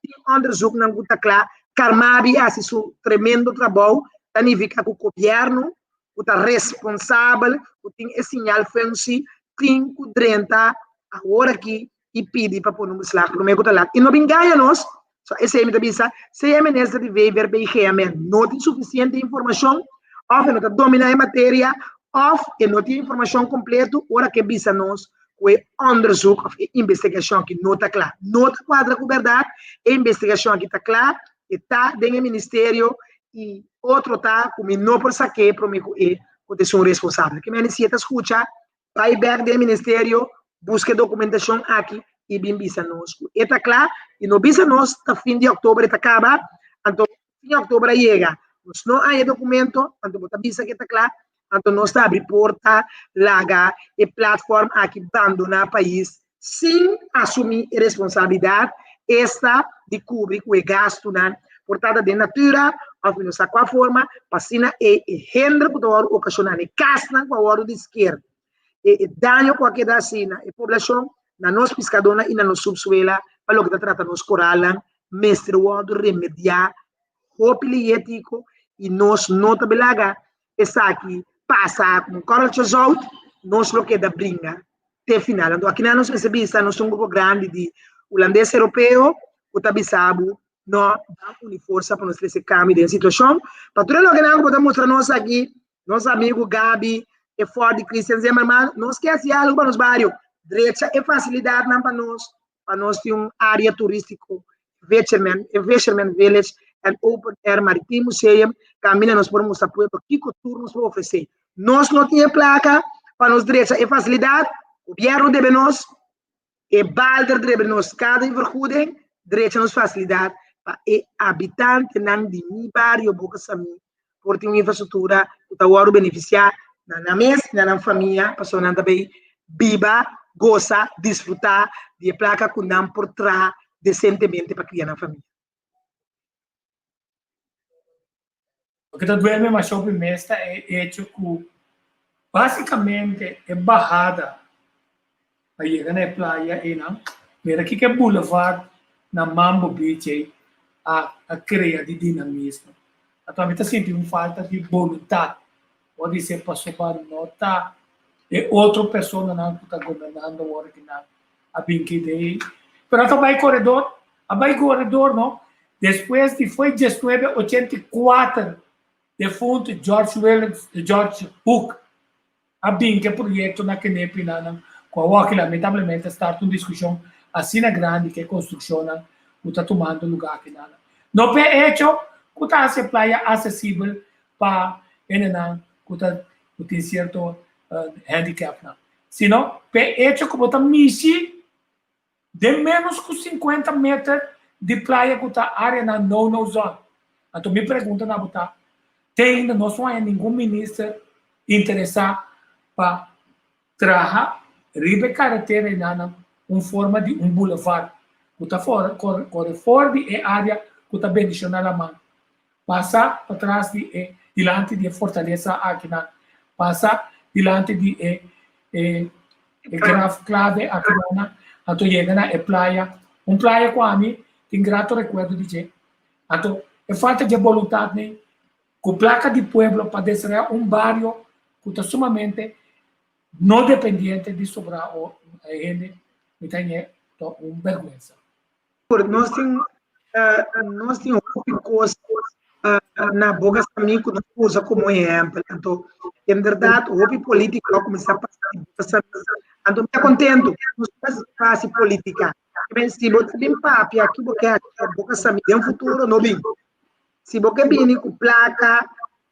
[SPEAKER 4] Tin onderzoeknan ku ta kla, Carmabi a hasi su tremendo trabou, ta nifiká ku gobièrnu ku ta responsabel, ku tin e siñalfunctie, tin ku drenta awor aki i pidi pa pone un beslag promé ku ta lat. I no bin gaña nos, so esei mi ta bisa, sea e minister di VVRBGMN no tin sufisiente informashon, òf e no ta dominá e materia, òf e no tin informashon kompleto ora ku e bisa nos ku e onderzoek of e investigashon aki no ta kla. No ta kuadra ku bèrdat, e investigashon aki ta kla, e ta den e ministerio i otro ta ku mi no por sak'é promé ku e ku ta esun responsabel. Ke mende si e ta skucha, bai bèk den e ministerio, buska e dokumentashon aki i bin bisa nos ku e ta kla i no bisa nos ta fin di òktober e ta kaba, anto fin di òktober a yega, nos no haña e dokumento, anto bo ta bisa ku e ta kla, Anto nos ta abri porta laga e platform aki bandoná pais sin asumí e responsabilidat, esta di kubri ku e gastunan por ta ta den natura òf mi no sa kua forma, pa asina e e hender ku ta wòrdu okashoná na e kasnan ku a wòrdu di sker, e e daño ku a keda hasi na e poblashon, na nos piskadónan i na nos supsuela pa loke ta trata nos koralnan mester wòrdu remediá hopi liétiko i nos no ta belaga esaki pasa ku un korreltje zout, nos lo keda bringa te final. Anto akinan nos mester bisa, nos ta un grupo grandi di hulandes europeo ku ta bisa bo no ban uni forsa pa nos trese kambio den e situashon. Pa tur e lokenan ku bo ta mustra nos aki, nos amigu Gaby, e Ford di Christian Zimmerman, nos ke hasi algu pa nos bario, drecha e fasilidatnan pa nos, pa nos tin un área turístiko, Fisherman, e Fisherman Village en Open Air Maritiem Museum, kaminda nos por mustra pueblo kiko tur nos por ofresé. Nos no tin e plaka pa nos drecha e fasilidat, gobièrnu debe nos, e balder debe nos kada e vergoeding, drecha nos fasilidat pa e habitantenan di mi bario Boca Samí por tin un infrastruktura ku ta wòrdu benefisiá na nan mes i na nan famia pasobra nan ta bay biba, gosa, disfrutá di e plaka ku nan por traha desentemente pa kria nan famia.
[SPEAKER 2] Loke ta duel mi masha hopi mes ta e echo ku basikamente e bahada pa yega na e playa einan, mira kiko e boulevard na Mambo Beach ei a a krea di dinamismo. Anto mi ta sinti un falta di boluntat, bo a bisa pasobra no ta e otro personanan ku ta gobernando awor ki nan a bin ki dei. Pero a ta bai koredor, a bai koredor no, despues di foi diesnuebe 84 defuntu George Willems, George Hoek a bin ku e proyekto na Kenepi nan ku awoki lamentablemente a start un diskushon asina grandi ku e konstrukshonnan ku ta tumando lugá akinan. No p'e echo ku ta hasi e playa asesibel pa hendenan ku ta ku tin sierto handicapnan, sino p'e echo ku bo ta mishi Den ménos ku sinkuenta meter di playa ku ta áreanan no-no zone. Anto mi pregunta na bo ta, te ainda no su haña ningun minister interesá pa traha riba e karetera enanan un forma di un boulevard ku ta kore for di e área ku ta bendishoná laman, pasa patras di e dilanti di e fortalesa akinan, pasa dilanti di e e E graf clave akinan anto yega na e playa, un playa cu ami tin grato recuerdo di dje. Anto e falta dje boluntad nei cu placa di pueblo pa desaroya un bario cu ta sumamente no dependiente di sobra o hende, mi ta ñe ta un berguensa.
[SPEAKER 4] Nos tin nos tin hopi kos na Boca Samí ku nos usa komo ehèmpel. Anto, en bèrdat, hopi polítiko a kuminsá pasa di Boca Samí. Anto mi ta kontentu, nos ta hasi polítika. Si bo ta bin papia ki bo ke hasi pa Boca Samí den futuro, no bin. Si bo ke bini ku plaka,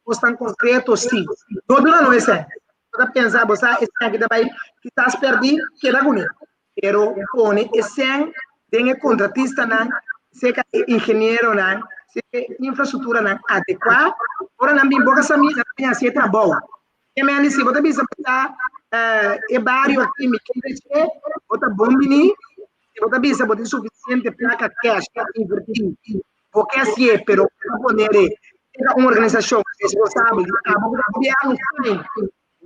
[SPEAKER 4] kosnan konkreto, si. No duna nos esei. Bo ta pensa, bo sa esei aki ta bai kisas pèrdí, keda kuné. Pero pone e sèn den e kontratistanan, serka e ingenieronan, Si e infrastrukturanan adekuá, ora nan bin boka samí, nan ta bin hasi e trabou. E men di si bo ta bisa bo ta e bario aki mi ke dreché, bo ta bon bini, si bo ta bisa bo tin sufisiente plaka cash pa invertí, bo ke hasié, pero bo ta ponere ta un organisashon responsabel di abo ku ta gobièrnu, fine.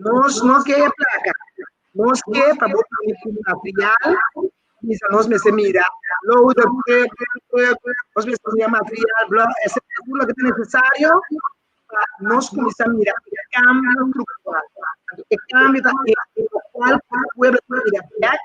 [SPEAKER 4] Nos no ke e plaka. Nos ke pa bo bini ku material, bisa nos mester mira loader, truck, truck, nos mester mira material, bla, etcetera, tur loke ta nesesario pa nos kuminsá mira e kambio struktural. Anto e kambio ta e lokual ku e pueblo ta mira bèk,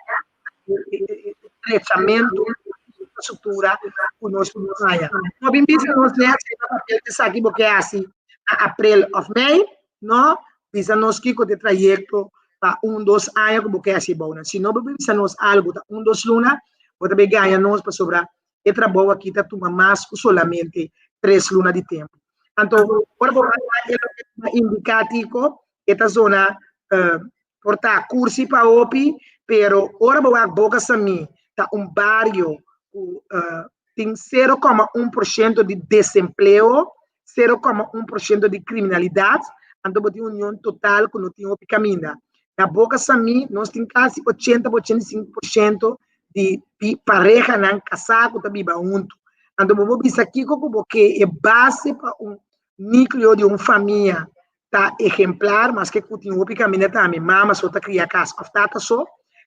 [SPEAKER 4] e drechamentu di infrastruktura ku nos haña. No bin bisa nos nèt riba papel ku esaki bo ke hasi na aprel òf mei, No bisa nos kiko ta e trayekto pa un dos aña ku bo ke hasi e bounan. Si no bo bisa nos algu ta un dos luna, bo ta bay gaña nos pasobra e trabou aki ta tuma mas ku solamente tres luna di tempu. Anto ora bo wak e loke ta indiká tiko, e ta zona por ta kursi pa hopi, pero ora bo wak Boka Samí ta un bario ku tin sero koma un por shento di desempleo, 0,1% di kriminalidat, anto bo tin union total ku no tin hopi kaminda. Na Boka Samí nos tin kasi 80 pa 85% di parehanan kasá ku ta biba huntu. Anto bo por bisa kiko ku bo ke e base pa un núkleo di un famia ta ehemplar, maske ku tin hopi kaminda tambe mama so ta kria kas òf tata so,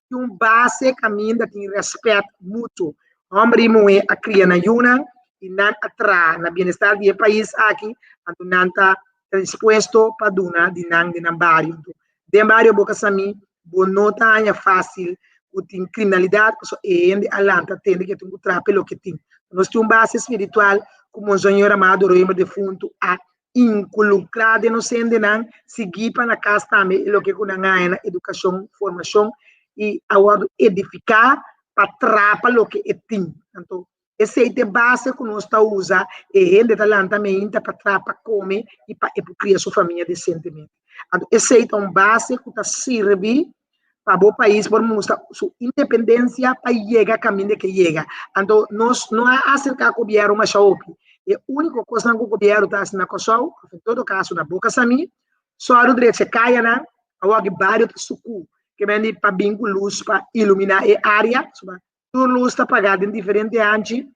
[SPEAKER 4] tin un base kaminda tin rèspèt mutuo. Hòmber i muhé a kria nan yunan i nan a traha na bienestar di e pais aki, anto nan ta dispuesto pa duna di nan den nan bario. Anto, den bario Boca Samí bo no ta haña fásil ku tin kriminalidat pasobra e hende a lanta tende ke tin ku traha pa e loke tin. Nos tin un base spiritual ku Monseñor Amado Römer defuntu a inkulukrá den nos hendenan, sigui pa na kas tambe e loke ku nan haña na edukashon, formashon i a wòrdu edifiká pa traha pa loke e tin. Anto esei ta e base ku nos ta usa, e hende ta lanta meinta pa traha pa kome i pa e por kria su famia desentemente. Anto esei ta un base ku ta sirbi pa bo pais por mustra su independencia pa yega caminda ke yega. Anto nos no a acerca gobierno masha hopi. E unico cosnan cu gobierno ta haci na Kòrsou, of en todo caso na Boca Samí, sòru drecha cayanan, awor ki bario ta suku, ke men di pa bin cu luz pa ilumina e area, pasobra Tur lus ta pagá den diferente hanchi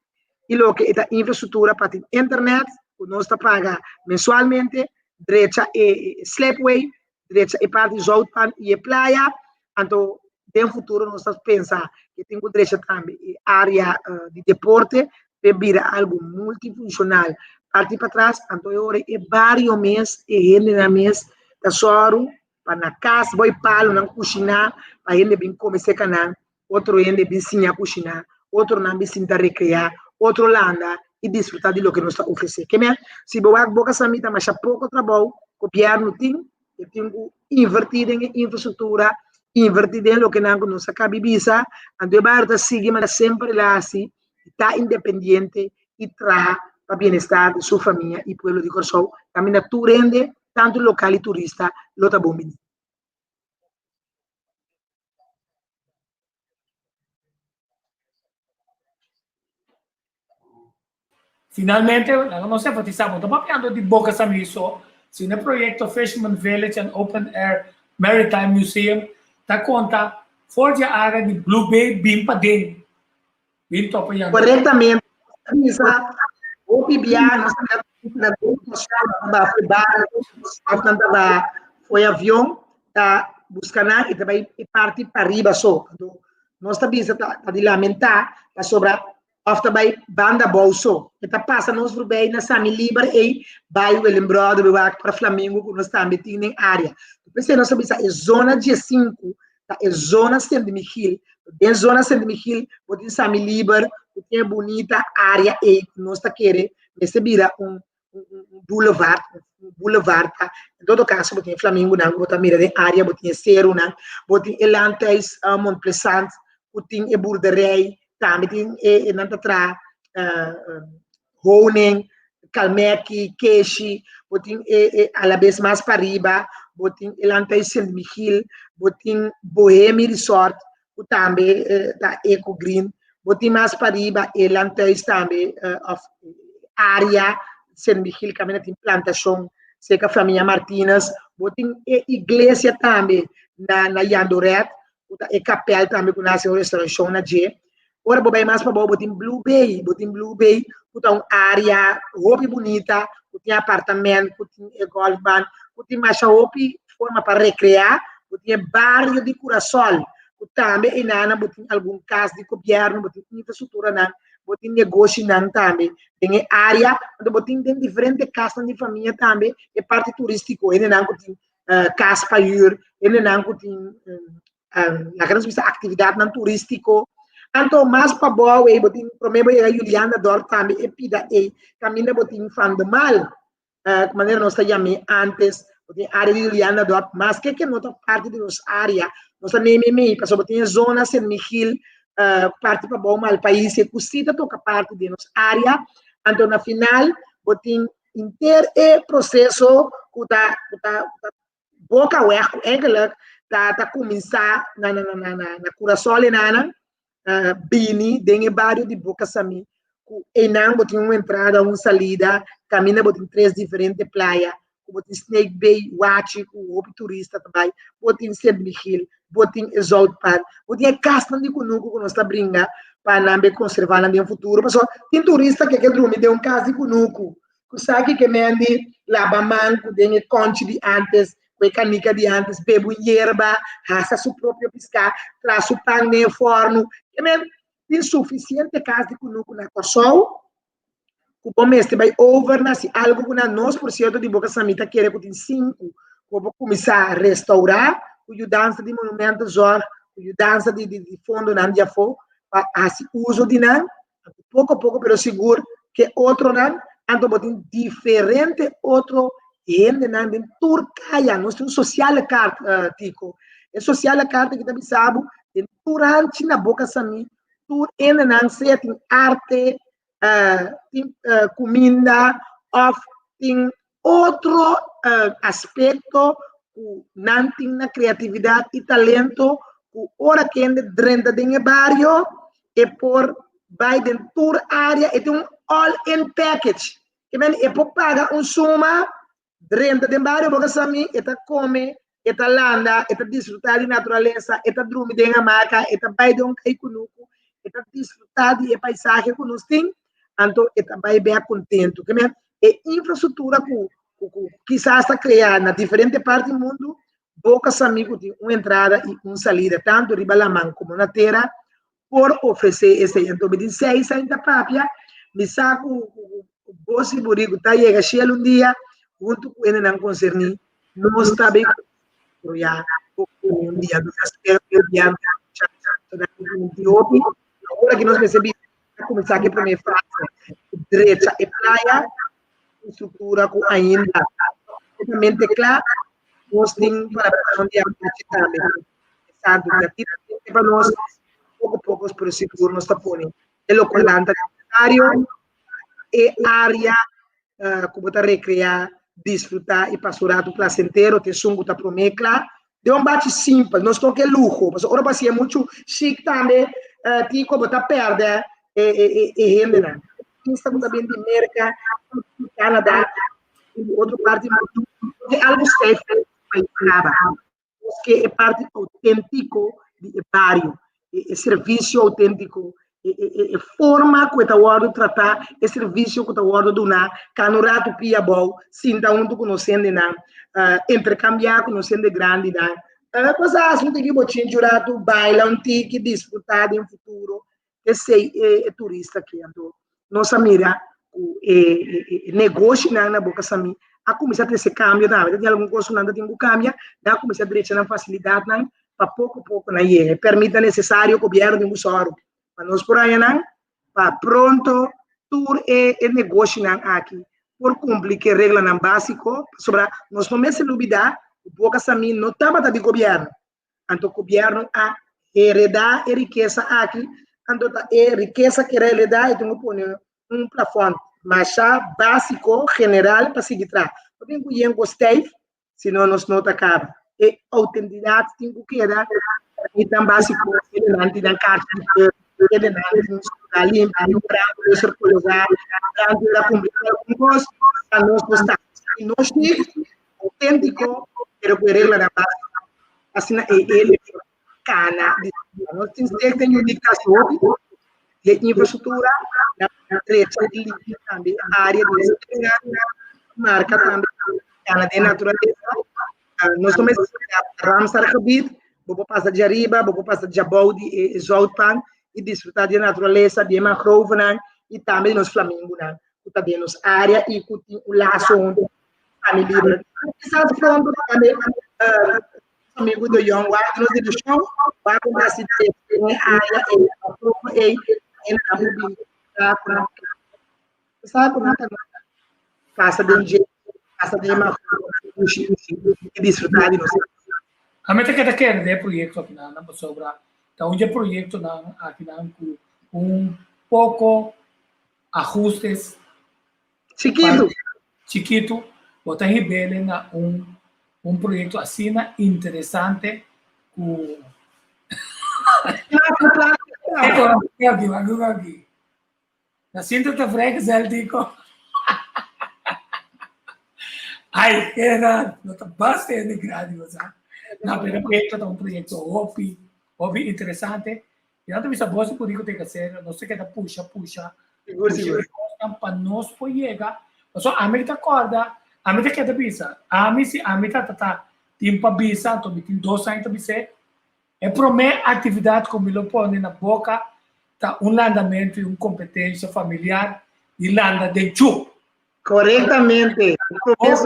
[SPEAKER 4] i loke e ta infrastruktura pa tin internet ku nos ta paga mensualmente, drecha e slipway, drecha e parti Zoutpan i e playa. Anto den futuro nos ta pensa ke tin ku drecha tambe e área di deporte p'e bira algu multifunshonal parti patras. Anto e ora e bario mes, e hendenan mes ta sòru pa na kas bo e palonan kushiná pa hende bin kome serka nan, otro hende bin siña kushiná, otronan bin sinta rekreá, otro landa i disfrutá di loke nos ta ofresé. Ke men, si bo wak Boka Samí ta masha poko trabou gobièrnu tin, e tin ku invertí den e infrastruktura, invertí den loke nan ku nos a kabi bisa, anto e bario ta sigui manera semper el a hasi, ta independiente i traha pa bienestar di su famia i pueblo di Kòrsou, kaminda tur hende, tantu lokal i turista, lo ta bon bini.
[SPEAKER 2] Finalmente, laga nos enfatisá, bo ta papiando di Boca Samí so, sino e proyekto Fisherman Village and Open Air Maritime Museum ta konta for di e área di Blue Bay bin paden. Bin topa yanda.
[SPEAKER 4] Korektamente, bisa hopi bia nos ta na ta ba barco of nan ta ba fo'i avion ta buska nan i ta bai e parti pariba so. Anto nos ta bisa ta di lamentá pasobra of ta bai banda abou so. E ta pasa nos voorbij na Sami Liber ei bai Willem Brother bai wak para Flamingo ku nos tambe tin den área. P'esei nos ta bisa e zona diesinku ta e zona Sint Michiel. Den zona Sint Michiel bo tin Sami Liber ku tin e bunita área ei ku nos ta kere mester bira un un boulevard, un boulevard ta en todo caso bo tin e flamingonan ku bo ta mira den área, bo tin e serunan, bo tin e landhuis Mont Plesant ku tin e boerderij, tambe tin e nan ta traha honing, kalmeki, keshi, bo tin e e alabes mas pariba, bo tin e landhuis Sint Michiel, bo tin Bohemi Resort ku tambe ta eco green, bo tin mas pariba e landhuis tambe of. área Sint Michiel kaminda tin plantashon serka famia Martinez. Bo tin e iglesia tambe na na Jandoret ku ta e kapèl tambe ku nan hasi un restaurashon na dje. Ora bo bai mas pabou bo tin Blue Bay, bo tin Blue Bay ku ta un área hopi bunita ku tin apartament, ku tin e golfbaan, ku tin masha hopi forma pa rekreá. Bo tin e bario di Curasol ku tambe einan bo tin algun kas di gobièrnu, bo tin infrastrukturanan, bo tin negoshinan tambe den e área. Anto bo tin den diferente kasnan di famia tambe e parti turístiko, hendenan ku tin kas pa hür, hendenan ku tin laga nos bisa aktividatnan turístiko. Anto mas pabou ei bo tin promé bo yega Julianadorp tambe e pida ei kaminda bo tin Van de Maal, manera nos ta yam'é ántes, bo tin área di Julianadorp, maske ke no ta parti di nos área, nos ta mei mei mei pasobra bo tin e zona Sint Michiel, parti pabou Malpais e ku si ta toka parti di nos área. Anto na final bo tin Inter e proseso ku ta ku ta ku ta boka weg ku eigenlijk ta ta kuminsá na na na na na Curaçao enanan bini den e bario di Boka Samí ku einan bo tin un entrada un salida kaminda bo tin tres diferente playa ku bo tin Snake Bay Wachi ku hopi turista ta bai bo tin Sint Michiel bo tin e Zoutpan bo tin e kasnan di kunuku ku nos ta bringa pa nan be konservá nan den futuro pasobra tin turista ke ke drumi den un kas di kunuku ku sa ki ke mendi laba man ku den e kònchi di ántes ku e kanika di ántes bebe un yerba hasa su propio piská traha su pan den e fòrnu ke men tin sufisiente kas di kunuku na Kòrsou ku bo mester bai over na si algu ku na nos por sierto di Boka Samí ta kere ku tin sinku ku bo kuminsá restourá ku yudansa di Monumentenzorg, ku yudansa di di fondonan di afó pa hasi uso di nan, poko poko pero sigur ke otronan, anto bo tin diferente otro hendenan den tur kaya, nos tin un sosiale kaart Tico, e sosiale kaart aki ta bisa bo den tur hanchi na Boka Samí tur hendenan sea tin arte, tin kuminda òf tin otro aspekto ku nan tin na kreatividat i talento ku ora kende drenta den e bario e por bai den tur área, e tin un all in package. Ke men e por paga un suma Drenta den bario Boca Samí, e ta come, e ta landa, e ta disfruta di naturalesa, e ta drumi den hamaca, e ta bai den un kai kunuku, e ta disfruta di e paisahe ku nos tin, anto e ta bai bek kontentu. Ke men, e infrastruktura ku ku ku kisas ta krea na diferente parti di mundu, Boca Samí ku tin un entrada i un salida tantu riba laman komo na tera, por ofresé esei. Anto mi tin seis aña ta papia, mi sa ku bos i buriku ta yega shelu un dia huntu ku hendenan konserní, nos ta bin desaroyá un dia. Nos ta spera ku e dia hopi. Awor aki nos mester bisa a kuminsá ku e promé fase, drecha e playa, infrastruktura ku ainda kompletamente kla, nos tin palabrashon di anochi tambe. Santu gratuitamente pa nos, poko poko pero sigur nos ta pone e lokualnan ta necesario, e área ku bo ta rekreá, disfrutá i pasa un ratu plasentero ta esun ku ta promé kla. Den un bachi simpel, nos no ke luho, pasobra ora bo hasié muchu shik tambe tin ku bo ta pèrdè e hendenan. Turista ku ta bin di Merka, di Canada i di otro parti di mundu, e algu stijf pa kaba. Nos ke e parti outéntiko di e bario, e servisio outéntiko, e forma ku e ta wòrdu tratá, e servisio ku ta wòrdu duná, kana un ratu pia abou, sinta huntu ku nos hendenan, interkambiá ku nos hende grandinan. Kos hasi un tiki bochinchi un ratu, baila un tiki, disfrutá den futuro. Esei e turista ke. Anto nos a mira ku e negoshinan na Boka Samí a kuminsá trese kambio tambe. Ta tin algun kos ku nan ta tin ku kambia, nan a kuminsá drecha nan fasilidatnan pa poko poko nan yega. E pèrmit ta nesesario, gobièrnu tin ku sòru pa nos por haña nan pa pronto tur e negoshinan aki por kumpli ku e reglanan básiko, pasobra nos no mester lubidá ku Boka Samí no tabata di gobièrnu. Anto gobièrnu a heredá e rikesa aki, anto ta e rikesa ku era heredá e tin ku pone un plafòn masha básiko, general pa sigui traha. No tin ku yen ku stijf, sino nos no ta kaba. E outentidat tin ku keda i tan básiko, e nan tin nan karchi di. Kende nan tin sula limpi, tin brandblusser kologá, brandweer a kumpli ku algun kos, pa nos por sta. I nos shift outéntiko, pero ku e reglanan básiko. Asina ei e kana di Nos tin stichting Unique ta hasi hopi di e infrastruktura, nan drecha i limpia tambe e área di esfera, marka tambe kana den naturalesa. Nos ta mester Ramsargebied, bo por pasa djariba, bo por pasa djabou di e zoutpan i disfrutá di e naturalesa, di e mangrovenan i tambe di nos flamingonan ku ta den nos área i ku tin un laso huntu ku Sami Libre. Kisas pronto tambe amigu de Jong wak nos direkshon, wak un hasi den e área ei, mangrove ei, e nan por bin disfrutá ku nan. Sa ku nan ta pasa den dje, pasa den mangrove i disfrutá di nos.
[SPEAKER 2] A mi ta keda kere den e proyekto akinan pasobra ta un dje proyektonan akinan ku un poko ajustes
[SPEAKER 4] Chikitu.
[SPEAKER 2] Chikitu, bo ta hib'ele na un un proyekto asina interesante ku Na sinta ta vrijgezel diko. Ai, era, no ta basta hende grandi, bo sa. No, pero e proyekto ta un proyekto hopi, hopi interesante. I nan ta bisa bos ku rico tin hacer, nos ta keda pusha, pusha,
[SPEAKER 4] Sigur,
[SPEAKER 2] pusha
[SPEAKER 4] sigur.
[SPEAKER 2] e kosnan pa nos por yega. Pasobra ami ta kòrda, ami ta keda bisa, ami si ami ta ta tin pa bisa, anto mi tin dos aña ta bis'é, E promé aktividat ku mi lo pone na boka ta un landamentu i un kompetensha familiar di landa den chup.
[SPEAKER 4] Korektamente.
[SPEAKER 2] Bo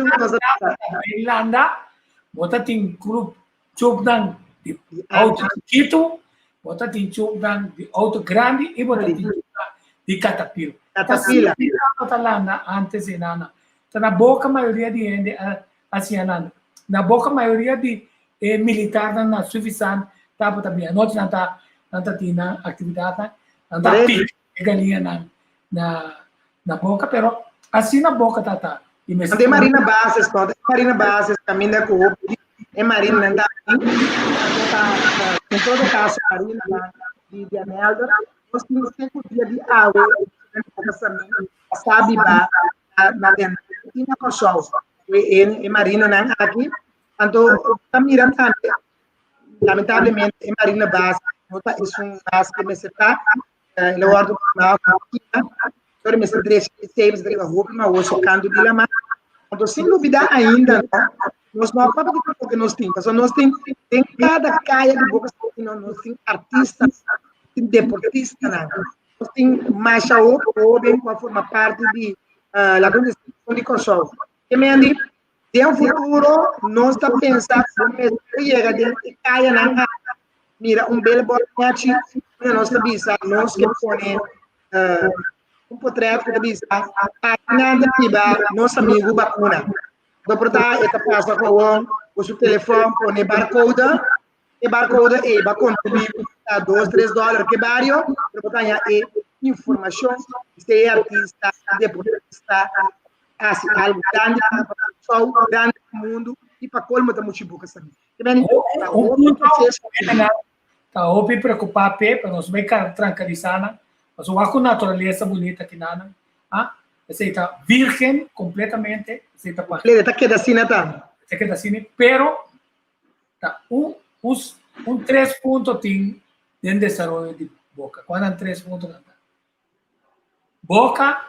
[SPEAKER 2] landa, bo ta tin grup chupnan di outo chikitu, bo ta tin chupnan di outo grandi i bo ta tin chupnan di katapila.
[SPEAKER 4] Katapila.
[SPEAKER 2] Bo ta landa antes di nana. Ta na boka mayoria di hende a siña landa. Na boka mayoria di E militarnan na Suffisant tabata bin anochi nan ta nan ta tin nan actividadnan, nan ta pica e galiñanan na na boca, pero asina boca ta ta
[SPEAKER 4] y mester Ante marina bases no, e marina bases caminda cu hopi e marina nan ta bin, ta en todo caso marina nan di di Anelder, nos tin seku dia di awe boca sami a sabi ba na den y na Kòrsou e e marinonan aki Anto ta mira tambe, lamentablemente e marina base no ta esun base que mester ta, el a wordo formado ku China, pero mester drecha esei, mester keda hopi mahoso kantu di laman. Anto sin lubida ainda no, nos no a papia di tur loke nos tin, pasobra nos tin den kada kaya di Boca Santino nos tin artistanan, nos tin deportistanan, nos tin masha hopi hoben ku a forma parti di la di Kòrsou. Ke men di Den futuro nos ta pensa ku mester yega den e kayanan aki mira un billboard nechi unda nos ta bisa nos ke pone un potret ku ta bisa aki nan ta biba nos amigu bakuna. Bo por ta e ta pasa gewoon ku su telefòn pone barcode, e barcode ei ba kontribuí ku dos tres dòler ke bario pero bo ta haña e informashon si e artista, deportista hasi algo grandi pa Kòrsou, grandi pa mundu i pa kolmo ta muchu boka sabi. Te meni, ta
[SPEAKER 2] Un
[SPEAKER 4] hopi
[SPEAKER 2] punto
[SPEAKER 4] proseso.
[SPEAKER 2] ta hopi preokupá p'e, pero nos bai trankalisá nan, pasobra wak ku naturalesa bunita kinanan, ah, esei ta virgen kompletamente, esei ta pa.
[SPEAKER 4] Lede ta keda asina tambe.
[SPEAKER 2] Ta keda asina, pero ta un un un tres punto tin den desaroyo di boka. Kua nan tres puntonan ta? Boka,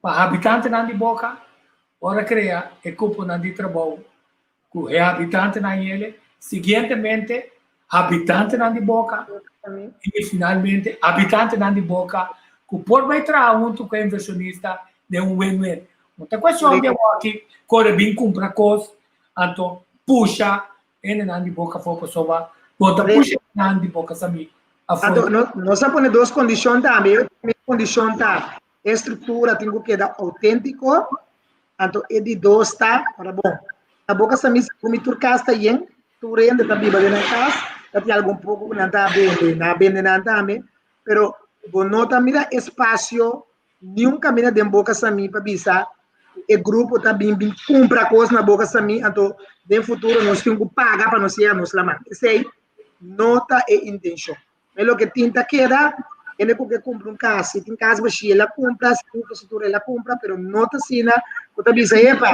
[SPEAKER 2] pa habitantenan di Boka, ora krea e kuponan di trabou ku e habitantenan yele, siguientemente habitantenan di Boka i finalmente habitantenan di Boka ku por bai traha huntu ku e invershonista den un win-win. No ta kuestion di awor-aki kore bin kumpra kos anto pusha Hendenan di boka afó pasobra bo ta pusha hendenan di boka samí afó.
[SPEAKER 4] Anto nos a pone dos kondishon tambe. E promé kondishon ta e struktura tin ku keda outéntiko. Anto e di dos ta, ora bon, na boka samí segun mi tur kas ta yen, tur hende ta biba den nan kas, ta tin algun poko ku nan ta bende, nan a bende nan tambe, pero bo no ta mira espasio Niun kaminda den Boka Samí pa bisa ku e grupo ta bin bin kumpra kos na Boka Samí, anto den futuro nos tin ku paga pa nos yega nos laman. Esei no ta e intenshon. E loke tin ta keda, hende ku ke kumpra un kas, si tin kas bashí el a kumpra, si tin infrastruktura el a kumpra, pero no ta asina ku ta bisa, epa,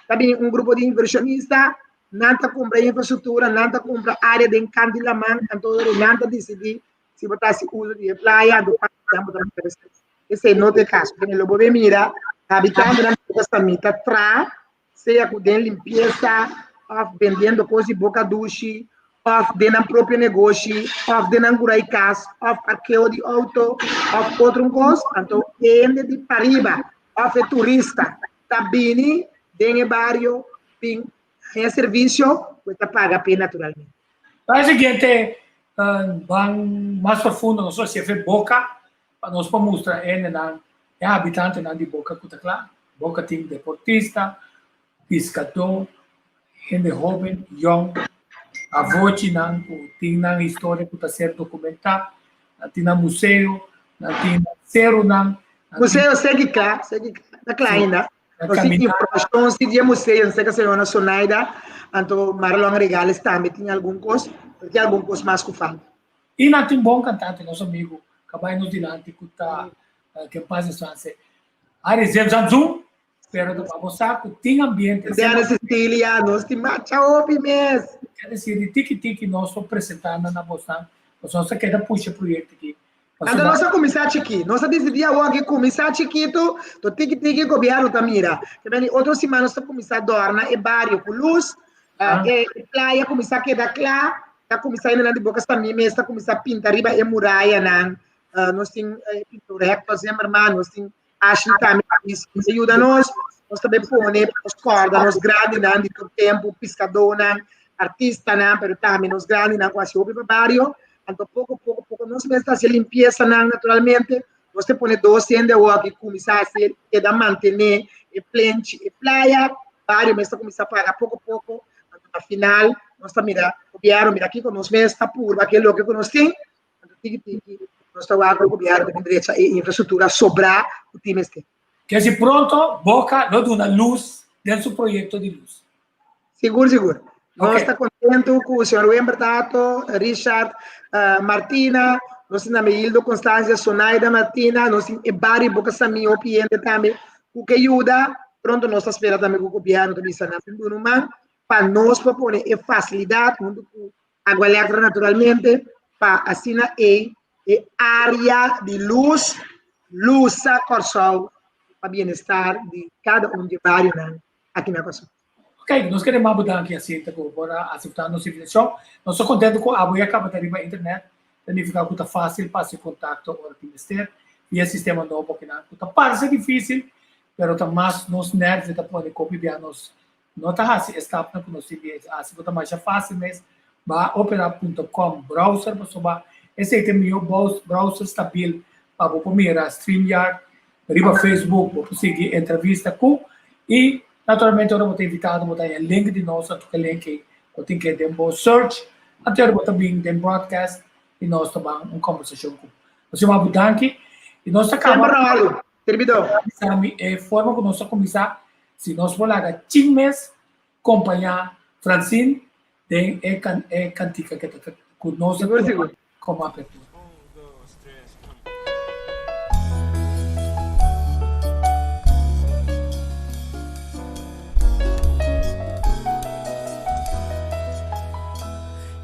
[SPEAKER 4] ta bini un grupo di invershonista, nan ta kumpra infrastruktura, nan ta kumpra área den kant di laman, anto nan ta disidí si bo ta hasi uso di e playa, anto pa bo ta mira esei. Esei no ta e kaso. Kende lo bo be mira, habitantenan di Boca Samí ta traha sea ku den limpiesa òf bendiendo kos di boka dushi òf den nan propio negoshi òf den nan kura i kas òf parkeo di outo òf otro un kos, anto e hende di pariba òf e turista ta bini den e bario bin haña servisio ku e ta paga p'e naturalmente.
[SPEAKER 2] Pa e siguiente ban mas profundo nos lo hasié fe boka pa nos por mustra e hendenan, e habitantenan di Boca ku ta kla. Boca tin deportista, piskadó, hende hóben, yòn, avochinan ku tin nan historia ku ta ser dokumentá, nan tin nan museo, nan tin nan serunan.
[SPEAKER 4] Museo segi kla, segi kla, ta kla ainda. Nos tin informashon si di e museo, nos ta ka señora Sonaida, anto Marlon Regales tambe tin algun kos, pero tin algun kos mas ku falta.
[SPEAKER 2] I nan tin bon kantante, nos amigu ka bai nos dilanti ku ta ke en paz descanse, Harry Zemzamzum, pero ta pa bo sa ku tin ambiente.
[SPEAKER 4] Diana Cecilia, nos tin macha hopi mes.
[SPEAKER 2] Ker desir di tiki tiki nos por presenta nan na bosnan, pasobra nos ta keda pusha e proyekto aki.
[SPEAKER 4] Anto nos a kuminsá chikí. Nos a disidí awor aki kuminsá chikitu, to tiki tiki gobièrnu ta mira. Ke bini otro siman nos ta kuminsá dòrna e bario ku lus, e playa kuminsá keda kla, ta kuminsá hendenan di Boca Samí mes ta kuminsá pinta riba e murayanan. Nos tin e pintor Hector Zimmerman, nos tin Ashley tambe ta yuda nos. Nos ta bay pone pa nos kòrda nos grandinan di tur tempu, piskadónan, artistanan, pero tambe nos grandinan ku hasi hopi pa bario. Anto poko poko poko nos mes ta hasi limpiesanan naturalmente. Nos ta pone dos hende awor aki kuminsá hasi keda mantené e plenchi, e playa. Bario mes ta kuminsá paga poko poko. Anto na final nos ta mira gobièrnu mira kiko nos mes ta purba ke loke ku nos tin. Anto tiki tiki nos ta wak ku gobièrnu ta bin drecha e infrastruktura sobrá ku tin mester.
[SPEAKER 2] Kesi pronto Boca lo duna lus den su proyekto di lus.
[SPEAKER 4] Sigur sigur. Nos ta kontentu ku señor Wember Tato, Richard Martina, nos tin tambe Hildo Constancia, Sonaida Martina, nos tin e bario Boca Samí hopi hende tambe ku ke yuda. Pronto nos ta spera tambe ku gobièrnu ta bisa nan tin duna un man pa nos por pone e fasilidat huntu ku Agua Electra naturalmente pa asina ei e área di lus lusa Kòrsou pa bienestar di kada un di e barionan aki na Kòrsou.
[SPEAKER 2] Ok, nos kere mas bo danki Jacinta ku por a aseptá nos invitashon. Nos ta kontentu ku abo ya kaba ta riba internet, ta nifiká ku ta fásil pa hasi kontakto ora tin mester via sistema nobo akinan ku ta parse difísil pero ta mas nos nèrvio ta pone kopi bia nos No ta hasi e stapnan ku nos tin di hasi bo ta masha fásil mes. Ba opera punto com browser pasobra esei ta e mihó browser stabil pa bo por mira StreamYard riba Facebook bo por sigui entrevista ku i naturalmente ora bo ta invitado bo ta haña link di nos anto ke link ei bo tin ke den bo search anto ora bo ta bin den broadcast i nos ta ban un kombersashon ku bo. Nos yama bo danki i nos ta kaba e forma ku nos a kuminsá. Si nos por laga chin mes kompañá Francine den e e kantika ke ta ku nos a tuma komo apertura.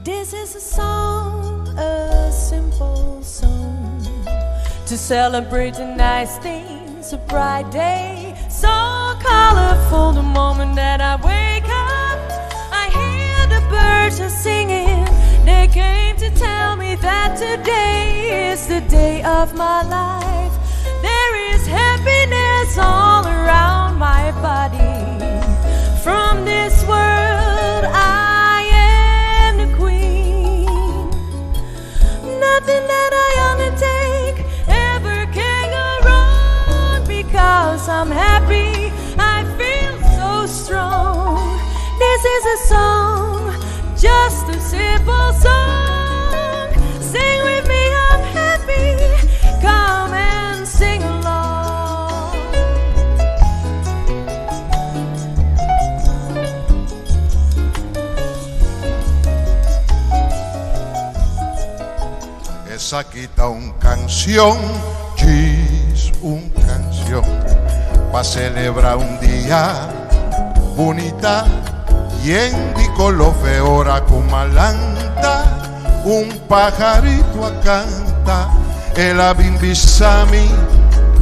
[SPEAKER 1] This is a song, a simple song To celebrate the nice things, a bright day So colorful the moment that I wake up I hear the birds are singing They came to tell me that today is the day of my life There is happiness all around my body From this world I am the queen Nothing that I undertake ever can go wrong Because I'm happy, I feel so strong This is a song, just a simple song Sing with me, I'm happy, come and sing along
[SPEAKER 9] Esaki ta un canción, djis un canción, pa celebra un dia bunita, yen di color fe ora cu malanta, un pajarito a canta, el a bin bisa mi,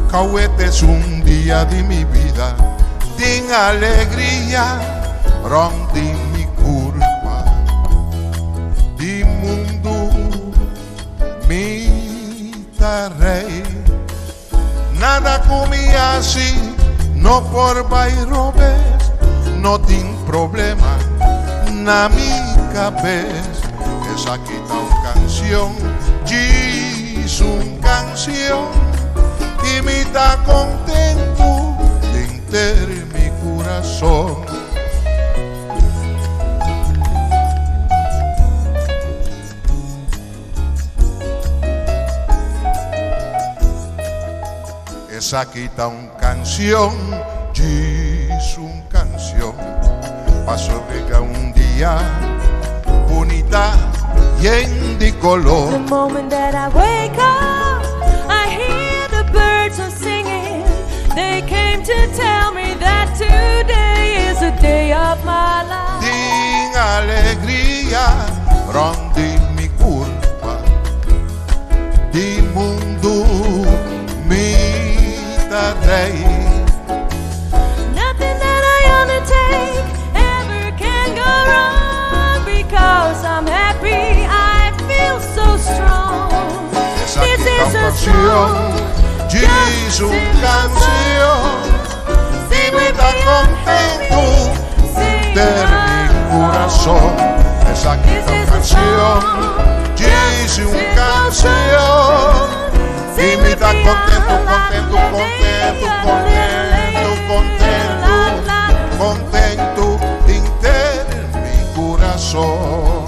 [SPEAKER 9] Cauete es un dia di mi bida, tin alegria rond di mi curpa, di mundu mi ta rey. Nada cu mi haci no por bay robes, no tin problema na mi cabes. Esaki ta un cancion, djis un cancion, y mi ta contento denter mi curason. Esaki ta un canción, djis un canción, pa sobrega un dia bunita yen di color.
[SPEAKER 1] The moment that I wake up, I hear the birds are singing. They came to tell me that today is the day of my life.
[SPEAKER 9] Tin alegria rond di mi curpa, di mundu mi ta rey.
[SPEAKER 1] Nothing that I undertake ever can go wrong because I'm happy. I feel so strong.
[SPEAKER 9] Esaki
[SPEAKER 1] This
[SPEAKER 9] ta
[SPEAKER 1] is
[SPEAKER 9] un
[SPEAKER 1] a
[SPEAKER 9] canción,
[SPEAKER 1] song.
[SPEAKER 9] djis un canción, y mi ta contento denter mi curason. Esaki ta un canción, djis un canción, y mi ta contento, contento, contento, contento, contento, contento denter mi curason.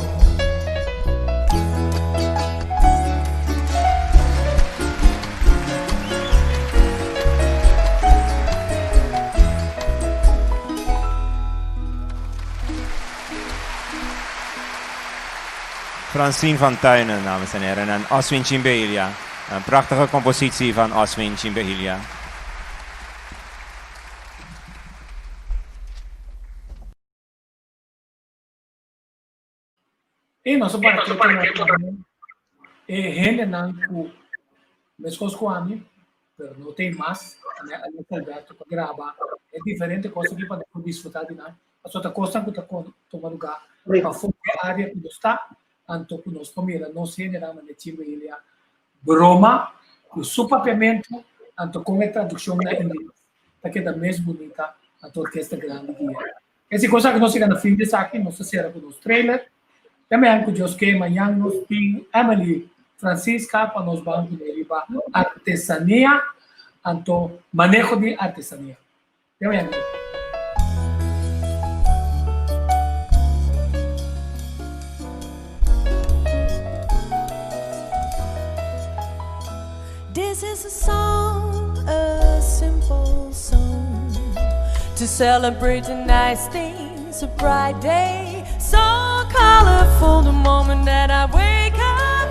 [SPEAKER 10] Francine van Tuinen, dames en heren, en Oswin Chimbelia. Een prachtige compositie van Oswin Chimbelia.
[SPEAKER 2] E nos a para ketu na e hendenan ku meskos ku ami, pero no tin mas, Alex Alberto ta graba e diferente kos aki pa nos por disfruta di nan. Pasobra ta kosnan ku ta tuma lugá pafó di e área ku nos ta, anto ku nos por mira nos hendenan manera Chimbo Ilia broma ku su papiamentu, anto kon e tradukshon na ingles ta keda mes bunita, anto orkesta grandi di e. Esi cosa ku nos yega na fin di esaki, nos ta sera ku nos trailer. Te mañan ku Dios ke, mañan nos tin Emily Francisca pa nos ban kuné riba artesania, anto maneho di artesania. Te mañan.
[SPEAKER 1] This is a song, a simple song To celebrate the nice things, a bright day So colorful the moment that I wake up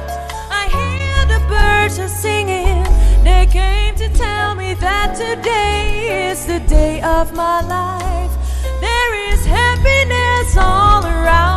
[SPEAKER 1] I hear the birds are singing They came to tell me that today is the day of my life There is happiness all around.